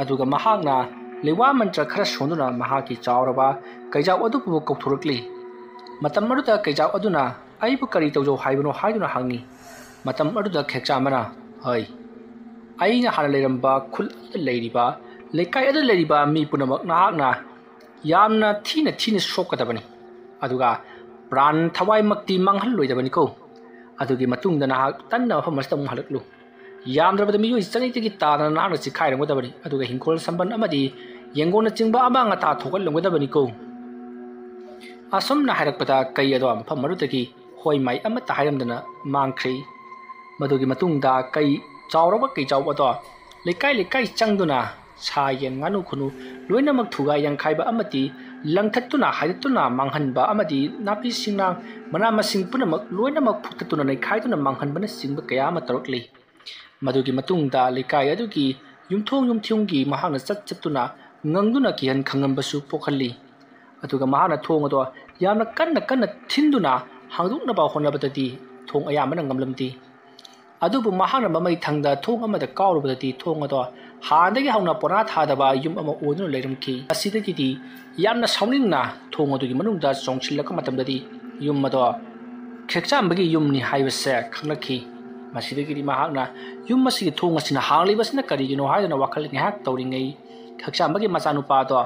ꯑꯗꯨꯒ ꯃꯍꯥꯛꯅ ꯂꯩꯋꯥ ꯃꯟꯇ꯭ꯔ ꯈꯔ ꯁꯣꯟꯗꯨꯅ ꯃꯍꯥꯛꯀꯤ ꯆꯥꯎꯔꯕ ꯀꯩꯖꯥꯎ ꯑꯗꯨꯕꯨ ꯀꯧꯊꯣꯔꯛꯂꯤ꯫ ꯃꯇꯝ ꯑꯗꯨꯗ ꯀꯩꯖꯥꯎ ꯑꯗꯨꯅ "ꯑꯩꯕꯨ ꯀꯔꯤ ꯇꯧꯖꯧ ꯍꯥꯏꯕꯅꯣ?" ꯍꯥꯏꯗꯨꯅ ꯍꯪꯉꯤ꯫ ꯃꯇꯝ ꯑꯗꯨꯗ ꯈꯦꯛꯆꯥꯝꯕꯅ, "ꯍꯣꯏ, ꯑꯩꯅ ꯍꯥꯟꯅ ꯂꯩꯔꯝꯕ ꯈꯨꯜ ꯑꯗꯨꯗ ꯂꯩꯔꯤꯕ, ꯂꯩꯀꯥꯏ ꯑꯗꯨꯗ ꯂꯩꯔꯤꯕ ꯃꯤ ꯄꯨꯝꯅꯃꯛ ꯅꯍꯥꯛꯅ ꯌꯥꯝꯅ ꯊꯤꯅ ꯊꯤꯅ ꯁꯣꯛꯀꯗꯕꯅꯤ, ꯑꯗꯨꯒ ꯄ꯭ꯔꯥꯟ ꯊꯋꯥꯏꯃꯛꯇꯤ ꯃꯥꯡꯍꯜꯂꯣꯏꯗꯕꯅꯤꯀꯣ꯫ ꯑꯗꯨꯒꯤ ꯃꯇꯨꯡꯗ ꯅꯍꯥꯛ ꯇꯟꯅ ꯃꯐꯝ ꯑꯁꯤꯗ ꯑꯃꯨꯛ ꯍꯜꯂꯛꯂꯨ꯫ ꯌꯥꯝꯗ꯭ꯔꯕꯗ ꯃꯤꯑꯣꯏ ꯆꯅꯤꯗꯒꯤ ꯇꯥꯗꯅ ꯅꯍꯥꯛꯅ ꯆꯤꯈꯥꯏꯔꯝꯒꯗꯕꯅꯤ, ꯑꯗꯨꯒ ꯍꯤꯡꯈꯣꯜ ꯁꯝꯕꯜ ꯑꯃꯗꯤ ꯌꯦꯡꯒꯣꯟꯅꯆꯤꯡꯕ ꯑꯃꯥꯡ ꯑꯇꯥ ꯊꯣꯛꯍꯜꯂꯝꯒꯗꯕꯅꯤꯀꯣ꯫" ꯑꯁꯨꯝꯅ ꯍꯥꯏꯔꯛꯄꯗ ꯀꯩ ꯑꯗꯣ ꯃꯐꯝ ꯑꯗꯨꯗꯒꯤ ꯍꯣꯏ ꯃꯥꯏ ꯑꯃꯠꯇ ꯍꯥꯏꯔꯝꯗꯅ ꯃꯥꯡꯈ꯭ꯔꯤ꯫ ꯃꯗꯨꯒꯤ ꯃꯇꯨꯡꯗ ꯀꯩ ꯆꯥꯎꯔꯕ ꯀꯩꯖꯥꯎ ꯑꯗꯣ ꯂꯩꯀꯥꯏ ꯂꯩꯀꯥꯏ ꯆꯪꯗꯨꯅ ꯁꯥ ꯌꯦꯟ ꯉꯥꯅꯨ ꯈꯨꯅꯨ ꯂꯣꯏꯅꯃꯛ ꯊꯨꯒꯥꯏ ꯌꯥꯡꯈꯥꯏꯕ ꯑꯃꯗꯤ ꯂꯪꯊꯠꯇꯨꯅ ꯍꯥꯏꯗꯠꯇꯨꯅ ꯃꯥꯡꯍꯟꯕ ꯑꯃꯗꯤ ꯅꯥꯄꯤ ꯁꯤꯡꯅꯥꯡ ꯃꯅꯥ ꯃꯁꯤꯡ ꯄꯨꯝꯅꯃꯛ ꯂꯣꯏꯅꯃꯛ ꯐꯨꯛꯇꯠꯇꯨꯅ ꯅꯩꯈꯥꯏꯗꯨꯅ ꯃꯥꯡꯍꯟꯕꯅꯆꯤꯡꯕ ꯀꯌꯥ ꯑꯃ ꯇꯧꯔꯛꯂꯤ꯫ ꯃꯗꯨꯒꯤ ꯃꯇꯨꯡꯗ ꯂꯩꯀꯥꯏ ꯑꯗꯨꯒꯤ ꯌꯨꯝꯊꯣꯡ ꯌꯨꯝꯊꯣꯡꯒꯤ ꯃꯍꯥꯛꯅ ꯆꯠ ꯆꯠꯇꯨꯅ ꯉꯪꯗꯨꯅ ꯀꯤꯍꯟ ꯈꯪꯍꯟꯕꯁꯨ ꯄꯣꯛꯍꯜꯂꯤ꯫ ꯑꯗꯨꯒ ꯃꯍꯥꯛꯅ ꯊꯣꯡ ꯑꯗꯣ ꯌꯥꯝꯅ ꯀꯟꯅ ꯀꯟꯅ ꯊꯤꯟꯗꯨꯅ ꯍꯥꯡꯗꯣꯛꯅꯕ ꯍꯣꯠꯅꯕꯗꯗꯤ ꯊꯣꯡ ꯑꯌꯥꯝꯕꯅ ꯉꯝꯂꯝꯗꯦ꯫ ꯑꯗꯨꯕꯨ ꯃꯍꯥꯛꯅ ꯃꯃꯩ ꯊꯪꯗ ꯊꯣꯡ ꯑꯃꯗ ꯀꯥꯎꯔꯨꯕꯗꯗꯤ ꯊꯣꯡ ꯑꯗꯣ ꯍꯥꯟꯅꯗꯒꯤ ꯍꯧꯅ ꯄꯣꯅꯥ ꯊꯥꯗꯕ ꯌꯨꯝ ꯑꯃ ꯑꯣꯏꯗꯨꯅ ꯂꯩꯔꯝꯈꯤ꯫ ꯑꯁꯤꯗꯒꯤꯗꯤ ꯌꯥꯝꯅ ꯁꯥꯎꯅꯤꯡꯅ ꯊꯣꯡ ꯑꯗꯨꯒꯤ ꯃꯅꯨꯡꯗ ꯆꯣꯡꯁꯤꯜꯂꯛꯄ ꯃꯇꯝꯗꯗꯤ ꯌꯨꯝ ꯑꯗꯣ ꯈꯦꯛꯆꯥꯝꯕꯒꯤ ꯌꯨꯝꯅꯤ ꯍꯥꯏꯕꯁꯦ ꯈꯪꯂꯛꯈꯤ꯫ ꯃꯁꯤꯗꯒꯤꯗꯤ ꯃꯍꯥꯛꯅ ꯌꯨꯝ ꯑꯁꯤꯒꯤ ꯊꯣꯡ ꯑꯁꯤꯅ ꯍꯥꯡꯂꯤꯕꯁꯤꯅ ꯀꯔꯤꯒꯤꯅꯣ ꯍꯥꯏꯗꯨꯅ ꯋꯥꯈꯜ ꯉꯥꯏꯍꯥꯛ ꯇꯧꯔꯤꯉꯩ, ꯈꯦꯛꯆꯥꯝꯕꯒꯤ ꯃꯆꯥꯅꯨꯄꯥꯗꯣ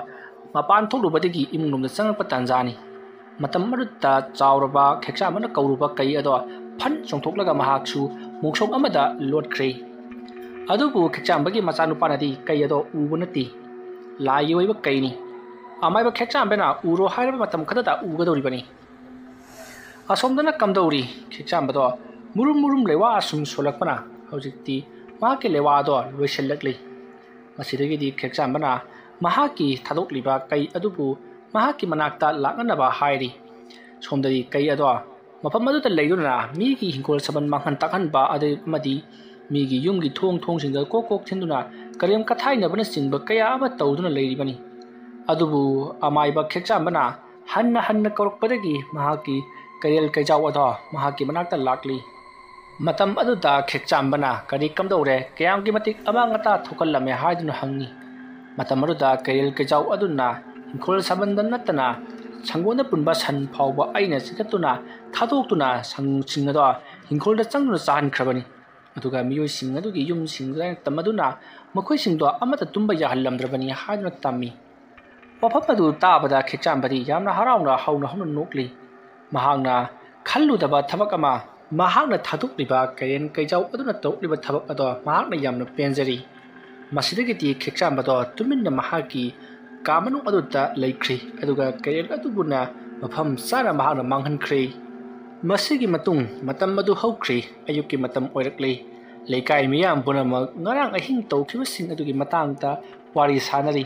ꯃꯄꯥꯟ ꯊꯣꯛꯂꯨꯕꯗꯒꯤ ꯏꯃꯨꯡꯂꯣꯝꯗ ꯆꯪꯂꯛꯄ ꯇꯥꯟꯖꯥꯅꯤ꯫ ꯃꯇꯝ ꯑꯗꯨꯗ ꯆꯥꯎꯔꯕ ꯈꯦꯛꯆꯥꯝꯕꯅ ꯀꯧꯔꯨꯕ ꯀꯩ ꯑꯗꯣ ꯐꯟ ꯆꯣꯡꯊꯣꯛꯂꯒ ꯃꯍꯥꯛꯁꯨ ꯃꯣꯡꯁꯣꯡ ꯑꯃꯗ ꯂꯣꯠꯈ꯭ꯔꯦ꯫ ꯑꯗꯨꯕꯨ ꯈꯦꯛꯆꯥꯝꯕꯒꯤ ꯃꯆꯥꯅꯨꯄꯥꯅꯗꯤ ꯀꯩ ꯑꯗꯣ ꯎꯕ ꯅꯠꯇꯦ꯫ ꯂꯥꯏꯒꯤ ꯑꯣꯏꯕ ꯀꯩꯅꯤ꯫ ꯑꯃꯥꯏꯕ ꯈꯦꯛꯆꯥꯝꯕꯅ ꯎꯔꯣ ꯍꯥꯏꯔꯕ ꯃꯇꯝ ꯈꯛꯇꯗ ꯎꯒꯗꯧꯔꯤꯕꯅꯤ꯫ ꯑꯁꯣꯝꯗꯅ ꯀꯝꯗꯧꯔꯤ? ꯈꯦꯛꯆꯥꯝꯕꯗꯣ ꯃꯨꯔꯨꯝ ꯃꯨꯔꯨꯝ ꯂꯩꯋꯥ ꯑꯁꯨꯝ ꯁꯣꯜꯂꯛꯄꯅ ꯍꯧꯖꯤꯛꯇꯤ ꯃꯍꯥꯛꯀꯤ ꯂꯩꯋꯥ ꯑꯗꯣ ꯂꯣꯏꯁꯤꯜꯂꯛꯂꯤ꯫ ꯃꯁꯤꯗꯒꯤꯗꯤ ꯈꯦꯛꯆꯥꯝꯕꯅ ꯃꯍꯥꯛꯀꯤ ꯊꯥꯗꯣꯛꯂꯤꯕ ꯀꯩ ꯑꯗꯨꯕꯨ ꯃꯍꯥꯛꯀꯤ ꯃꯅꯥꯛꯇ ꯂꯥꯛꯅꯅꯕ ꯍꯥꯏꯔꯤ꯫ ꯁꯣꯝꯗꯗꯤ ꯀꯩ ꯑꯗꯣ ꯃꯐꯝ ꯑꯗꯨꯗ ꯂꯩꯗꯨꯅ ꯃꯤꯒꯤ ꯍꯤꯡꯈꯣꯜ ꯁꯝꯕꯜ ꯃꯥꯡꯍꯟ ꯇꯥꯛꯍꯟꯕ ꯑꯗꯨ ꯑꯃꯗꯤ ꯃꯤꯒꯤ ꯌꯨꯝꯒꯤ ꯊꯣꯡ ꯊꯣꯡꯁꯤꯡꯗ ꯀꯣꯛ ꯀꯣꯛ ꯊꯤꯟꯗꯨꯅ ꯀꯔꯦꯝ ꯀꯊꯥꯏꯅꯕꯅꯆꯤꯡꯕ ꯀꯌꯥ ꯑꯃ ꯇꯧꯗꯨꯅ ꯂꯩꯔꯤꯕꯅꯤ꯫ ꯑꯗꯨꯕꯨ ꯑꯃꯥꯏꯕ ꯈꯦꯛꯆꯥꯝꯕꯅ ꯍꯟꯅ ꯍꯟꯅ ꯀꯧꯔꯛꯄꯗꯒꯤ ꯃꯍꯥꯛꯀꯤ ꯀꯩꯔꯦꯜ ꯀꯩꯖꯥꯎ ꯑꯗꯣ ꯃꯍꯥꯛꯀꯤ ꯃꯅꯥꯛꯇ ꯂꯥꯛꯂꯤ꯫ ꯃꯇꯝ ꯑꯗꯨꯗ ꯈꯦꯛꯆꯥꯝꯕꯅ ꯀꯔꯤ ꯀꯝꯗꯧꯔꯦ, ꯀꯌꯥꯝꯒꯤ ꯃꯇꯤꯛ ꯑꯃꯥꯡ ꯑꯇꯥ ꯊꯣꯛꯍꯜꯂꯝꯃꯦ ꯍꯥꯏꯗꯨꯅ ꯍꯪꯉꯤ꯫ ꯃꯇꯝ ꯑꯗꯨꯗ ꯀꯩꯔꯦꯜ ꯀꯩꯖꯥꯎ ꯑꯗꯨꯅ ꯏꯪꯈꯣꯜ ꯁꯥꯕꯟꯗ ꯅꯠꯇꯅ ꯁꯪꯒꯣꯟꯗ ꯄꯨꯟꯕ ꯁꯟ ꯐꯥꯎꯕ ꯑꯩꯅ ꯆꯤꯛꯊꯠꯇꯨꯅ ꯊꯥꯗꯣꯛꯇꯨꯅ ꯁꯟꯁꯤꯡ ꯑꯗꯣ ꯏꯪꯈꯣꯜꯗ ꯆꯪꯗꯨꯅ ꯆꯥꯍꯟꯈ꯭ꯔꯕꯅꯤ꯫ ꯑꯗꯨꯒ ꯃꯤꯑꯣꯏꯁꯤꯡ ꯑꯗꯨꯒꯤ ꯌꯨꯝꯁꯤꯡꯗ ꯇꯝꯃꯗꯨꯅ ꯃꯈꯣꯏꯁꯤꯡꯗꯣ ꯑꯃꯠꯇ ꯇꯨꯝꯕ ꯌꯥꯍꯜꯂꯝꯗ꯭ꯔꯕꯅꯤ ꯍꯥꯏꯗꯨꯅ ꯇꯝꯃꯤ꯫ ꯋꯥꯐꯝ ꯑꯗꯨ ꯇꯥꯕꯗ ꯈꯦꯛꯆꯥꯝꯕꯗꯤ ꯌꯥꯝꯅ ꯍꯔꯥꯎꯅ ꯍꯧꯅ ꯍꯧꯅ ꯅꯣꯛꯂꯤ꯫ ꯃꯍꯥꯛꯅ ꯈꯜꯂꯨꯗꯕ ꯊꯕꯛ ꯑꯃ, ꯃꯍꯥꯛꯅ ꯊꯥꯗꯣꯛꯂꯤꯕ ꯀꯩꯔꯦꯟ ꯀꯩꯖꯥꯎ ꯑꯗꯨꯅ ꯇꯧꯔꯛꯂꯤꯕ ꯊꯕꯛ ꯑꯗꯣ ꯃꯍꯥꯛꯅ ꯌꯥꯝꯅ ꯄꯦꯟꯖꯔꯤ꯫ ꯃꯁꯤꯗꯒꯤꯗꯤ ꯈꯦꯛꯆꯥꯝꯕꯗꯣ ꯇꯨꯃꯤꯟꯅ ꯃꯍꯥꯛꯀꯤ ꯀꯥ ꯃꯅꯨꯡ ꯑꯗꯨꯗ ꯂꯩꯈ꯭ꯔꯤ, ꯑꯗꯨꯒ ꯀꯩꯔꯦꯜ ꯑꯗꯨꯕꯨꯅ ꯃꯐꯝ ꯆꯥꯅ ꯃꯍꯥꯛꯅ ꯃꯥꯡꯍꯟꯈ꯭ꯔꯦ꯫ ꯃꯁꯤꯒꯤ ꯃꯇꯨꯡ ꯃꯇꯝ ꯑꯗꯨ ꯍꯧꯈ꯭ꯔꯦ꯫ ꯑꯌꯨꯛꯀꯤ ꯃꯇꯝ ꯑꯣꯏꯔꯛꯂꯦ꯫ ꯂꯩꯀꯥꯏ ꯃꯤꯌꯥꯝ ꯄꯨꯝꯅꯃꯛ ꯉꯔꯥꯡ ꯑꯍꯤꯡ ꯇꯧꯈꯤꯕꯁꯤꯡ ꯑꯗꯨꯒꯤ ꯃꯇꯥꯡꯗ ꯋꯥꯔꯤ ꯁꯥꯅꯔꯤ꯫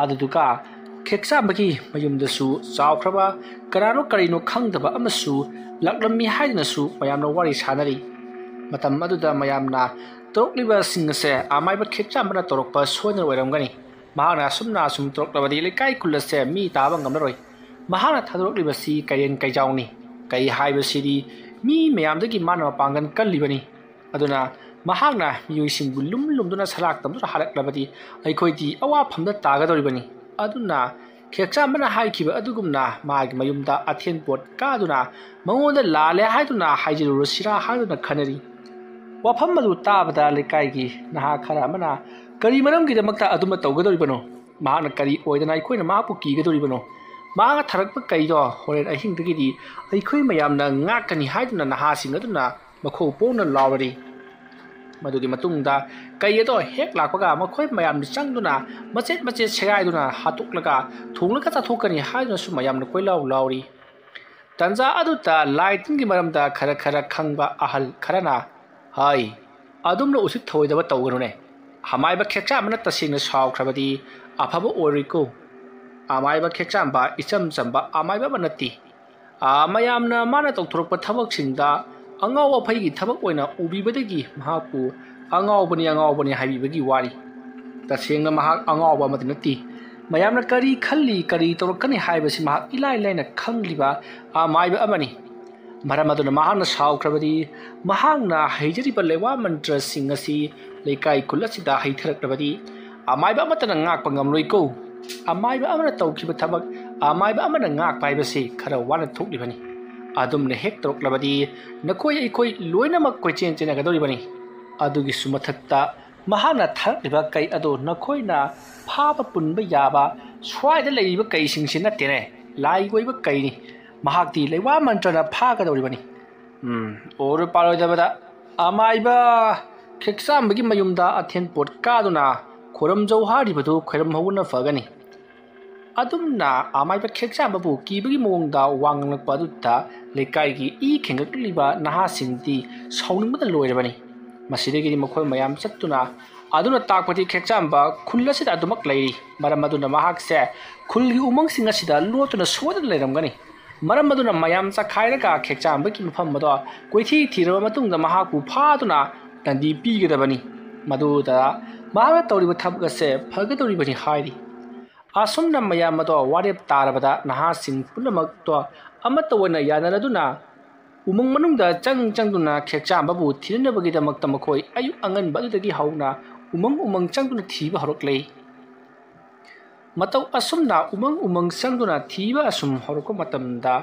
ꯑꯗꯨꯗꯨꯒ ꯈꯦꯛꯆꯥꯝꯕꯒꯤ ꯃꯌꯨꯝꯗꯁꯨ ꯆꯥꯎꯈ꯭ꯔꯕ ꯀꯅꯥꯅꯣ ꯀꯔꯤꯅꯣ ꯈꯪꯗꯕ ꯑꯃꯁꯨ ꯂꯥꯛꯂꯝꯃꯤ ꯍꯥꯏꯗꯨꯅꯁꯨ ꯃꯌꯥꯝꯅ ꯋꯥꯔꯤ ꯁꯥꯅꯔꯤ꯫ ꯃꯇꯝ ꯑꯗꯨꯗ ꯃꯌꯥꯝꯅ ꯇꯧꯔꯛꯂꯤꯕꯁꯤꯡ ꯑꯁꯦ ꯑꯃꯥꯏꯕ ꯈꯦꯛꯆꯥꯝꯕꯅ ꯇꯧꯔꯛꯄ ꯁꯣꯏꯗꯅ ꯑꯣꯏꯔꯝꯒꯅꯤ꯫ ꯃꯍꯥꯛꯅ ꯑꯁꯨꯝꯅ ꯑꯁꯨꯝ ꯇꯧꯔꯛꯂꯕꯗꯤ ꯂꯩꯀꯥꯏ ꯈꯨꯜ ꯑꯁꯦ ꯃꯤ ꯇꯥꯕ ꯉꯝꯂꯔꯣꯏ꯫ ꯃꯍꯥꯛꯅ ꯊꯥꯗꯣꯔꯛꯂꯤꯕꯁꯤ ꯀꯩꯔꯦꯟ ꯀꯩꯖꯥꯎꯅꯤ꯫ ꯀꯩ ꯍꯥꯏꯕꯁꯤꯗꯤ ꯃꯤ ꯃꯌꯥꯝꯗꯒꯤ ꯃꯥꯅ ꯃꯄꯥꯡꯒꯜ ꯀꯜꯂꯤꯕꯅꯤ꯫ ꯑꯗꯨꯅ ꯃꯍꯥꯛꯅ ꯃꯤꯑꯣꯏꯁꯤꯡꯕꯨ ꯂꯨꯝ ꯂꯨꯝꯗꯨꯅ ꯁꯂꯥꯛ ꯇꯝꯗꯨꯅ ꯍꯥꯏꯔꯛꯂꯕꯗꯤ ꯑꯩꯈꯣꯏꯗꯤ ꯑꯋꯥꯐꯝꯗ ꯇꯥꯒꯗꯧꯔꯤꯕꯅꯤ꯫ ꯑꯗꯨꯅ ꯈꯦꯛꯆꯥꯝꯕꯅ ꯍꯥꯏꯈꯤꯕ ꯑꯗꯨꯒꯨꯝꯅ ꯃꯥꯒꯤ ꯃꯌꯨꯝꯗ ꯑꯊꯦꯟ ꯄꯣꯠ ꯀꯥꯗꯨꯅ ꯃꯉꯣꯟꯗ ꯂꯥꯜꯂꯦ ꯍꯥꯏꯗꯨꯅ ꯍꯥꯏꯖꯤꯜꯂꯨꯔꯁꯤꯔꯥ ꯍꯥꯏꯗꯨꯅ ꯈꯟꯅꯔꯤ꯫ ꯋꯥꯐꯝ ꯑꯗꯨ ꯇꯥꯕꯗ ꯂꯩꯀꯥꯏꯒꯤ ꯅꯍꯥ ꯈꯔ ꯑꯃꯅ, "ꯀꯔꯤ ꯃꯔꯝꯒꯤꯗꯃꯛꯇ ꯑꯗꯨꯝꯕ ꯇꯧꯒꯗꯧꯔꯤꯕꯅꯣ? ꯃꯍꯥꯛꯅ ꯀꯔꯤ ꯑꯣꯏꯗꯅ ꯑꯩꯈꯣꯏꯅ ꯃꯍꯥꯛꯄꯨ ꯀꯤꯒꯗꯧꯔꯤꯕꯅꯣ? ꯃꯍꯥꯛꯅ ꯊꯥꯔꯛꯄ ꯀꯩꯗꯣ ꯍꯣꯔꯦꯟ ꯑꯍꯤꯡꯗꯒꯤꯗꯤ ꯑꯩꯈꯣꯏ ꯃꯌꯥꯝꯅ ꯉꯥꯛꯀꯅꯤ" ꯍꯥꯏꯗꯨꯅ ꯅꯍꯥꯁꯤꯡ ꯑꯗꯨꯅ ꯃꯈꯣꯡ ꯄꯣꯡꯅ ꯂꯥꯎꯔꯔꯤ꯫ ꯃꯗꯨꯒꯤ ꯃꯇꯨꯡꯗ ꯀꯩ ꯑꯗꯣ ꯍꯦꯛ ꯂꯥꯛꯄꯒ ꯃꯈꯣꯏ ꯃꯌꯥꯝꯅ ꯆꯪꯗꯨꯅ ꯃꯆꯦꯠ ꯃꯆꯦꯠ ꯁꯦꯒꯥꯏꯗꯨꯅ ꯍꯥꯠꯇꯣꯛꯂꯒ ꯊꯣꯡꯂꯒ ꯆꯥꯊꯣꯛꯀꯅꯤ ꯍꯥꯏꯗꯨꯅꯁꯨ ꯃꯌꯥꯝꯅ ꯀꯣꯏꯂꯥꯎ ꯂꯥꯎꯔꯤ꯫ ꯇꯟꯖꯥ ꯑꯗꯨꯗ ꯂꯥꯏ ꯇꯤꯟꯒꯤ ꯃꯔꯝꯗ ꯈꯔ ꯈꯔ ꯈꯪꯕ ꯑꯍꯜ ꯈꯔꯅ, "ꯍꯥꯏ, ꯑꯗꯨꯝꯅ ꯎꯁꯤꯠ ꯊꯑꯣꯏꯗꯕ ꯇꯧꯒꯅꯨꯅꯦ꯫ ꯑꯃꯥꯏꯕ ꯈꯦꯛꯆꯥꯝꯕꯅ ꯇꯁꯦꯡꯅ ꯁꯥꯎꯈ꯭ꯔꯕꯗꯤ ꯑꯐꯕ ꯑꯣꯏꯔꯣꯏꯀꯣ꯫ ꯑꯃꯥꯏꯕ ꯈꯦꯛꯆꯥꯝꯕ ꯏꯆꯝ ꯆꯝꯕ ꯑꯃꯥꯏꯕ ꯑꯃ ꯅꯠꯇꯦ꯫ ꯑꯥ, ꯃꯌꯥꯝꯅ ꯃꯥꯅ ꯇꯧꯊꯣꯔꯛꯄ ꯊꯕꯛꯁꯤꯡꯗ ꯑꯉꯥꯎ ꯑꯐꯩꯒꯤ ꯊꯕꯛ ꯑꯣꯏꯅ ꯎꯕꯤꯕꯗꯒꯤ ꯃꯍꯥꯛꯄꯨ ꯑꯉꯥꯎꯕꯅꯤ, ꯑꯉꯥꯎꯕꯅꯤ ꯍꯥꯏꯕꯤꯕꯒꯤ ꯋꯥꯅꯤ꯫ ꯇꯁꯦꯡꯅ ꯃꯍꯥꯛ ꯑꯉꯥꯎꯕ ꯑꯃꯗꯤ ꯅꯠꯇꯦ꯫ ꯃꯌꯥꯝꯅ ꯀꯔꯤ ꯈꯜꯂꯤ, ꯀꯔꯤ ꯇꯧꯔꯛꯀꯅꯤ ꯍꯥꯏꯕꯁꯤ ꯃꯍꯥꯛ ꯏꯂꯥꯏ ꯂꯥꯏꯅ ꯈꯪꯂꯤꯕ ꯑꯃꯥꯏꯕ ꯑꯃꯅꯤ꯫ ꯃꯔꯝ ꯑꯗꯨꯅ ꯃꯍꯥꯛꯅ ꯁꯥꯎꯈ꯭ꯔꯕꯗꯤ, ꯃꯍꯥꯛꯅ ꯍꯩꯖꯔꯤꯕ ꯂꯩꯋꯥ ꯃꯟꯇ꯭ꯔꯁꯤꯡ ꯑꯁꯤ ꯂꯩꯀꯥꯏ ꯈꯨꯜ ꯑꯁꯤꯗ ꯍꯩꯊꯔꯛꯂꯕꯗꯤ, ꯑꯃꯥꯏꯕ ꯑꯃꯠꯇꯅ ꯉꯥꯛꯄ ꯉꯝꯂꯣꯏꯀꯣ꯫ ꯑꯃꯥꯏꯕ ꯑꯃꯅ ꯇꯧꯈꯤꯕ ꯊꯕꯛ ꯑꯃꯥꯏꯕ ꯑꯃꯅ ꯉꯥꯛꯄ ꯍꯥꯏꯕꯁꯤ ꯈꯔ ꯋꯥꯅ ꯊꯣꯛꯂꯤꯕꯅꯤ꯫ ꯑꯗꯨꯝꯅ ꯍꯦꯛ ꯇꯧꯔꯛꯂꯕꯗꯤ ꯅꯈꯣꯏ ꯑꯩꯈꯣꯏ ꯂꯣꯏꯅꯃꯛ ꯀꯣꯏꯆꯦꯟ ꯆꯦꯟꯅꯒꯗꯧꯔꯤꯕꯅꯤ꯫ ꯑꯗꯨꯒꯤꯁꯨ ꯃꯊꯛꯇ ꯃꯍꯥꯛꯅ ꯊꯥꯔꯛꯂꯤꯕ ꯀꯩ ꯑꯗꯨ ꯅꯈꯣꯏꯅ ꯐꯥꯕ ꯄꯨꯟꯕ ꯌꯥꯕ ꯁ꯭ꯋꯥꯏꯗ ꯂꯩꯔꯤꯕ ꯀꯩꯁꯤꯡꯁꯤ ꯅꯠꯇꯦꯅꯦ, ꯂꯥꯏꯒꯤ ꯑꯣꯏꯕ ꯀꯩꯅꯤ꯫ ꯃꯍꯥꯛꯇꯤ ꯂꯩꯋꯥ ꯃꯟꯇ꯭ꯔꯅ ꯐꯥꯒꯗꯧꯔꯤꯕꯅꯤ꯫ ꯎꯝ, ꯑꯣꯏꯔꯣꯏ ꯄꯥꯔꯣꯏꯗꯕꯗ ꯑꯃꯥꯏꯕ ꯈꯦꯛꯆꯥꯝꯕꯒꯤ ꯃꯌꯨꯝꯗ ꯑꯊꯦꯟ ꯄꯣꯠ ꯀꯥꯗꯨꯅ ꯈꯣꯏꯔꯝꯖꯧ ꯍꯥꯏꯔꯤꯕꯗꯨ ꯈꯣꯏꯔꯝꯍꯧꯕꯅ ꯐꯒꯅꯤ꯫ ꯑꯗꯨꯝꯅ ꯑꯃꯥꯏꯕ ꯈꯦꯛꯆꯥꯝꯕꯕꯨ ꯀꯤꯕꯒꯤ ꯃꯑꯣꯡꯗ ꯋꯥ ꯉꯥꯡꯂꯛꯄ ꯑꯗꯨꯗ ꯂꯩꯀꯥꯏꯒꯤ ꯏ ꯈꯦꯡꯒꯠꯂꯤꯕ ꯅꯍꯥꯁꯤꯡꯗꯤ ꯁꯥꯎꯅꯤꯡꯕꯅ ꯂꯣꯏꯔꯕꯅꯤ꯫ ꯃꯁꯤꯗꯒꯤꯗꯤ ꯃꯈꯣꯏ ꯃꯌꯥꯝ ꯆꯠꯇꯨꯅ ꯑꯗꯨꯅ ꯇꯥꯛꯄꯗꯤ ꯈꯦꯛꯆꯥꯝꯕ ꯈꯨꯜ ꯑꯁꯤꯗ ꯑꯗꯨꯃꯛ ꯂꯩꯔꯤ꯫ ꯃꯔꯝ ꯑꯗꯨꯅ ꯃꯍꯥꯛꯁꯦ ꯈꯨꯜꯒꯤ ꯎꯃꯪꯁꯤꯡ ꯑꯁꯤꯗ ꯂꯣꯠꯇꯨꯅ ꯁꯣꯏꯗꯅ ꯂꯩꯔꯝꯒꯅꯤ꯫ ꯃꯔꯝ ꯑꯗꯨꯅ ꯃꯌꯥꯝ ꯆꯈꯥꯏꯔꯒ ꯈꯦꯛꯆꯥꯝꯕꯒꯤ ꯃꯐꯝ ꯑꯗꯣ ꯀꯣꯏꯊꯤ ꯊꯤꯔꯕ ꯃꯇꯨꯡꯗ ꯃꯍꯥꯛꯄꯨ ꯐꯥꯗꯨꯅ ꯗꯟꯗꯤ ꯄꯤꯒꯗꯕꯅꯤ꯫ ꯃꯗꯨꯗ ꯃꯍꯥꯛꯅ ꯇꯧꯔꯤꯕ ꯊꯕꯛ ꯑꯁꯦ ꯐꯒꯗꯧꯔꯤꯕꯅꯤ ꯍꯥꯏꯔꯤ꯫ ꯑꯁꯨꯝꯅ ꯃꯌꯥꯝ ꯑꯗꯣ ꯋꯥꯔꯦꯞ ꯇꯥꯔꯕꯗ ꯅꯍꯥꯁꯤꯡ ꯄꯨꯝꯅꯃꯛꯇꯣ ꯑꯃꯠꯇ ꯑꯣꯏꯅ ꯌꯥꯅꯔꯗꯨꯅ ꯎꯃꯪ ꯃꯅꯨꯡꯗ ꯆꯪ ꯆꯪꯗꯨꯅ ꯈꯦꯛꯆꯥꯝꯕꯕꯨ ꯊꯤꯅꯅꯕꯒꯤꯗꯃꯛꯇ ꯃꯈꯣꯏ ꯑꯌꯨꯛ ꯑꯉꯟꯕ ꯑꯗꯨꯗꯒꯤ ꯍꯧꯅ ꯎꯃꯪ ꯎꯃꯪ ꯆꯪꯗꯨꯅ ꯊꯤꯕ ꯍꯧꯔꯛꯂꯦ꯫ ꯃꯇꯧ ꯑꯁꯨꯝꯅ ꯎꯃꯪ ꯎꯃꯪ ꯆꯪꯗꯨꯅ ꯊꯤꯕ ꯑꯁꯨꯝ ꯍꯧꯔꯛꯄ ꯃꯇꯝꯗ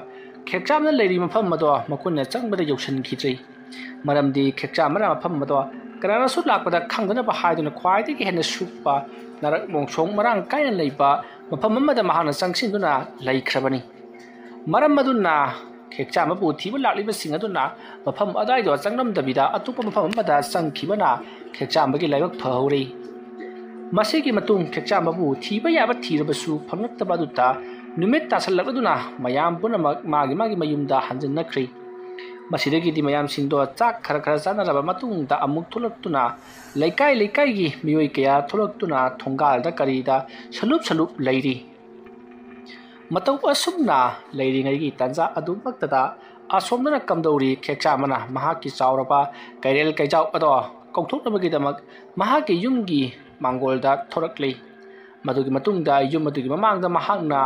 ꯈꯦꯛꯆꯥꯝꯅ ꯂꯩꯔꯤꯕ ꯃꯐꯝ ꯑꯗꯣ ꯃꯈꯣꯏꯅ ꯆꯪꯕꯗ ꯌꯧꯁꯤꯟꯈꯤꯗ꯭ꯔꯤ꯫ ꯃꯔꯝꯗꯤ ꯈꯦꯛꯆꯥꯝꯕꯅ ꯃꯐꯝ ꯑꯗꯣ ꯀꯅꯥꯅꯁꯨ ꯂꯥꯛꯄꯗ ꯈꯪꯗꯅꯕ ꯍꯥꯏꯗꯨꯅ ꯈ꯭ꯋꯥꯏꯗꯒꯤ ꯍꯦꯟꯅ ꯁꯨꯞꯄ ꯅꯥꯔꯛ ꯃꯣꯡꯁꯣꯡ ꯃꯔꯥꯡ ꯀꯥꯏꯅ ꯂꯩꯕ ꯃꯐꯝ ꯑꯃꯗ ꯃꯍꯥꯛꯅ ꯆꯪꯁꯤꯟꯗꯨꯅ ꯂꯩꯈ꯭ꯔꯕꯅꯤ꯫ ꯃꯔꯝ ꯑꯗꯨꯅ ꯈꯦꯛꯆꯥꯝꯕꯕꯨ ꯊꯤꯕ ꯂꯥꯛꯂꯤꯕꯁꯤꯡ ꯑꯗꯨꯅ ꯃꯐꯝ ꯑꯗꯨꯋꯥꯏꯗꯣ ꯆꯪꯂꯝꯗꯕꯤꯗ ꯑꯇꯣꯞꯄ ꯃꯐꯝ ꯑꯃꯗ ꯆꯪꯈꯤꯕꯅ ꯈꯦꯛꯆꯥꯝꯕꯒꯤ ꯂꯥꯏꯕꯛ ꯐꯍꯧꯔꯤ꯫ ꯃꯁꯤꯒꯤ ꯃꯇꯨꯡ ꯈꯦꯛꯆꯥꯝꯕꯕꯨ ꯊꯤꯕ ꯌꯥꯕ ꯊꯤꯔꯕꯁꯨ ꯐꯪꯂꯛꯇꯕ ꯑꯗꯨꯗ ꯅꯨꯃꯤꯠ ꯇꯥꯁꯜꯂꯛꯂꯗꯨꯅ ꯃꯌꯥꯝ ꯄꯨꯝꯅꯃꯛ ꯃꯥꯒꯤ ꯃꯥꯒꯤ ꯃꯌꯨꯝꯗ ꯍꯟꯖꯤꯟꯅꯈ꯭ꯔꯤ꯫ ꯃꯁꯤꯗꯒꯤꯗꯤ ꯃꯌꯥꯝꯁꯤꯡꯗꯣ ꯆꯥꯛ ꯈꯔ ꯈꯔ ꯆꯥꯅꯔꯕ ꯃꯇꯨꯡꯗ ꯑꯃꯨꯛ ꯊꯣꯛꯂꯛꯇꯨꯅ ꯂꯩꯀꯥꯏ ꯂꯩꯀꯥꯏꯒꯤ ꯃꯤꯑꯣꯏ ꯀꯌꯥ ꯊꯣꯛꯂꯛꯇꯨꯅ ꯊꯣꯡꯒꯥꯜꯗ ꯀꯔꯤꯗ ꯁꯂꯨꯞ ꯁꯂꯨꯞ ꯂꯩꯔꯤ꯫ ꯃꯇꯧ ꯑꯁꯨꯝꯅ ꯂꯩꯔꯤꯉꯩꯒꯤ ꯇꯥꯟꯖꯥ ꯑꯗꯨꯃꯛꯇꯗ ꯑꯁꯣꯝꯗꯅ ꯀꯝꯗꯧꯔꯤ ꯈꯦꯛꯆꯥꯝꯕꯅ ꯃꯍꯥꯛꯀꯤ ꯆꯥꯎꯔꯕ ꯀꯩꯔꯦꯜ ꯀꯩꯖꯥꯎ ꯑꯗꯣ ꯀꯧꯊꯣꯛꯅꯕꯒꯤꯗꯃꯛ ꯃꯍꯥꯛꯀꯤ ꯌꯨꯝꯒꯤ ꯃꯥꯡꯒꯣꯜꯗ ꯊꯣꯔꯛꯂꯤ꯫ ꯃꯗꯨꯒꯤ ꯃꯇꯨꯡꯗ ꯌꯨꯝ ꯑꯗꯨꯒꯤ ꯃꯃꯥꯡꯗ ꯃꯍꯥꯛꯅ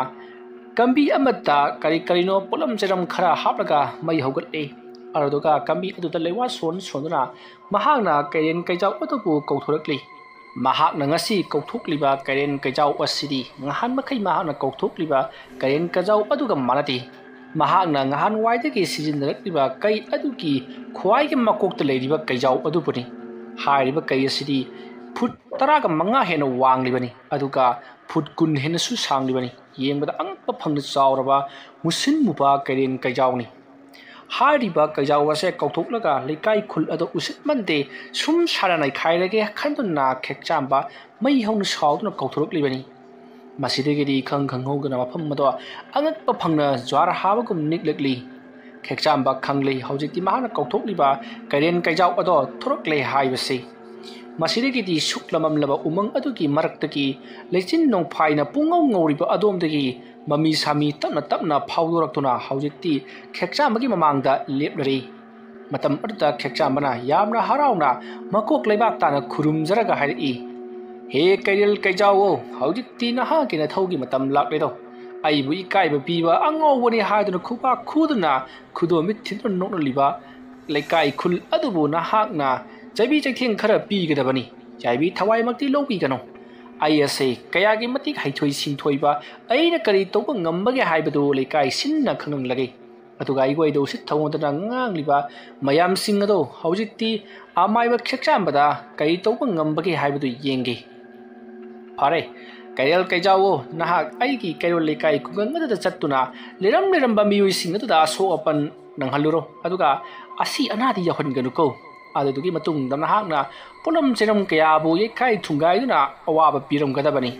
ꯀꯝꯕꯤ ꯑꯃꯗ ꯀꯔꯤ ꯀꯔꯤꯅꯣ ꯄꯣꯠꯂꯝ ꯆꯩꯔꯝ ꯈꯔ ꯍꯥꯞꯂꯒ ꯃꯩ ꯍꯧꯒꯠꯂꯤ꯫ ꯑꯗꯨꯗꯨꯒ ꯀꯝꯕꯤ ꯑꯗꯨꯗ ꯂꯩꯋꯥ ꯁꯣꯟ ꯁꯣꯟꯗꯨꯅ ꯃꯍꯥꯛꯅ ꯀꯩꯔꯦꯟ ꯀꯩꯖꯥꯎ ꯑꯗꯨꯕꯨ ꯀꯧꯊꯣꯔꯛꯂꯤ꯫ ꯃꯍꯥꯛꯅ ꯉꯁꯤ ꯀꯧꯊꯣꯛꯂꯤꯕ ꯀꯩꯔꯦꯟ ꯀꯩꯖꯥꯎ ꯑꯁꯤꯗꯤ ꯉꯍꯥꯟ ꯃꯈꯩ ꯃꯍꯥꯛꯅ ꯀꯧꯊꯣꯛꯂꯤꯕ ꯀꯩꯔꯦꯟ ꯀꯩꯖꯥꯎ ꯑꯗꯨꯒ ꯃꯥꯟꯅꯗꯦ꯫ ꯃꯍꯥꯛꯅ ꯉꯍꯥꯟꯋꯥꯏꯗꯒꯤ ꯁꯤꯖꯤꯟꯅꯔꯛꯂꯤꯕ ꯀꯩ ꯑꯗꯨꯒꯤ ꯈ꯭ꯋꯥꯏꯒꯤ ꯃꯀꯣꯛꯇ ꯂꯩꯔꯤꯕ ꯀꯩꯖꯥꯎ ꯑꯗꯨꯕꯨꯅꯤ꯫ ꯍꯥꯏꯔꯤꯕ ꯀꯩ ꯑꯁꯤꯗꯤ ꯐꯨꯠ ꯇꯔꯥꯒ ꯃꯉꯥ ꯍꯦꯟꯅ ꯋꯥꯡꯂꯤꯕꯅꯤ, ꯑꯗꯨꯒ ꯐꯨꯠ ꯀꯨꯟ ꯍꯦꯟꯅꯁꯨ ꯁꯥꯡꯂꯤꯕꯅꯤ꯫ ꯌꯦꯡꯕꯗ ꯑꯉꯛꯄ ꯐꯪꯅ ꯆꯥꯎꯔꯕ ꯃꯨꯁꯤꯟ ꯃꯨꯕ ꯀꯩꯔꯦꯟ ꯀꯩꯖꯥꯎꯅꯤ꯫ ꯍꯥꯏꯔꯤꯕ ꯀꯩꯖꯥꯎ ꯑꯁꯦ ꯀꯧꯊꯣꯛꯂꯒ ꯂꯩꯀꯥꯏ ꯈꯨꯜ ꯑꯗꯣ ꯎꯁꯤꯠꯃꯟꯗꯦ, ꯁꯨꯝ ꯁꯥꯔ ꯅꯩꯈꯥꯏꯔꯒꯦ ꯈꯟꯗꯨꯅ ꯈꯦꯛꯆꯥꯝꯕ ꯃꯩ ꯍꯧꯅ ꯁꯥꯎꯗꯨꯅ ꯀꯧꯊꯣꯔꯛꯂꯤꯕꯅꯤ꯫ ꯃꯁꯤꯗꯒꯤꯗꯤ ꯏꯈꯪ ꯈꯪꯍꯧꯗꯅ ꯃꯐꯝ ꯑꯗꯣ ꯑꯉꯛꯄ ꯐꯪꯅ ꯖ꯭ꯋꯥꯔ ꯍꯥꯕꯒꯨꯝ ꯅꯤꯛꯂꯛꯂꯤ꯫ ꯈꯦꯛꯆꯥꯝꯕ ꯈꯪꯂꯤ ꯍꯧꯖꯤꯛꯇꯤ ꯃꯍꯥꯛꯅ ꯀꯧꯊꯣꯛꯂꯤꯕ ꯀꯩꯔꯦꯟ ꯀꯩꯖꯥꯎ ꯑꯗꯣ ꯊꯣꯔꯛꯂꯦ ꯍꯥꯏꯕꯁꯤ꯫ ꯃꯁꯤꯗꯒꯤꯗꯤ ꯁꯨꯛꯂ ꯃꯝꯂꯕ ꯎꯃꯪ ꯑꯗꯨꯒꯤ ꯃꯔꯛꯇꯒꯤ ꯂꯩꯆꯤꯟ ꯅꯣꯡꯐꯥꯏꯅ ꯄꯨꯡꯉꯧ ꯉꯧꯔꯤꯕ ꯑꯗꯣꯝꯗꯒꯤ ꯃꯃꯤ ꯁꯥꯃꯤ ꯇꯞꯅ ꯇꯞꯅ ꯐꯥꯎꯗꯣꯔꯛꯇꯨꯅ ꯍꯧꯖꯤꯛꯇꯤ ꯈꯦꯛꯆꯥꯝꯕꯒꯤ ꯃꯃꯥꯡꯗ ꯂꯦꯞꯂꯔꯦ꯫ ꯃꯇꯝ ꯑꯗꯨꯗ ꯈꯦꯛꯆꯥꯝꯕꯅ ꯌꯥꯝꯅ ꯍꯔꯥꯎꯅ ꯃꯀꯣꯛ ꯂꯩꯕꯥꯛ ꯇꯥꯅ ꯈꯨꯔꯨꯝꯖꯔꯒ ꯍꯥꯏꯔꯛꯏ, "ꯍꯦ ꯀꯩꯔꯦꯜ ꯀꯩꯖꯥꯎꯋꯣ, ꯍꯧꯖꯤꯛꯇꯤ ꯅꯍꯥꯛꯀꯤ ꯅꯊꯧꯒꯤ ꯃꯇꯝ ꯂꯥꯛꯂꯦꯗꯣ꯫ ꯑꯩꯕꯨ ꯏꯀꯥꯏꯕ ꯄꯤꯕ ꯑꯉꯥꯎꯕꯅꯤ ꯍꯥꯏꯗꯨꯅ ꯈꯨꯕꯥꯛ ꯈꯨꯗꯨꯅ ꯈꯨꯗꯣꯝꯕꯤꯠ ꯊꯤꯟꯗꯨꯅ ꯅꯣꯛꯅꯂꯤꯕ ꯂꯩꯀꯥꯏ ꯈꯨꯜ ꯑꯗꯨꯕꯨ ꯅꯍꯥꯛꯅ ꯆꯩꯕꯤ ꯆꯩꯊꯦꯡ ꯈꯔ ꯄꯤꯒꯗꯕꯅꯤ꯫ ꯌꯥꯏꯕꯤ ꯊꯋꯥꯏꯃꯛꯇꯤ ꯂꯧꯕꯤꯒꯅꯨ꯫ ꯑꯩ ꯑꯁꯦ ꯀꯌꯥꯒꯤ ꯃꯇꯤꯛ ꯍꯩꯊꯣꯏ ꯁꯤꯡꯊꯣꯏꯕ, ꯑꯩꯅ ꯀꯔꯤ ꯇꯧꯕ ꯉꯝꯕꯒꯦ ꯍꯥꯏꯕꯗꯨ ꯂꯩꯀꯥꯏ ꯁꯤꯟꯅ ꯈꯪꯍꯜꯂꯒꯦ꯫ ꯑꯗꯨꯒ ꯑꯩꯈꯣꯏꯗ ꯎꯁꯤꯠ ꯊꯑꯣꯡꯗꯅ ꯉꯥꯡꯂꯤꯕ ꯃꯌꯥꯝꯁꯤꯡ ꯑꯗꯣ ꯍꯧꯖꯤꯛꯇꯤ ꯑꯃꯥꯏꯕ ꯈꯦꯛꯆꯥꯝꯕꯗ ꯀꯔꯤ ꯇꯧꯕ ꯉꯝꯕꯒꯦ ꯍꯥꯏꯕꯗꯨ ꯌꯦꯡꯒꯦ꯫ ꯐꯔꯦ, ꯀꯩꯔꯦꯜ ꯀꯩꯖꯥꯎꯋꯣ, ꯅꯍꯥꯛ ꯑꯩꯒꯤ ꯀꯩꯔꯣꯜ ꯂꯩꯀꯥꯏ ꯈꯨꯡꯒꯪ ꯑꯗꯨꯗ ꯆꯠꯇꯨꯅ ꯂꯩꯔꯝ ꯂꯩꯔꯝꯕ ꯃꯤꯑꯣꯏꯁꯤꯡ ꯑꯗꯨꯗ ꯑꯁꯣꯛ ꯑꯄꯟ ꯅꯪꯍꯜꯂꯨꯔꯣ, ꯑꯗꯨꯒ ꯑꯁꯤ ꯑꯅꯥꯗꯤ ꯌꯧꯍꯟꯒꯅꯨꯀꯣ꯫ ꯑꯗꯨꯗꯨꯒꯤ ꯃꯇꯨꯡꯗ ꯅꯍꯥꯛꯅ ꯄꯣꯠꯂꯝ ꯆꯩꯔꯝ ꯀꯌꯥꯕꯨ ꯌꯩꯈꯥꯏ ꯊꯨꯡꯒꯥꯏꯗꯨꯅ ꯑꯋꯥꯕ ꯄꯤꯔꯝꯒꯗꯕꯅꯤ꯫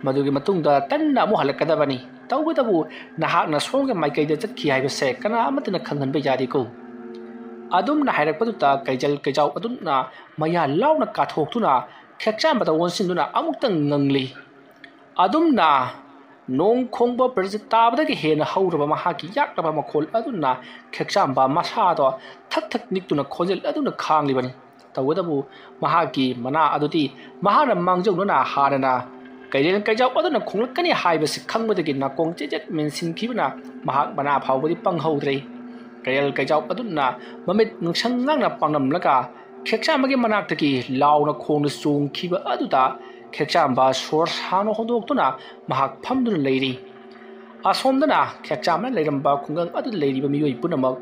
ꯃꯗꯨꯒꯤ ꯃꯇꯨꯡꯗ ꯇꯟꯅ ꯑꯃꯨꯛ ꯍꯜꯂꯛꯀꯗꯕꯅꯤ꯫ ꯇꯧꯕꯇꯕꯨ ꯅꯍꯥꯛꯅ ꯁꯣꯝꯒꯤ ꯃꯥꯏꯀꯩꯗ ꯆꯠꯈꯤ ꯍꯥꯏꯕꯁꯦ ꯀꯅꯥ ꯑꯃꯠꯇꯅ ꯈꯪꯍꯟꯕ ꯌꯥꯗꯦꯀꯣ꯫" ꯑꯗꯨꯝꯅ ꯍꯥꯏꯔꯛꯄꯗꯨꯗ ꯀꯩꯖꯦꯜ ꯀꯩꯖꯥꯎ ꯑꯗꯨꯅ ꯃꯌꯥ ꯂꯥꯎꯅ ꯀꯥꯊꯣꯛꯇꯨꯅ ꯈꯦꯛꯆꯥꯝꯕꯗ ꯑꯣꯟꯁꯤꯟꯗꯨꯅ ꯑꯃꯨꯛꯇꯪ ꯉꯪꯂꯤ꯫ ꯑꯗꯨꯝꯅ ꯅꯣꯡ ꯈꯣꯡꯕ ꯕ꯭ꯔꯖ ꯇꯥꯕꯗꯒꯤ ꯍꯦꯟꯅ ꯍꯧꯔꯕ ꯃꯍꯥꯛꯀꯤ ꯌꯥꯛꯂꯕ ꯃꯈꯣꯜ ꯑꯗꯨꯅ ꯈꯦꯛꯆꯥꯝꯕ ꯃꯁꯥꯗꯣ ꯊꯛ ꯊꯛ ꯅꯤꯛꯇꯨꯅ ꯈꯣꯟꯖꯦꯜ ꯑꯗꯨꯅ ꯈꯥꯡꯂꯤꯕꯅꯤ꯫ ꯇꯧꯕꯇꯕꯨ ꯃꯍꯥꯛꯀꯤ ꯃꯅꯥ ꯑꯗꯨꯗꯤ ꯃꯍꯥꯛꯅ ꯃꯥꯡꯖꯧꯅꯅ ꯍꯥꯟꯅꯅ ꯀꯩꯔꯦꯜ ꯀꯩꯖꯥꯎ ꯑꯗꯨꯅ ꯈꯣꯡꯂꯛꯀꯅꯤ ꯍꯥꯏꯕꯁꯤ ꯈꯪꯕꯗꯒꯤ ꯅꯥꯀꯣꯡ ꯆꯦꯠ ꯆꯦꯠ ꯃꯦꯟꯁꯤꯟꯈꯤꯕꯅ ꯃꯍꯥꯛ ꯃꯅꯥ ꯐꯥꯎꯕꯗꯤ ꯄꯪꯍꯧꯗ꯭ꯔꯦ꯫ ꯀꯩꯔꯦꯜ ꯀꯩꯖꯥꯎ ꯑꯗꯨꯅ ꯃꯃꯤꯠ ꯉꯥꯡꯁꯪ ꯉꯥꯡꯅ ꯄꯥꯡꯂꯝꯂꯒ ꯈꯦꯛꯆꯥꯝꯕꯒꯤ ꯃꯅꯥꯛꯇꯒꯤ ꯂꯥꯎꯅ ꯈꯣꯡꯅ ꯆꯣꯡꯈꯤꯕ ꯑꯗꯨꯗ ꯈꯦꯛꯆꯥꯝꯕ ꯁꯣꯔ ꯁꯥꯡꯅ ꯍꯣꯟꯗꯣꯛꯇꯨꯅ ꯃꯍꯥꯛ ꯐꯝꯗꯨꯅ ꯂꯩꯔꯤ꯫ ꯑꯁꯣꯝꯗꯅ ꯈꯦꯛꯆꯥꯝꯕꯅ ꯂꯩꯔꯝꯕ ꯈꯨꯡꯒꯪ ꯑꯗꯨꯗ ꯂꯩꯔꯤꯕ ꯃꯤꯑꯣꯏ ꯄꯨꯝꯅꯃꯛ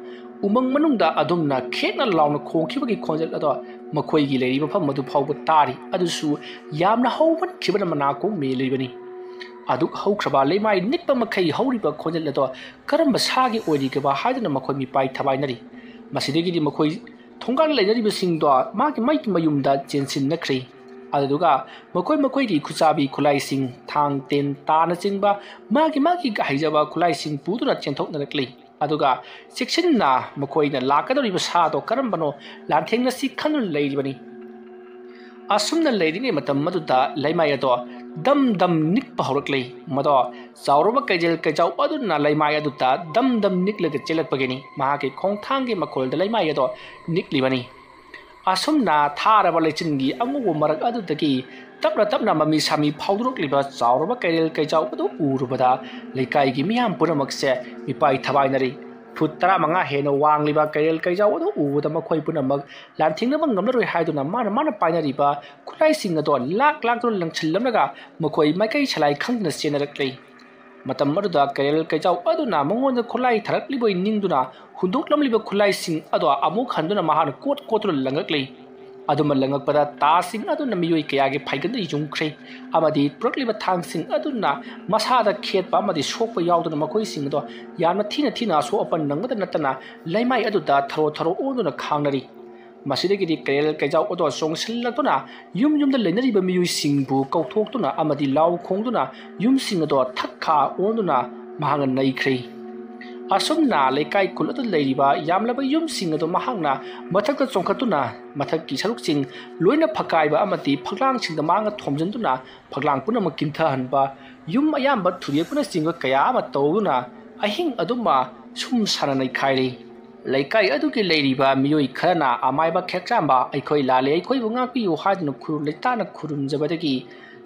ꯎꯃꯪ ꯃꯅꯨꯡꯗ ꯑꯗꯨꯝꯅ ꯈꯦꯛꯅ ꯂꯥꯎꯅ ꯈꯣꯡꯈꯤꯕꯒꯤ ꯈꯣꯟꯖꯦꯜ ꯑꯗꯣ ꯃꯈꯣꯏꯒꯤ ꯂꯩꯔꯤꯕ ꯃꯐꯝ ꯑꯗꯨ ꯐꯥꯎꯕ ꯇꯥꯔꯤ꯫ ꯑꯗꯨꯁꯨ ꯌꯥꯝꯅ ꯍꯧꯃꯟꯈꯤꯕꯅ ꯃꯅꯥꯀꯣꯡ ꯃꯦꯜꯂꯤꯕꯅꯤ꯫ ꯑꯗꯨꯛ ꯍꯧꯈ꯭ꯔꯕ ꯂꯩꯃꯥꯏ ꯅꯤꯛꯄ ꯃꯈꯩ ꯍꯧꯔꯤꯕ ꯈꯣꯟꯖꯦꯜ ꯑꯗꯣ ꯀꯔꯝꯕ ꯁꯥꯒꯤ ꯑꯣꯏꯔꯤꯒꯕ ꯍꯥꯏꯗꯨꯅ ꯃꯈꯣꯏ ꯃꯤꯄꯥꯏ ꯊꯕꯥꯏꯅꯔꯤ꯫ ꯃꯁꯤꯗꯒꯤꯗꯤ ꯃꯈꯣꯏ ꯊꯣꯡꯒꯥꯟ ꯂꯩꯅꯔꯤꯕꯁꯤꯡꯗꯣ ꯃꯥꯒꯤ ꯃꯥꯒꯤ ꯃꯌꯨꯝꯗ ꯆꯦꯟꯁꯤꯟꯅꯈ꯭ꯔꯦ꯫ ꯑꯗꯨꯗꯨꯒ ꯃꯈꯣꯏ ꯃꯈꯣꯏꯒꯤ ꯈꯨꯠꯆꯥꯕꯤ ꯈꯨꯠꯂꯥꯏꯁꯤꯡ, ꯊꯥꯡ, ꯇꯦꯟ, ꯇꯥꯅꯆꯤꯡꯕ ꯃꯥꯒꯤ ꯃꯥꯒꯤ ꯍꯩꯖꯕ ꯈꯨꯠꯂꯥꯏꯁꯤꯡ ꯄꯨꯗꯨꯅ ꯆꯦꯟꯊꯣꯛꯅꯔꯛꯂꯤ꯫ ꯑꯗꯨꯒ ꯆꯦꯛꯁꯤꯟꯅ ꯃꯈꯣꯏꯅ ꯂꯥꯛꯀꯗꯧꯔꯤꯕ ꯁꯥꯗꯣ ꯀꯔꯝꯕꯅꯣ ꯂꯥꯟꯊꯦꯡꯅꯁꯤ ꯈꯟꯗꯨꯅ ꯂꯩꯔꯤꯕꯅꯤ꯫ ꯑꯁꯨꯝꯅ ꯂꯩꯔꯤꯉꯩ ꯃꯇꯝ ꯑꯗꯨꯗ ꯂꯩꯃꯥꯏ ꯑꯗꯣ ꯗꯝ ꯗꯝ ꯅꯤꯛꯄ ꯍꯧꯔꯛꯂꯤ꯫ ꯃꯗꯣ ꯆꯥꯎꯔꯕ ꯀꯩꯖꯦꯜ ꯀꯩꯖꯥꯎ ꯑꯗꯨꯅ ꯂꯩꯃꯥꯏ ꯑꯗꯨꯗ ꯗꯝ ꯗꯝ ꯅꯤꯛꯂꯒ ꯆꯦꯜꯂꯛꯄꯒꯤꯅꯤ꯫ ꯃꯍꯥꯛꯀꯤ ꯈꯣꯡꯊꯥꯡꯒꯤ ꯃꯈꯣꯜꯗ ꯂꯩꯃꯥꯏ ꯑꯗꯣ ꯅꯤꯛꯂꯤꯕꯅꯤ꯫ ꯑꯁꯨꯝꯅ ꯊꯥꯔꯕ ꯂꯩꯆꯤꯟꯒꯤ ꯑꯉꯧꯕ ꯃꯔꯛ ꯑꯗꯨꯗꯒꯤ ꯇꯞꯅ ꯇꯞꯅ ꯃꯃꯤ ꯁꯥꯃꯤ ꯐꯥꯎꯗꯣꯔꯛꯂꯤꯕ ꯆꯥꯎꯔꯕ ꯀꯩꯔꯦꯜ ꯀꯩꯖꯥꯎ ꯑꯗꯨ ꯎꯔꯨꯕꯗ ꯂꯩꯀꯥꯏꯒꯤ ꯃꯤꯌꯥꯝ ꯄꯨꯝꯅꯃꯛꯁꯦ ꯃꯤꯄꯥꯏ ꯊꯕꯥꯏꯅꯔꯤ꯫ ꯐꯨꯠ ꯇꯔꯥꯃꯉꯥ ꯍꯦꯟꯅ ꯋꯥꯡꯂꯤꯕ ꯀꯩꯔꯦꯜ ꯀꯩꯖꯥꯎ ꯑꯗꯨ ꯎꯕꯗ ꯃꯈꯣꯏ ꯄꯨꯝꯅꯃꯛ ꯂꯥꯟꯊꯦꯡꯅꯕ ꯉꯝꯂꯔꯣꯏ ꯍꯥꯏꯗꯨꯅ ꯃꯥꯅ ꯃꯥꯅ ꯄꯥꯏꯅꯔꯤꯕ ꯈꯨꯠꯂꯥꯏꯁꯤꯡ ꯑꯗꯣ ꯂꯥꯛ ꯂꯥꯛꯇꯨꯅ ꯂꯪꯁꯤꯜꯂꯝꯂꯒ ꯃꯈꯣꯏ ꯃꯥꯏꯀꯩ ꯁꯂꯥꯏ ꯈꯪꯗꯅ ꯆꯦꯟꯅꯔꯛꯂꯤ꯫ ꯃꯇꯝ ꯑꯗꯨꯗ ꯀꯩꯔꯦꯜ ꯀꯩꯖꯥꯎ ꯑꯗꯨꯅ ꯃꯉꯣꯟꯗ ꯈꯨꯠꯂꯥꯏ ꯊꯥꯔꯛꯂꯤꯕꯣꯏ ꯅꯤꯡꯗꯨꯅ ꯍꯨꯟꯗꯣꯛꯂꯝꯂꯤꯕ ꯈꯨꯠꯂꯥꯏꯁꯤꯡ ꯑꯗꯣ ꯑꯃꯨꯛ ꯍꯟꯗꯨꯅ ꯃꯍꯥꯛꯅ ꯀꯣꯠ ꯀꯣꯠꯇꯨꯅ ꯂꯪꯉꯛꯂꯤ꯫ ꯑꯗꯨꯃ ꯂꯪꯉꯛꯄꯗ ꯇꯥꯁꯤꯡ ꯑꯗꯨꯅ ꯃꯤꯑꯣꯏ ꯀꯌꯥꯒꯤ ꯐꯩꯒꯟꯗ ꯌꯨꯡꯈ꯭ꯔꯦ ꯑꯃꯗꯤ ꯄꯨꯔꯛꯂꯤꯕ ꯊꯥꯡꯁꯤꯡ ꯑꯗꯨꯅ ꯃꯁꯥꯗ ꯈꯦꯠꯄ ꯑꯃꯗꯤ ꯁꯣꯛꯄ ꯌꯥꯎꯗꯨꯅ ꯃꯈꯣꯏꯁꯤꯡ ꯑꯗꯣ ꯌꯥꯝꯅ ꯊꯤꯅ ꯊꯤꯅ ꯑꯁꯣꯛ ꯑꯄꯟ ꯅꯪꯕꯗ ꯅꯠꯇꯅ ꯂꯩꯃꯥꯏ ꯑꯗꯨꯗ ꯊꯔꯣ ꯊꯔꯣ ꯑꯣꯟꯗꯨꯅ ꯈꯥꯡꯅꯔꯤ꯫ ꯃꯁꯤꯗꯒꯤꯗꯤ ꯀꯩꯔꯦꯜ ꯀꯩꯖꯥꯎ ꯑꯗꯣ ꯆꯣꯡꯁꯤꯜꯂꯛꯇꯨꯅ ꯌꯨꯝ ꯌꯨꯝꯗ ꯂꯩꯅꯔꯤꯕ ꯃꯤꯑꯣꯏꯁꯤꯡꯕꯨ ꯀꯧꯊꯣꯛꯇꯨꯅ ꯑꯃꯗꯤ ꯂꯥꯎ ꯈꯣꯡꯗꯨꯅ ꯌꯨꯝꯁꯤꯡ ꯑꯗꯣ ꯊꯛꯈꯥ ꯑꯣꯟꯗꯨꯅ ꯃꯍꯥꯛꯅ ꯅꯩꯈ꯭ꯔꯦ꯫ ꯑꯁꯨꯝꯅ ꯂꯩꯀꯥꯏ ꯈꯨꯜ ꯑꯗꯨꯗ ꯂꯩꯔꯤꯕ ꯌꯥꯝꯂꯕ ꯌꯨꯝꯁꯤꯡ ꯑꯗꯨ ꯃꯍꯥꯛꯅ ꯃꯊꯛꯇ ꯆꯣꯡꯈꯠꯇꯨꯅ ꯃꯊꯛꯀꯤ ꯁꯔꯨꯛꯁꯤꯡ ꯂꯣꯏꯅ ꯐꯛꯀꯥꯏꯕ ꯑꯃꯗꯤ ꯐꯛꯂꯥꯡꯁꯤꯡꯗ ꯃꯍꯥꯛꯅ ꯊꯣꯝꯖꯤꯟꯗꯨꯅ ꯐꯛꯂꯥꯡ ꯄꯨꯝꯅꯃꯛ ꯀꯤꯟꯊꯍꯟꯕ, ꯌꯨꯝ ꯑꯌꯥꯝꯕ ꯊꯨꯗꯦꯛꯄꯅꯆꯤꯡꯕ ꯀꯌꯥ ꯑꯃ ꯇꯧꯗꯨꯅ ꯑꯍꯤꯡ ꯑꯗꯨꯃ ꯁꯨꯝ ꯁꯥꯟꯅ ꯅꯩꯈꯥꯏꯔꯤ꯫ ꯂꯩꯀꯥꯏ ꯑꯗꯨꯒꯤ ꯂꯩꯔꯤꯕ ꯃꯤꯑꯣꯏ ꯈꯔꯅ ꯑꯃꯥꯏꯕ ꯈꯦꯛꯆꯥꯝꯕ, ꯑꯩꯈꯣꯏ ꯂꯥꯜꯂꯦ, ꯑꯩꯈꯣꯏꯕꯨ ꯉꯥꯛꯄꯤꯌꯨ ꯍꯥꯏꯗꯨꯅ ꯈꯨꯔꯨꯝ ꯂꯩꯇꯥꯅ ꯈꯨꯔꯨꯝꯖꯕꯗꯒꯤ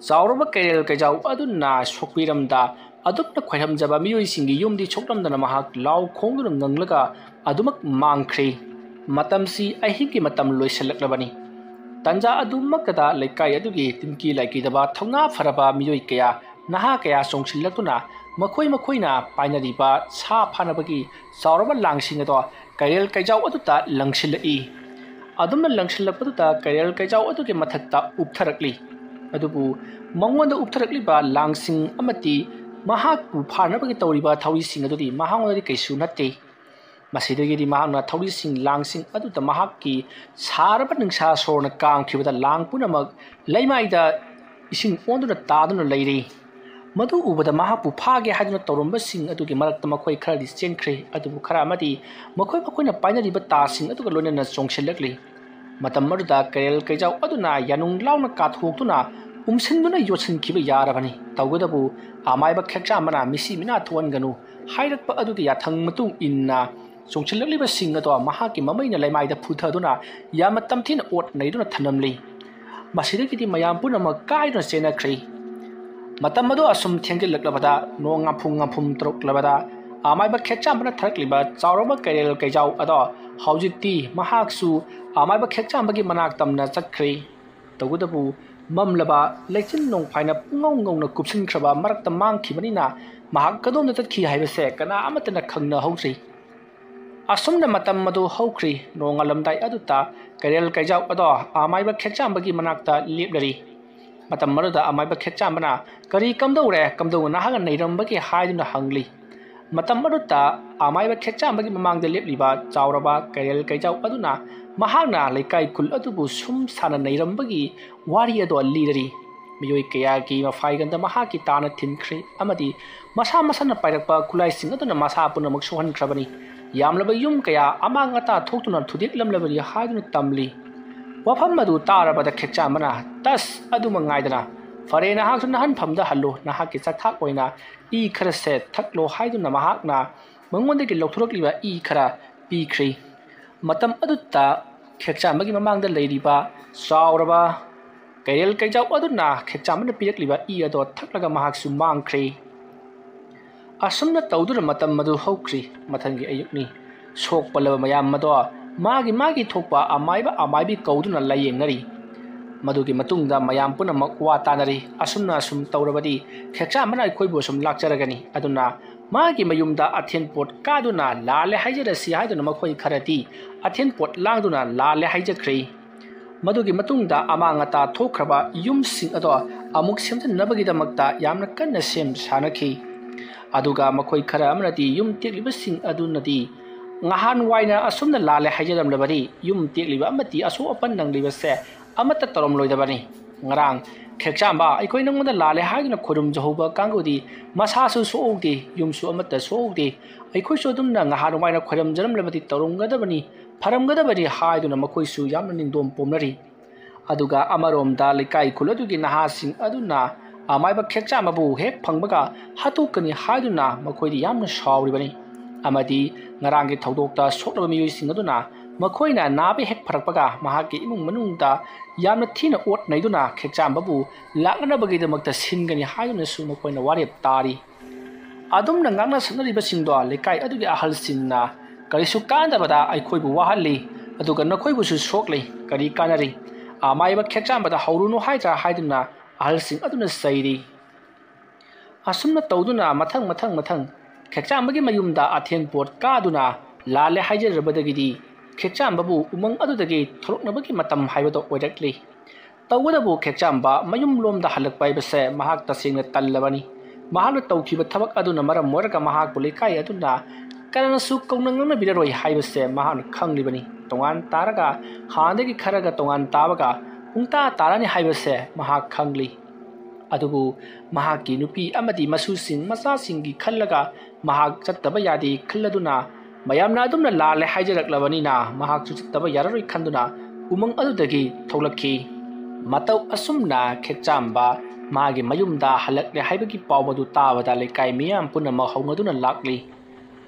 ꯆꯥꯎꯔꯕ ꯀꯩꯔꯦꯜ ꯀꯩꯖꯥꯎ ꯑꯗꯨꯅ ꯁꯣꯛꯄꯤꯔꯝꯗ ꯑꯗꯨꯝꯅ ꯈꯣꯏꯔꯝꯖꯕ ꯃꯤꯑꯣꯏꯁꯤꯡꯒꯤ ꯌꯨꯝꯗꯤ ꯁꯣꯛꯂꯝꯗꯅ ꯃꯍꯥꯛ ꯂꯥꯎ ꯈꯣꯡꯗꯨꯅ ꯉꯪꯂꯒ ꯑꯗꯨꯃꯛ ꯃꯥꯡꯈ꯭ꯔꯦ꯫ ꯃꯇꯝꯁꯤ ꯑꯍꯤꯡꯒꯤ ꯃꯇꯝ ꯂꯣꯏꯁꯤꯜꯂꯛꯂꯕꯅꯤ꯫ ꯇꯟꯖꯥ ꯑꯗꯨꯃꯛꯇꯗ ꯂꯩꯀꯥꯏ ꯑꯗꯨꯒꯤ ꯇꯤꯟꯀꯤ ꯂꯥꯏꯀꯤꯗꯕ ꯊꯧꯅꯥ ꯐꯔꯕ ꯃꯤꯑꯣꯏ ꯀꯌꯥ, ꯅꯍꯥ ꯀꯌꯥ ꯆꯣꯡꯁꯤꯜꯂꯛꯇꯨꯅ ꯃꯈꯣꯏ ꯃꯈꯣꯏꯅ ꯄꯥꯏꯅꯔꯤꯕ ꯁꯥ ꯐꯥꯅꯕꯒꯤ ꯆꯥꯎꯔꯕ ꯂꯥꯡꯁꯤꯡ ꯑꯗꯣ ꯀꯩꯔꯦꯜ ꯀꯩꯖꯥꯎ ꯑꯗꯨꯗ ꯂꯪꯁꯤꯜꯂꯛꯏ꯫ ꯑꯗꯨꯝꯅ ꯂꯪꯁꯤꯜꯂꯛꯄꯗꯨꯗ ꯀꯩꯔꯦꯜ ꯀꯩꯖꯥꯎ ꯑꯗꯨꯒꯤ ꯃꯊꯛꯇ ꯎꯞꯊꯔꯛꯂꯤ꯫ ꯑꯗꯨꯕꯨ ꯃꯉꯣꯟꯗ ꯎꯞꯊꯔꯛꯂꯤꯕ ꯂꯥꯡꯁꯤꯡ ꯑꯃꯗꯤ ꯃꯍꯥꯛꯄꯨ ꯐꯥꯅꯕꯒꯤ ꯇꯧꯔꯤꯕ ꯊꯧꯔꯤꯁꯤꯡ ꯑꯗꯨꯗꯤ ꯃꯍꯥꯛꯉꯣꯟꯗꯗꯤ ꯀꯩꯁꯨ ꯅꯠꯇꯦ꯫ ꯃꯁꯤꯗꯒꯤꯗꯤ ꯃꯍꯥꯛꯅ ꯊꯧꯔꯤꯁꯤꯡ ꯂꯥꯡꯁꯤꯡ ꯑꯗꯨꯗ ꯃꯍꯥꯛꯀꯤ ꯁꯥꯔꯕ ꯅꯨꯡꯁꯥ ꯁꯣꯔꯅ ꯀꯥꯝꯈꯤꯕꯗ ꯂꯥꯡ ꯄꯨꯝꯅꯃꯛ ꯂꯩꯃꯥꯏꯗ ꯏꯁꯤꯡ ꯑꯣꯟꯗꯨꯅ ꯇꯥꯗꯨꯅ ꯂꯩꯔꯤ꯫ ꯃꯗꯨ ꯎꯕꯗ ꯃꯍꯥꯛꯄꯨ ꯐꯥꯒꯦ ꯍꯥꯏꯗꯨꯅ ꯇꯧꯔꯝꯕꯁꯤꯡ ꯑꯗꯨꯒꯤ ꯃꯔꯛꯇ ꯃꯈꯣꯏ ꯈꯔꯗꯤ ꯆꯦꯟꯈ꯭ꯔꯦ, ꯑꯗꯨꯕꯨ ꯈꯔ ꯑꯃꯗꯤ ꯃꯈꯣꯏ ꯃꯈꯣꯏꯅ ꯄꯥꯏꯅꯔꯤꯕ ꯇꯥꯁꯤꯡ ꯑꯗꯨꯒ ꯂꯣꯏꯅꯅ ꯆꯣꯡꯁꯤꯜꯂꯛꯂꯤ꯫ ꯃꯇꯝ ꯑꯗꯨꯗ ꯀꯩꯔꯦꯜ ꯀꯩꯖꯥꯎ ꯑꯗꯨꯅ ꯌꯥꯅꯨꯡ ꯂꯥꯎꯅ ꯀꯥꯊꯣꯛꯇꯨꯅ ꯎꯝꯁꯤꯟꯗꯨꯅ ꯌꯣꯠꯁꯤꯟꯈꯤꯕ ꯌꯥꯔꯕꯅꯤ꯫ ꯇꯧꯕꯇꯕꯨ ꯑꯃꯥꯏꯕ ꯈꯦꯛꯆꯥꯝꯕꯅ ꯃꯤꯁꯤ ꯃꯤꯅꯥ ꯊꯣꯛꯍꯟꯒꯅꯨ ꯍꯥꯏꯔꯛꯄ ꯑꯗꯨꯒꯤ ꯌꯥꯊꯪ ꯃꯇꯨꯡ ꯏꯟꯅ ꯆꯣꯡꯁꯤꯜꯂꯛꯂꯤꯕꯁꯤꯡ ꯑꯗꯣ ꯃꯍꯥꯛꯀꯤ ꯃꯃꯩꯅ ꯂꯩꯃꯥꯏꯗ ꯐꯨꯊꯗꯨꯅ ꯌꯥꯝꯅ ꯇꯝꯊꯤꯅ ꯑꯣꯠ ꯅꯩꯗꯨꯅ ꯊꯝꯂꯝꯂꯤ꯫ ꯃꯁꯤꯗꯒꯤꯗꯤ ꯃꯌꯥꯝ ꯄꯨꯝꯅꯃꯛ ꯀꯥꯏꯗꯨꯅ ꯆꯦꯟꯅꯈ꯭ꯔꯤ꯫ ꯃꯇꯝ ꯑꯗꯨ ꯑꯁꯨꯝ ꯊꯦꯡꯖꯤꯜꯂꯛꯂꯕꯗ ꯅꯣꯡ ꯉꯥꯐꯨꯝ ꯉꯥꯐꯨꯝ ꯇꯧꯔꯛꯂꯕꯗ ꯑꯃꯥꯏꯕ ꯈꯦꯛꯆꯥꯝꯕꯅ ꯊꯥꯔꯛꯂꯤꯕ ꯆꯥꯎꯔꯕ ꯀꯩꯔꯦꯜ ꯀꯩꯖꯥꯎ ꯑꯗꯣ ꯍꯧꯖꯤꯛꯇꯤ ꯃꯍꯥꯛꯁꯨ ꯑꯃꯥꯏꯕ ꯈꯦꯛꯆꯥꯝꯕꯒꯤ ꯃꯅꯥꯛ ꯇꯝꯅ ꯆꯠꯈ꯭ꯔꯤ꯫ ꯇꯧꯕꯇꯕꯨ ꯃꯝꯂꯕ ꯂꯩꯆꯤꯟ ꯅꯣꯡꯐꯥꯏꯅ ꯄꯨꯡꯉꯧ ꯉꯧꯅ ꯀꯨꯞꯁꯤꯟꯈ꯭ꯔꯕ ꯃꯔꯛꯇ ꯃꯥꯡꯈꯤꯕꯅꯤꯅ ꯃꯍꯥꯛ ꯀꯗꯣꯝꯗ ꯆꯠꯈꯤ ꯍꯥꯏꯕꯁꯦ ꯀꯅꯥ ꯑꯃꯠꯇꯅ ꯈꯪꯅꯍꯧꯗ꯭ꯔꯤ꯫ ꯑꯁꯨꯝꯅ ꯃꯇꯝ ꯑꯗꯨ ꯍꯧꯈ꯭ꯔꯤ꯫ ꯅꯣꯡꯉꯥꯜꯂꯝꯗꯥꯏ ꯑꯗꯨꯗ ꯀꯩꯔꯦꯜ ꯀꯩꯖꯥꯎ ꯑꯗꯣ ꯑꯃꯥꯏꯕ ꯈꯦꯛꯆꯥꯝꯕꯒꯤ ꯃꯅꯥꯛꯇ ꯂꯦꯞꯂꯔꯤ꯫ ꯃꯇꯝ ꯑꯗꯨꯗ ꯑꯃꯥꯏꯕ ꯈꯦꯛꯆꯥꯝꯕꯅ, "ꯀꯔꯤ ꯀꯝꯗꯧꯔꯦ? ꯀꯝꯗꯧꯅ ꯅꯍꯥꯛꯅ ꯅꯩꯔꯝꯕꯒꯦ?" ꯍꯥꯏꯗꯨꯅ ꯍꯪꯂꯤ꯫ ꯃꯇꯝ ꯑꯗꯨꯗ ꯑꯃꯥꯏꯕ ꯈꯦꯛꯆꯥꯝꯕꯒꯤ ꯃꯃꯥꯡꯗ ꯂꯦꯞꯂꯤꯕ ꯆꯥꯎꯔꯕ ꯀꯩꯔꯦꯜ ꯀꯩꯖꯥꯎ ꯑꯗꯨꯅ ꯃꯍꯥꯛꯅ ꯂꯩꯀꯥꯏ ꯈꯨꯜ ꯑꯗꯨꯕꯨ ꯁꯨꯝ ꯁꯥꯟꯅ ꯅꯩꯔꯝꯕꯒꯤ ꯋꯥꯔꯤ ꯑꯗꯣ ꯂꯤꯔꯔꯤ꯫ ꯃꯤꯑꯣꯏ ꯀꯌꯥꯒꯤ ꯃꯐꯥꯏꯒꯟꯗ ꯃꯍꯥꯛꯀꯤ ꯇꯥꯅ ꯊꯤꯟꯈ꯭ꯔꯦ ꯑꯃꯗꯤ ꯃꯁꯥ ꯃꯁꯥꯅ ꯄꯥꯏꯔꯛꯄ ꯈꯨꯠꯂꯥꯏꯁꯤꯡ ꯑꯗꯨꯅ ꯃꯁꯥ ꯄꯨꯝꯅꯃꯛ ꯁꯣꯛꯍꯟꯈ꯭ꯔꯕꯅꯤ꯫ ꯌꯥꯝꯂꯕ ꯌꯨꯝ ꯀꯌꯥ ꯑꯃꯥꯡ ꯑꯇꯥ ꯊꯣꯛꯇꯨꯅ ꯊꯨꯗꯦꯛꯂꯝꯂꯕꯅꯤ ꯍꯥꯏꯗꯨꯅ ꯇꯝꯂꯤ꯫ ꯋꯥꯐꯝ ꯑꯗꯨ ꯇꯥꯔꯕꯗ ꯈꯦꯛꯆꯥꯝꯕꯅ, "ꯇꯁ, ꯑꯗꯨꯃꯛ ꯉꯥꯏꯗꯅ꯫ ꯐꯔꯦ, ꯅꯍꯥꯛꯁꯨ ꯅꯍꯟꯐꯝꯗ ꯍꯜꯂꯨ꯫ ꯅꯍꯥꯛꯀꯤ ꯆꯥꯛꯊꯥꯛ ꯑꯣꯏꯅ ꯏ ꯈꯔꯁꯦ ꯊꯛꯂꯣ" ꯍꯥꯏꯗꯨꯅ ꯃꯍꯥꯛꯅ ꯃꯉꯣꯟꯗꯒꯤ ꯂꯧꯊꯣꯔꯛꯂꯤꯕ ꯏ ꯈꯔ ꯄꯤꯈ꯭ꯔꯤ꯫ ꯃꯇꯝ ꯑꯗꯨꯗ ꯈꯦꯛꯆꯥꯝꯕꯒꯤ ꯃꯃꯥꯡꯗ ꯂꯩꯔꯤꯕ ꯆꯥꯎꯔꯕ ꯀꯩꯔꯦꯜ ꯀꯩꯖꯥꯎ ꯑꯗꯨꯅ ꯈꯦꯛꯆꯥꯝꯕꯅ ꯄꯤꯔꯛꯂꯤꯕ ꯏ ꯑꯗꯣ ꯊꯛꯂꯒ ꯃꯍꯥꯛꯁꯨ ꯃꯥꯡꯈ꯭ꯔꯦ꯫ ꯑꯁꯨꯝꯅ ꯇꯧꯗꯨꯅ ꯃꯇꯝ ꯑꯗꯨ ꯍꯧꯈ꯭ꯔꯤ꯫ ꯃꯊꯪꯒꯤ ꯑꯌꯨꯛꯅꯤ꯫ ꯁꯣꯛꯄꯜꯂꯕ ꯃꯌꯥꯝ ꯑꯗꯣ ꯃꯥꯒꯤ ꯃꯥꯒꯤ ꯊꯣꯛꯄ ꯑꯃꯥꯏꯕ ꯑꯃꯥꯏꯕꯤ ꯀꯧꯗꯨꯅ ꯂꯥꯏꯌꯦꯡꯅꯔꯤ꯫ ꯃꯗꯨꯒꯤ ꯃꯇꯨꯡꯗ ꯃꯌꯥꯝ ꯄꯨꯝꯅꯃꯛ ꯋꯥ ꯇꯥꯅꯔꯤ꯫ ꯑꯁꯨꯝꯅ ꯑꯁꯨꯝ ꯇꯧꯔꯕꯗꯤ ꯈꯦꯛꯆꯥꯝꯕꯅ ꯑꯩꯈꯣꯏꯕꯨ ꯑꯁꯨꯝ ꯂꯥꯛꯆꯔꯒꯅꯤ꯫ ꯑꯗꯨꯅ ꯃꯥꯒꯤ ꯃꯌꯨꯝꯗ ꯑꯊꯦꯟ ꯄꯣꯠ ꯀꯥꯗꯨꯅ ꯂꯥꯜꯂꯦ ꯍꯥꯏꯖꯔꯁꯤ ꯍꯥꯏꯗꯨꯅ ꯃꯈꯣꯏ ꯈꯔꯗꯤ ꯑꯊꯦꯟ ꯄꯣꯠ ꯂꯥꯡꯗꯨꯅ ꯂꯥꯜꯂꯦ ꯍꯥꯏꯖꯈ꯭ꯔꯦ꯫ ꯃꯗꯨꯒꯤ ꯃꯇꯨꯡꯗ ꯑꯃꯥꯡ ꯑꯇꯥ ꯊꯣꯛꯈ꯭ꯔꯕ ꯌꯨꯝꯁꯤꯡ ꯑꯗꯣ ꯑꯃꯨꯛ ꯁꯦꯝꯖꯤꯟꯅꯕꯒꯤꯗꯃꯛꯇ ꯌꯥꯝꯅ ꯀꯟꯅ ꯁꯦꯝ ꯁꯥꯅꯈꯤ꯫ ꯑꯗꯨꯒ ꯃꯈꯣꯏ ꯈꯔ ꯑꯃꯅꯗꯤ ꯌꯨꯝ ꯇꯦꯛꯂꯤꯕꯁꯤꯡ ꯑꯗꯨꯅꯗꯤ ꯉꯍꯥꯟꯋꯥꯏꯅ ꯑꯁꯨꯝꯅ ꯂꯥꯜꯂꯦ ꯍꯥꯏꯖꯔꯝꯂꯕꯗꯤ ꯌꯨꯝ ꯇꯦꯛꯂꯤꯕ ꯑꯃꯗꯤ ꯑꯁꯣꯛ ꯑꯄꯟ ꯅꯪꯂꯤꯕꯁꯦ ꯑꯃꯠꯇ ꯇꯧꯔꯝꯂꯣꯏꯗꯕꯅꯤ꯫ ꯉꯔꯥꯡ ꯈꯦꯛꯆꯥꯝꯕ ꯑꯩꯈꯣꯏ ꯅꯉꯣꯟꯗ ꯂꯥꯜꯂꯦ ꯍꯥꯏꯗꯨꯅ ꯈꯣꯏꯔꯨꯝꯖꯍꯧꯕ ꯀꯥꯡꯕꯨꯗꯤ ꯃꯁꯥꯁꯨ ꯁꯣꯛꯍꯧꯗꯦ, ꯌꯨꯝꯁꯨ ꯑꯃꯠꯇ ꯁꯣꯛꯍꯧꯗꯦ꯫ ꯑꯩꯈꯣꯏꯁꯨ ꯑꯗꯨꯝꯅ ꯉꯍꯥꯟꯋꯥꯏꯅ ꯈꯣꯏꯔꯝꯖꯔꯝꯂꯕꯗꯤ ꯇꯧꯔꯝꯒꯗꯕꯅꯤ, ꯐꯔꯝꯒꯗꯕꯅꯤ ꯍꯥꯏꯗꯨꯅ ꯃꯈꯣꯏꯁꯨ ꯌꯥꯝꯅ ꯅꯤꯡꯗꯣꯝ ꯄꯣꯝꯅꯔꯤ꯫ ꯑꯗꯨꯒ ꯑꯃꯔꯣꯝꯗ ꯂꯩꯀꯥꯏ ꯈꯨꯜ ꯑꯗꯨꯒꯤ ꯅꯍꯥꯁꯤꯡ ꯑꯗꯨꯅ ꯑꯃꯥꯏꯕ ꯈꯦꯛꯆꯥꯝꯕꯕꯨ ꯍꯦꯛ ꯐꯪꯕꯒ ꯍꯥꯠꯇꯣꯛꯀꯅꯤ ꯍꯥꯏꯗꯨꯅ ꯃꯈꯣꯏꯗꯤ ꯌꯥꯝꯅ ꯁꯥꯎꯔꯤꯕꯅꯤ꯫ ꯑꯃꯗꯤ ꯉꯔꯥꯡꯒꯤ ꯊꯧꯗꯣꯛꯇ ꯁꯣꯛꯂꯕ ꯃꯤꯑꯣꯏꯁꯤꯡ ꯑꯗꯨꯅ ꯃꯈꯣꯏꯅ ꯅꯥꯕ ꯍꯦꯛ ꯐꯔꯛꯄꯒ ꯃꯍꯥꯛꯀꯤ ꯏꯃꯨꯡ ꯃꯅꯨꯡꯗ ꯌꯥꯝꯅ ꯊꯤꯅ ꯑꯣꯠ ꯅꯩꯗꯨꯅ ꯈꯦꯛꯆꯥꯝꯕꯕꯨ ꯂꯥꯛꯅꯅꯕꯒꯤꯗꯃꯛꯇ ꯁꯤꯟꯒꯅꯤ ꯍꯥꯏꯗꯨꯅꯁꯨ ꯃꯈꯣꯏꯅ ꯋꯥꯔꯦꯞ ꯇꯥꯔꯤ꯫ ꯑꯗꯨꯝꯅ ꯉꯥꯡꯅ ꯁꯛꯅꯔꯤꯕꯁꯤꯡꯗꯣ ꯂꯩꯀꯥꯏ ꯑꯗꯨꯒꯤ ꯑꯍꯜꯁꯤꯡꯅ ꯀꯔꯤꯁꯨ ꯀꯥꯟꯅꯗꯕꯗ ꯑꯩꯈꯣꯏꯕꯨ ꯋꯥꯍꯜꯂꯤ, ꯑꯗꯨꯒ ꯅꯈꯣꯏꯕꯨꯁꯨ ꯁꯣꯛꯂꯤ, ꯀꯔꯤ ꯀꯥꯟꯅꯔꯤ? ꯑꯃꯥꯏꯕ ꯈꯦꯛꯆꯥꯝꯕꯗ ꯍꯧꯔꯨꯅꯨ ꯍꯥꯏꯗ꯭ꯔꯥ ꯍꯥꯏꯗꯨꯅ ꯑꯍꯜꯁꯤꯡ ꯑꯗꯨꯅ ꯆꯩꯔꯤ꯫ ꯑꯁꯨꯝꯅ ꯇꯧꯗꯨꯅ ꯃꯊꯪ ꯃꯊꯪ ꯃꯊꯪ ꯈꯦꯛꯆꯥꯝꯕꯒꯤ ꯃꯌꯨꯝꯗ ꯑꯊꯦꯟ ꯄꯣꯠ ꯀꯥꯗꯨꯅ ꯂꯥꯜꯂꯦ ꯍꯥꯏꯖꯔꯕꯗꯒꯤꯗꯤ ꯈꯦꯛꯆꯥꯝꯕꯕꯨ ꯎꯃꯪ ꯑꯗꯨꯗꯒꯤ ꯊꯣꯛꯂꯛꯅꯕꯒꯤ ꯃꯇꯝ ꯍꯥꯏꯕꯗꯣ ꯑꯣꯏꯔꯛꯂꯤ꯫ ꯇꯧꯕꯇꯕꯨ ꯈꯦꯛꯆꯥꯝꯕ ꯃꯌꯨꯝꯂꯣꯝꯗ ꯍꯜꯂꯛꯄ ꯍꯥꯏꯕꯁꯦ ꯃꯍꯥꯛ ꯇꯁꯦꯡꯅ ꯇꯜꯂꯕꯅꯤ꯫ ꯃꯍꯥꯛꯅ ꯇꯧꯈꯤꯕ ꯊꯕꯛ ꯑꯗꯨꯅ ꯃꯔꯝ ꯑꯣꯏꯔꯒ ꯃꯍꯥꯛꯄꯨ ꯂꯩꯀꯥꯏ ꯑꯗꯨꯅ ꯀꯅꯥꯅꯁꯨ ꯀꯧꯅ ꯉꯥꯡꯅꯕꯤꯔꯔꯣꯏ ꯍꯥꯏꯕꯁꯦ ꯃꯍꯥꯛꯅ ꯈꯪꯂꯤꯕꯅꯤ꯫ ꯇꯣꯉꯥꯟ ꯇꯥꯔꯒ ꯍꯥꯟꯅꯗꯒꯤ ꯈꯔꯒ ꯇꯣꯉꯥꯟ ꯇꯥꯕꯒ ꯄꯨꯡꯇꯥ ꯇꯥꯔꯅꯤ ꯍꯥꯏꯕꯁꯦ ꯃꯍꯥꯛ ꯈꯪꯂꯤ꯫ ꯑꯗꯨꯕꯨ ꯃꯍꯥꯛꯀꯤ ꯅꯨꯄꯤ ꯑꯃꯗꯤ ꯃꯁꯨꯁꯤꯡ ꯃꯆꯥꯁꯤꯡꯒꯤ ꯈꯜꯂꯒ ꯃꯍꯥꯛ ꯆꯠꯇꯕ ꯌꯥꯗꯦ ꯈꯜꯂꯗꯨꯅ ꯃꯌꯥꯝꯅ ꯑꯗꯨꯝꯅ ꯂꯥꯜꯂꯦ ꯍꯥꯏꯖꯔꯛꯂꯕꯅꯤꯅ ꯃꯍꯥꯛꯁꯨ ꯆꯠꯇꯕ ꯌꯥꯔꯔꯣꯏ ꯈꯟꯗꯨꯅ ꯎꯃꯪ ꯑꯗꯨꯗꯒꯤ ꯊꯣꯛꯂꯛꯈꯤ꯫ ꯃꯇꯧ ꯑꯁꯨꯝꯅ ꯈꯦꯛꯆꯥꯝꯕ ꯃꯥꯒꯤ ꯃꯌꯨꯝꯗ ꯍꯜꯂꯛꯂꯦ ꯍꯥꯏꯕꯒꯤ ꯄꯥꯎ ꯑꯗꯨ ꯇꯥꯕꯗ ꯂꯩꯀꯥꯏ ꯃꯤꯌꯥꯝ ꯄꯨꯝꯅꯃꯛ ꯍꯧꯅꯗꯨꯅ ꯂꯥꯛꯂꯤ꯫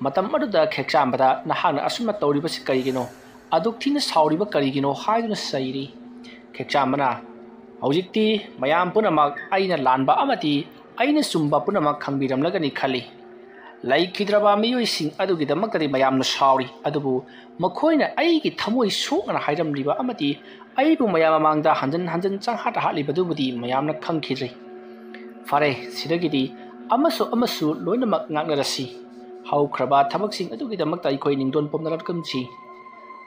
ꯃꯇꯝ ꯑꯗꯨꯗ ꯈꯦꯛꯆꯥꯝꯕꯗ "ꯅꯍꯥꯛꯅ ꯑꯁꯨꯝꯅ ꯇꯧꯔꯤꯕꯁꯤ ꯀꯔꯤꯒꯤꯅꯣ? ꯑꯗꯨꯛ ꯊꯤꯅ ꯁꯥꯎꯔꯤꯕ ꯀꯔꯤꯒꯤꯅꯣ?" ꯍꯥꯏꯗꯨꯅ ꯆꯩꯔꯤ꯫ ꯈꯦꯛꯆꯥꯝꯕꯅ, "ꯍꯧꯖꯤꯛꯇꯤ ꯃꯌꯥꯝ ꯄꯨꯝꯅꯃꯛ ꯑꯩꯅ ꯂꯥꯟꯕ ꯑꯃꯗꯤ ꯑꯩꯅ ꯆꯨꯝꯕ ꯄꯨꯝꯅꯃꯛ ꯈꯪꯕꯤꯔꯝꯂꯒꯅꯤ ꯈꯜꯂꯤ꯫ ꯂꯩꯈꯤꯗ꯭ꯔꯕ ꯃꯤꯑꯣꯏꯁꯤꯡ ꯑꯗꯨꯒꯤꯗꯃꯛꯇꯗꯤ ꯃꯌꯥꯝꯅ ꯁꯥꯎꯔꯤ, ꯑꯗꯨꯕꯨ ꯃꯈꯣꯏꯅ ꯑꯩꯒꯤ ꯊꯃꯣꯏ ꯁꯣꯛꯅꯅ ꯍꯥꯏꯔꯝꯂꯤꯕ ꯑꯃꯗꯤ ꯑꯩꯕꯨ ꯃꯌꯥꯝ ꯃꯃꯥꯡꯗ ꯍꯟꯖꯤꯟ ꯍꯟꯖꯤꯟ ꯆꯪꯍꯥꯠ ꯍꯥꯠꯂꯤꯕꯗꯨꯕꯨꯗꯤ ꯃꯌꯥꯝꯅ ꯈꯪꯈꯤꯗ꯭ꯔꯤ꯫ ꯐꯔꯦ, ꯁꯤꯗꯒꯤꯗꯤ ꯑꯃꯁꯨ ꯑꯃꯁꯨ ꯂꯣꯏꯅꯃꯛ ꯉꯥꯛꯅꯔꯁꯤ꯫ ꯍꯧꯈ꯭ꯔꯕ ꯊꯕꯛꯁꯤꯡ ꯑꯗꯨꯒꯤꯗꯃꯛꯇ ꯑꯩꯈꯣꯏ ꯅꯤꯡꯗꯣꯟ ꯄꯣꯝꯅꯔꯛꯀꯨꯝꯁꯤ꯫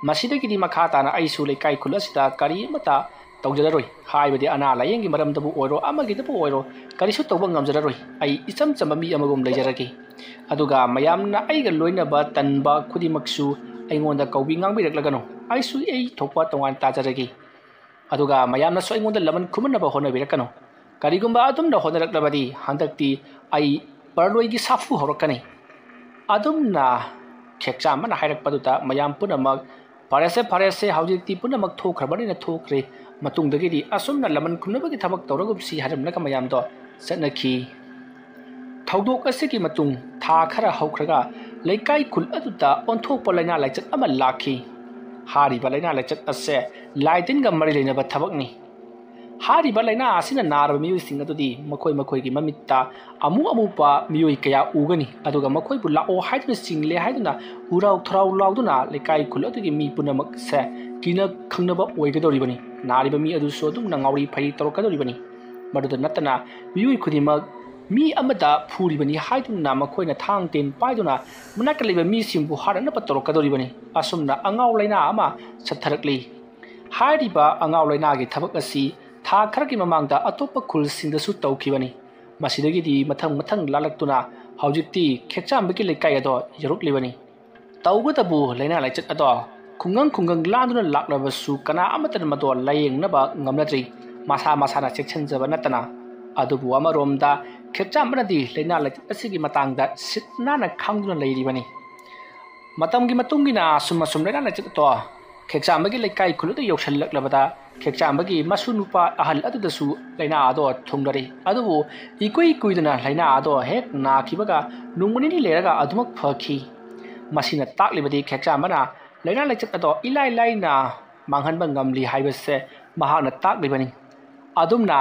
ꯃꯁꯤꯗꯒꯤꯗꯤ ꯃꯈꯥ ꯇꯥꯅ ꯑꯩꯁꯨ ꯂꯩꯀꯥꯏ ꯈꯨꯜ ꯑꯁꯤꯗ ꯀꯔꯤ ꯑꯃꯠꯇ ꯇꯧꯖꯔꯔꯣꯏ꯫ ꯍꯥꯏꯕꯗꯤ ꯑꯅꯥ ꯂꯥꯌꯦꯡꯒꯤ ꯃꯔꯝꯗꯕꯨ ꯑꯣꯏꯔꯣ, ꯑꯃꯒꯤꯗꯕꯨ ꯑꯣꯏꯔꯣ, ꯀꯔꯤꯁꯨ ꯇꯧꯕ ꯉꯝꯖꯔꯔꯣꯏ꯫ ꯑꯩ ꯏꯆꯝ ꯆꯝꯕ ꯃꯤ ꯑꯃꯒꯨꯝ ꯂꯩꯖꯔꯒꯦ꯫ ꯑꯗꯨꯒ ꯃꯌꯥꯝꯅ ꯑꯩꯒ ꯂꯣꯏꯅꯕ ꯇꯟꯕ ꯈꯨꯗꯤꯡꯃꯛꯁꯨ ꯑꯩꯉꯣꯟꯗ ꯀꯧꯕꯤ ꯉꯥꯡꯕꯤꯔꯛꯂꯒꯅꯨ꯫ ꯑꯩꯁꯨ ꯑꯩ ꯊꯣꯛꯄ ꯇꯣꯉꯥꯟ ꯇꯥꯖꯔꯒꯦ꯫ ꯑꯗꯨꯒ ꯃꯌꯥꯝꯅꯁꯨ ꯑꯩꯉꯣꯟꯗ ꯂꯃꯟ ꯈꯨꯝꯅꯅꯕ ꯍꯣꯠꯅꯕꯤꯔꯛꯀꯅꯨ꯫ ꯀꯔꯤꯒꯨꯝꯕ ꯑꯗꯨꯝꯅ ꯍꯣꯠꯅꯔꯛꯂꯕꯗꯤ ꯍꯟꯗꯛꯇꯤ ꯑꯩ ꯄꯔꯂꯣꯏꯒꯤ ꯁꯥꯐꯨ ꯍꯧꯔꯛꯀꯅꯤ꯫ ꯑꯗꯨꯝꯅ ꯈꯦꯛꯆꯥꯝꯕꯅ ꯍꯥꯏꯔꯛꯄꯗꯨꯗ ꯃꯌꯥꯝ ꯄꯨꯝꯅꯃꯛ, "ꯐꯔꯦꯁꯦ, ꯐꯔꯦꯁꯦ, ꯍꯧꯖꯤꯛꯇꯤ ꯄꯨꯝꯅꯃꯛ ꯊꯣꯛꯈ꯭ꯔꯕꯅꯤꯅ ꯊꯣꯛꯈ꯭ꯔꯦ꯫ ꯃꯇꯨꯡꯗꯒꯤꯗꯤ ꯑꯁꯨꯝꯅ ꯂꯃꯟ ꯈꯨꯝꯅꯕꯒꯤ ꯊꯕꯛ ꯇꯧꯔꯒꯨꯝꯁꯤ" ꯍꯥꯏꯔꯝꯂꯒ ꯃꯌꯥꯝꯗꯣ ꯆꯠꯅꯈꯤ꯫ ꯊꯧꯗꯣꯛ ꯑꯁꯤꯒꯤ ꯃꯇꯨꯡ ꯊꯥ ꯈꯔ ꯍꯧꯈ꯭ꯔꯒ ꯂꯩꯀꯥꯏ ꯈꯨꯜ ꯑꯗꯨꯗ ꯑꯣꯟꯊꯣꯛꯄ ꯂꯥꯏꯅꯥ ꯂꯥꯏꯆꯠ ꯑꯃ ꯂꯥꯛꯈꯤ꯫ ꯍꯥꯏꯔꯤꯕ ꯂꯥꯏꯅꯥ ꯂꯥꯏꯆꯠ ꯑꯁꯦ ꯂꯥꯏ ꯇꯤꯟꯒ ꯃꯔꯤ ꯂꯩꯅꯕ ꯊꯕꯛꯅꯤ꯫ ꯍꯥꯏꯔꯤꯕ ꯂꯥꯏꯅꯥ ꯑꯁꯤꯅ ꯅꯥꯔꯕ ꯃꯤꯑꯣꯏꯁꯤꯡ ꯑꯗꯨꯗꯤ ꯃꯈꯣꯏ ꯃꯈꯣꯏꯒꯤ ꯃꯃꯤꯠꯇ ꯑꯃꯨ ꯑꯃꯨꯕ ꯃꯤꯑꯣꯏ ꯀꯌꯥ ꯎꯒꯅꯤ, ꯑꯗꯨꯒ ꯃꯈꯣꯏꯕꯨ "ꯂꯥꯛꯑꯣ" ꯍꯥꯏꯗꯨꯅ ꯆꯤꯡꯂꯦ ꯍꯥꯏꯗꯨꯅ ꯍꯨꯔꯥꯎ ꯊꯔꯥꯎ ꯂꯥꯎꯗꯨꯅ ꯂꯩꯀꯥꯏ ꯈꯨꯜ ꯑꯗꯨꯒꯤ ꯃꯤ ꯄꯨꯝꯅꯃꯛꯁꯦ ꯀꯤꯅ ꯈꯪꯅꯕ ꯑꯣꯏꯒꯗꯧꯔꯤꯕꯅꯤ꯫ ꯅꯥꯔꯤꯕ ꯃꯤ ꯑꯗꯨꯁꯨ ꯑꯗꯨꯝꯅ ꯉꯥꯎꯔꯤ ꯐꯩꯔꯤ ꯇꯧꯔꯛꯀꯗꯧꯔꯤꯕꯅꯤ꯫ ꯃꯗꯨꯗ ꯅꯠꯇꯅ ꯃꯤꯑꯣꯏ ꯈꯨꯗꯤꯡꯃꯛ ꯃꯤ ꯑꯃꯗ ꯐꯨꯔꯤꯕꯅꯤ ꯍꯥꯏꯗꯨꯅ ꯃꯈꯣꯏꯅ ꯊꯥꯡ ꯇꯦꯟ ꯄꯥꯏꯗꯨꯅ ꯃꯅꯥꯛꯇ ꯂꯩꯕ ꯃꯤꯁꯤꯡꯕꯨ ꯍꯥꯠꯅꯅꯕ ꯇꯧꯔꯛꯀꯗꯧꯔꯤꯕꯅꯤ꯫ ꯑꯁꯨꯝꯅ ꯑꯉꯥꯎ ꯂꯥꯏꯅꯥ ꯑꯃ ꯆꯠꯊꯔꯛꯂꯤ꯫ ꯍꯥꯏꯔꯤꯕ ꯑꯉꯥꯎ ꯂꯥꯏꯅꯥꯒꯤ ꯊꯕꯛ ꯑꯁꯤ ꯊꯥ ꯈꯔꯒꯤ ꯃꯃꯥꯡꯗ ꯑꯇꯣꯞꯄ ꯈꯨꯜꯁꯤꯡꯗꯁꯨ ꯇꯧꯈꯤꯕꯅꯤ꯫ ꯃꯁꯤꯗꯒꯤꯗꯤ ꯃꯊꯪ ꯃꯊꯪ ꯂꯥꯜꯂꯛꯇꯨꯅ ꯍꯧꯖꯤꯛꯇꯤ ꯈꯦꯛꯆꯥꯝꯕꯒꯤ ꯂꯩꯀꯥꯏ ꯑꯗꯣ ꯌꯧꯔꯛꯂꯤꯕꯅꯤ꯫ ꯇꯧꯕꯇꯕꯨ ꯂꯥꯏꯅꯥ ꯂꯥꯏꯆꯠ ꯑꯗꯣ ꯈꯨꯡꯒꯪ ꯈꯨꯡꯒꯪ ꯂꯥꯟꯗꯨꯅ ꯂꯥꯛꯂꯕꯁꯨ ꯀꯅꯥ ꯑꯃꯠꯇꯅ ꯃꯗꯣ ꯂꯥꯌꯦꯡꯅꯕ ꯉꯝꯅꯗ꯭ꯔꯤ, ꯃꯁꯥ ꯃꯁꯥꯅ ꯆꯦꯛꯁꯤꯟꯖꯕ ꯅꯠꯇꯅ꯫ ꯑꯗꯨꯕꯨ ꯑꯃꯔꯣꯝꯗ ꯈꯦꯛꯆꯥꯝꯕꯅꯗꯤ ꯂꯥꯏꯅꯥ ꯂꯥꯏꯆꯠ ꯑꯁꯤꯒꯤ ꯃꯇꯥꯡꯗ ꯁꯤꯠ ꯅꯥꯟꯅ ꯈꯪꯗꯨꯅ ꯂꯩꯔꯤꯕꯅꯤ꯫ ꯃꯇꯝꯒꯤ ꯃꯇꯨꯡ ꯏꯟꯅ ꯑꯁꯨꯝ ꯑꯁꯨꯝ ꯂꯥꯏꯅꯥ ꯂꯥꯏꯆꯠ ꯑꯗꯣ ꯈꯦꯛꯆꯥꯝꯕꯒꯤ ꯂꯩꯀꯥꯏ ꯈꯨꯜ ꯑꯗꯨ ꯌꯧꯁꯤꯜꯂꯛꯂꯕꯗ ꯈꯦꯛꯆꯥꯝꯕꯒꯤ ꯃꯁꯨ ꯅꯨꯄꯥ ꯑꯍꯜ ꯑꯗꯨꯗꯁꯨ ꯂꯥꯏꯅꯥ ꯑꯗꯣ ꯊꯨꯡꯂꯔꯤ꯫ ꯑꯗꯨꯕꯨ ꯏꯀꯨꯏ ꯀꯨꯏꯗꯅ ꯂꯥꯏꯅꯥ ꯑꯗꯣ ꯍꯦꯛ ꯅꯥꯈꯤꯕꯒ ꯅꯣꯡꯃ ꯅꯤꯅꯤ ꯂꯩꯔꯒ ꯑꯗꯨꯃꯛ ꯐꯈꯤ꯫ ꯃꯁꯤꯅ ꯇꯥꯛꯂꯤꯕꯗꯤ ꯈꯦꯛꯆꯥꯝꯕꯅ ꯂꯥꯏꯅꯥ ꯂꯥꯏꯆꯠ ꯑꯗꯣ ꯏꯂꯥꯏ ꯂꯥꯏꯅ ꯃꯥꯡꯍꯟꯕ ꯉꯝꯂꯤ ꯍꯥꯏꯕꯁꯦ ꯃꯍꯥꯛꯅ ꯇꯥꯛꯂꯤꯕꯅꯤ꯫ ꯑꯗꯨꯝꯅ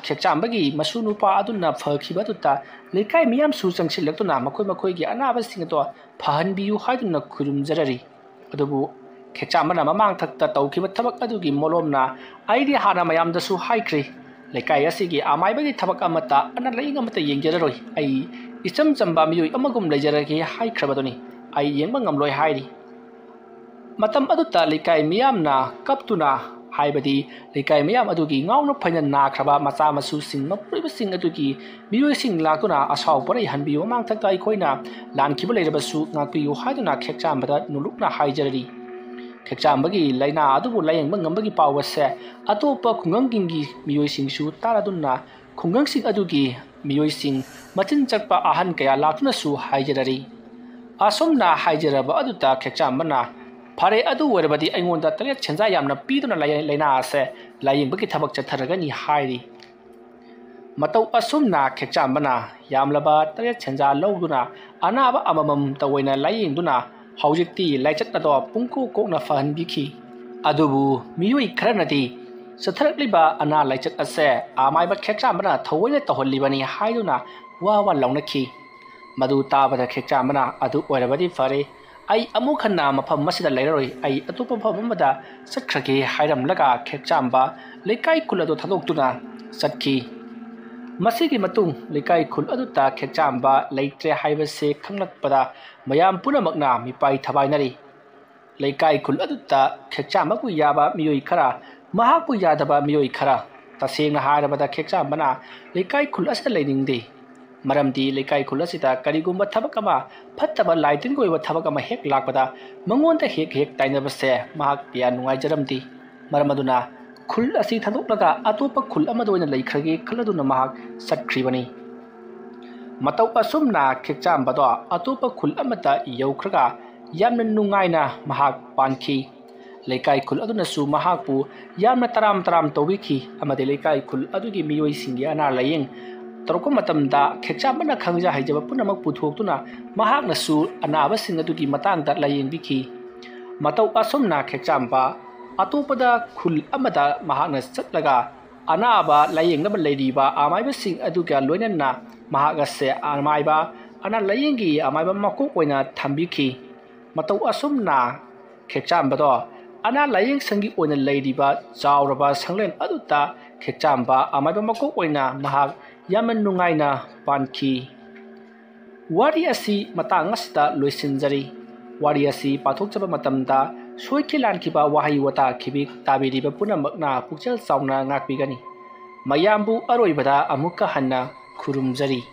ꯈꯦꯛꯆꯥꯝꯕꯒꯤ ꯃꯁꯨ ꯅꯨꯄꯥ ꯑꯗꯨꯅ ꯐꯈꯤꯕ ꯑꯗꯨꯗ ꯂꯩꯀꯥꯏ ꯃꯤꯌꯥꯝꯁꯨ ꯆꯪꯁꯤꯜꯂꯛꯇꯨꯅ ꯃꯈꯣꯏ ꯃꯈꯣꯏꯒꯤ ꯑꯅꯥꯕꯁꯤꯡ ꯑꯗꯣ ꯐꯍꯟꯕꯤꯌꯨ ꯍꯥꯏꯗꯨꯅ ꯈꯨꯔꯨꯝꯖꯔꯔꯤ꯫ ꯑꯗꯨꯕꯨ ꯈꯦꯛꯆꯥꯝꯕꯅ ꯃꯃꯥꯡꯊꯛꯇ ꯇꯧꯈꯤꯕ ꯊꯕꯛ ꯑꯗꯨꯒꯤ ꯃꯣꯂꯣꯝꯅ ꯑꯩꯗꯤ ꯍꯥꯟꯅ ꯃꯌꯥꯝꯗꯁꯨ ꯍꯥꯏꯈ꯭ꯔꯦ, ꯂꯩꯀꯥꯏ ꯑꯁꯤꯒꯤ ꯑꯃꯥꯏꯕꯒꯤ ꯊꯕꯛ ꯑꯃꯠꯇ, ꯑꯅꯥ ꯂꯥꯏꯌꯦꯡ ꯑꯃꯠꯇ ꯌꯦꯡꯖꯔꯔꯣꯏ꯫ ꯑꯩ ꯏꯆꯝ ꯆꯝꯕ ꯃꯤꯑꯣꯏ ꯑꯃꯒꯨꯝ ꯂꯩꯖꯔꯒꯦ ꯍꯥꯏꯈ꯭ꯔꯕꯗꯨꯅꯤ꯫ ꯑꯩ ꯌꯦꯡꯕ ꯉꯝꯂꯣꯏ ꯍꯥꯏꯔꯤ꯫ ꯃꯇꯝ ꯑꯗꯨꯗ ꯂꯩꯀꯥꯏ ꯃꯤꯌꯥꯝꯅ ꯀꯞꯇꯨꯅ, ꯍꯥꯏꯕꯗꯤ ꯂꯩꯀꯥꯏ ꯃꯤꯌꯥꯝ ꯑꯗꯨꯒꯤ ꯉꯥꯎꯅ ꯐꯩꯅ ꯅꯥꯈ꯭ꯔꯕ ꯃꯆꯥ ꯃꯁꯨꯁꯤꯡ, ꯃꯄꯨꯔꯣꯏꯕꯁꯤꯡ ꯑꯗꯨꯒꯤ ꯃꯤꯑꯣꯏꯁꯤꯡ ꯂꯥꯛꯇꯨꯅ ꯑꯁꯥꯎ ꯄꯣꯔꯩ ꯍꯟꯕꯤꯌꯨ, ꯃꯃꯥꯡꯊꯛꯇ ꯑꯩꯈꯣꯏꯅ ꯂꯥꯟꯈꯤꯕ ꯂꯩꯔꯕꯁꯨ ꯉꯥꯛꯄꯤꯌꯨ ꯍꯥꯏꯗꯨꯅ ꯈꯦꯛꯆꯥꯝꯕꯗ ꯅꯣꯂꯨꯛꯅ ꯍꯥꯏꯖꯔꯤ꯫ ꯈꯦꯛꯆꯥꯝꯕꯒꯤ ꯂꯥꯏꯅꯥ ꯑꯗꯨꯕꯨ ꯂꯥꯌꯦꯡꯕ ꯉꯝꯕꯒꯤ ꯄꯥꯎ ꯑꯁꯦ ꯑꯇꯣꯞꯄ ꯈꯨꯡꯒꯪꯁꯤꯡꯒꯤ ꯃꯤꯑꯣꯏꯁꯤꯡꯁꯨ ꯇꯥꯔꯗꯨꯅ ꯈꯨꯡꯒꯪꯁꯤꯡ ꯑꯗꯨꯒꯤ ꯃꯤꯑꯣꯏꯁꯤꯡ, ꯃꯆꯤꯟ ꯆꯠꯄ ꯑꯍꯟ ꯀꯌꯥ ꯂꯥꯛꯇꯨꯅꯁꯨ ꯍꯥꯏꯖꯔꯔꯤ꯫ ꯑꯁꯨꯝꯅ ꯍꯥꯏꯖꯔꯕ ꯑꯗꯨꯗ ꯈꯦꯛꯆꯥꯝꯕꯅ, "ꯐꯔꯦ, ꯑꯗꯨ ꯑꯣꯏꯔꯕꯗꯤ ꯑꯩꯉꯣꯟꯗ ꯇꯔꯦꯠ ꯁꯦꯟꯖꯥ ꯌꯥꯝꯅ ꯄꯤꯗꯨꯅ ꯂꯥꯏ-, ꯂꯥꯏꯅꯥ ꯑꯁꯦ ꯂꯥꯌꯦꯡꯕꯒꯤ ꯊꯕꯛ ꯆꯠꯊꯔꯒꯅꯤ" ꯍꯥꯏꯔꯤ꯫ ꯃꯇꯧ ꯑꯁꯨꯝꯅ ꯈꯦꯛꯆꯥꯝꯕꯅ ꯌꯥꯝꯂꯕ ꯇꯔꯦꯠ ꯁꯦꯟꯖꯥ ꯂꯧꯗꯨꯅ ꯑꯅꯥꯕ ꯑꯃꯃꯝꯇ ꯑꯣꯏꯅ ꯂꯥꯌꯦꯡꯗꯨꯅ ꯍꯧꯖꯤꯛꯇꯤ ꯂꯥꯏꯆꯠ ꯑꯗꯣ ꯄꯨꯡꯀꯣꯛ ꯀꯣꯛꯅ ꯐꯍꯟꯕꯤꯈꯤ꯫ ꯑꯗꯨꯕꯨ ꯃꯤꯑꯣꯏ ꯈꯔꯅꯗꯤ ꯆꯠꯊꯔꯛꯂꯤꯕ ꯑꯅꯥ ꯂꯥꯏꯆꯠ ꯑꯁꯦ ꯑꯃꯥꯏꯕ ꯈꯦꯛꯆꯥꯝꯕꯅ ꯊꯑꯣꯏꯅ ꯇꯧꯍꯜꯂꯤꯕꯅꯤ ꯍꯥꯏꯗꯨꯅ ꯋꯥ ꯋꯥ ꯂꯥꯎꯅꯈꯤ꯫ ꯃꯗꯨ ꯇꯥꯕꯗ ꯈꯦꯛꯆꯥꯝꯕꯅ, "ꯑꯗꯨ ꯑꯣꯏꯔꯕꯗꯤ ꯐꯔꯦ, ꯑꯩ ꯑꯃꯨꯛ ꯍꯟꯅ ꯃꯐꯝ ꯑꯁꯤꯗ ꯂꯩꯔꯔꯣꯏ, ꯑꯩ ꯑꯇꯣꯞꯄ ꯃꯐꯝ ꯑꯃꯗ ꯆꯠꯈ꯭ꯔꯒꯦ" ꯍꯥꯏꯔꯝꯂꯒ ꯈꯦꯛꯆꯥꯝꯕ ꯂꯩꯀꯥꯏ ꯈꯨꯜ ꯑꯗꯨ ꯊꯥꯗꯣꯛꯇꯨꯅ ꯆꯠꯈꯤ꯫ ꯃꯁꯤꯒꯤ ꯃꯇꯨꯡ ꯂꯩꯀꯥꯏ ꯈꯨꯜ ꯑꯗꯨꯗ ꯈꯦꯛꯆꯥꯝꯕ ꯂꯩꯇ꯭ꯔꯦ ꯍꯥꯏꯕꯁꯦ ꯈꯪꯂꯛꯄꯗ ꯃꯌꯥꯝ ꯄꯨꯝꯅꯃꯛꯅ ꯃꯤꯄꯥꯏ ꯊꯕꯥꯏꯅꯔꯤ꯫ ꯂꯩꯀꯥꯏ ꯈꯨꯜ ꯑꯗꯨꯗ ꯈꯦꯛꯆꯥꯝꯕꯕꯨ ꯌꯥꯕ ꯃꯤꯑꯣꯏ ꯈꯔ, ꯃꯍꯥꯛꯄꯨ ꯌꯥꯗꯕ ꯃꯤꯑꯣꯏ ꯈꯔ꯫ ꯇꯁꯦꯡꯅ ꯍꯥꯏꯔꯕꯗ ꯈꯦꯛꯆꯥꯝꯕꯅ ꯂꯩꯀꯥꯏ ꯈꯨꯜ ꯑꯁꯤꯗ ꯂꯩꯅꯤꯡꯗꯦ꯫ ꯃꯔꯝꯗꯤ ꯂꯩꯀꯥꯏ ꯈꯨꯜ ꯑꯁꯤꯗ ꯀꯔꯤꯒꯨꯝꯕ ꯊꯕꯛ ꯑꯃ, ꯐꯠꯇꯕ ꯂꯥꯏ ꯇꯤꯟꯒꯤ ꯑꯣꯏꯕ ꯊꯕꯛ ꯑꯃ ꯍꯦꯛ ꯂꯥꯛꯄꯗ ꯃꯉꯣꯟꯗ ꯍꯦꯛ ꯍꯦꯛ ꯇꯥꯏꯅꯕꯁꯦ ꯃꯍꯥꯛ ꯀꯌꯥ ꯅꯨꯡꯉꯥꯏꯖꯔꯝꯗꯦ꯫ ꯃꯔꯝ ꯑꯗꯨꯅ ꯈꯨꯜ ꯑꯁꯤ ꯊꯥꯗꯣꯛꯂꯒ ꯑꯇꯣꯞꯄ ꯈꯨꯜ ꯑꯃꯗ ꯑꯣꯏꯅ ꯂꯩꯈ꯭ꯔꯒꯦ ꯈꯜꯂꯗꯨꯅ ꯃꯍꯥꯛ ꯆꯠꯈ꯭ꯔꯤꯕꯅꯤ꯫ ꯃꯇꯧ ꯑꯁꯨꯝꯅ ꯈꯦꯛꯆꯥꯝꯕꯗꯣ ꯑꯇꯣꯞꯄ ꯈꯨꯜ ꯑꯃꯗ ꯌꯧꯈ꯭ꯔꯒ ꯌꯥꯝꯅ ꯅꯨꯡꯉꯥꯏꯅ ꯃꯍꯥꯛ ꯄꯥꯟꯈꯤ꯫ ꯂꯩꯀꯥꯏ ꯈꯨꯜ ꯑꯗꯨꯅꯁꯨ ꯃꯍꯥꯛꯄꯨ ꯌꯥꯝꯅ ꯇꯔꯥꯝ ꯇꯔꯥꯝ ꯇꯧꯕꯤꯈꯤ ꯑꯃꯗꯤ ꯂꯩꯀꯥꯏ ꯈꯨꯜ ꯑꯗꯨꯒꯤ ꯃꯤꯑꯣꯏꯁꯤꯡꯒꯤ ꯑꯅꯥ ꯂꯥꯌꯦꯡ ꯇꯧꯔꯛꯄ ꯃꯇꯝꯗ ꯈꯦꯛꯆꯥꯝꯕꯅ ꯈꯪꯖ ꯍꯩꯖꯕ ꯄꯨꯝꯅꯃꯛ ꯄꯨꯊꯣꯛꯇꯨꯅ ꯃꯍꯥꯛꯅꯁꯨ ꯑꯅꯥꯕꯁꯤꯡ ꯑꯗꯨꯒꯤ ꯃꯇꯥꯡꯗ ꯂꯥꯌꯦꯡꯕꯤꯈꯤ꯫ ꯃꯇꯧ ꯑꯁꯨꯝꯅ ꯈꯦꯛꯆꯥꯝꯕ ꯑꯇꯣꯞꯄꯗ ꯈꯨꯜ ꯑꯃꯗ ꯃꯍꯥꯛꯅ ꯆꯠꯂꯒ ꯑꯅꯥꯕ ꯂꯥꯌꯦꯡꯅꯕ ꯂꯩꯔꯤꯕ ꯑꯃꯥꯏꯕꯁꯤꯡ ꯑꯗꯨꯒ ꯂꯣꯏꯅꯅ ꯃꯍꯥꯛ ꯑꯁꯦ ꯑꯃꯥꯏꯕ ꯑꯅꯥ ꯂꯥꯌꯦꯡꯒꯤ ꯑꯃꯥꯏꯕ ꯃꯀꯣꯛ ꯑꯣꯏꯅ ꯊꯝꯕꯤꯈꯤ꯫ ꯃꯇꯧ ꯑꯁꯨꯝꯅ ꯈꯦꯛꯆꯥꯝꯕꯗꯣ ꯑꯅꯥ ꯂꯥꯌꯦꯡ ꯁꯪꯒꯤ ꯑꯣꯏꯅ ꯂꯩꯔꯤꯕ ꯆꯥꯎꯔꯕ ꯁꯪꯂꯦꯟ ꯑꯗꯨꯗ ꯈꯦꯛꯆꯥꯝꯕ ꯑꯃꯥꯏꯕ ꯃꯀꯣꯛ ꯑꯣꯏꯅ ꯃꯍꯥꯛ ꯌꯥꯝꯅ ꯅꯨꯡꯉꯥꯏꯅ ꯄꯥꯟꯈꯤ꯫ ꯋꯥꯔꯤ ꯑꯁꯤ ꯃꯇꯥꯡ ꯑꯁꯤꯗ ꯂꯣꯏꯁꯤꯟꯖꯔꯤ꯫ ꯋꯥꯔꯤ ꯑꯁꯤ ꯄꯥꯊꯣꯛꯆꯕ ꯃꯇꯝꯗ ꯁꯣꯏꯈꯤ ꯂꯥꯟꯈꯤꯕ ꯋꯥꯍꯩ ꯋꯥꯇꯥ ꯈꯤꯕꯤꯛ ꯇꯥꯕꯤꯔꯤꯕ ꯄꯨꯝꯅꯃꯛꯅ ꯄꯨꯛꯆꯦꯜ ꯆꯥꯎꯅ ꯉꯥꯛꯄꯤꯒꯅꯤ꯫ ꯃꯌꯥꯝꯕꯨ ꯑꯔꯣꯏꯕꯗ ꯑꯃꯨꯛꯀ ꯍꯟꯅ ꯈꯨꯔꯨꯝꯖꯔꯤ꯫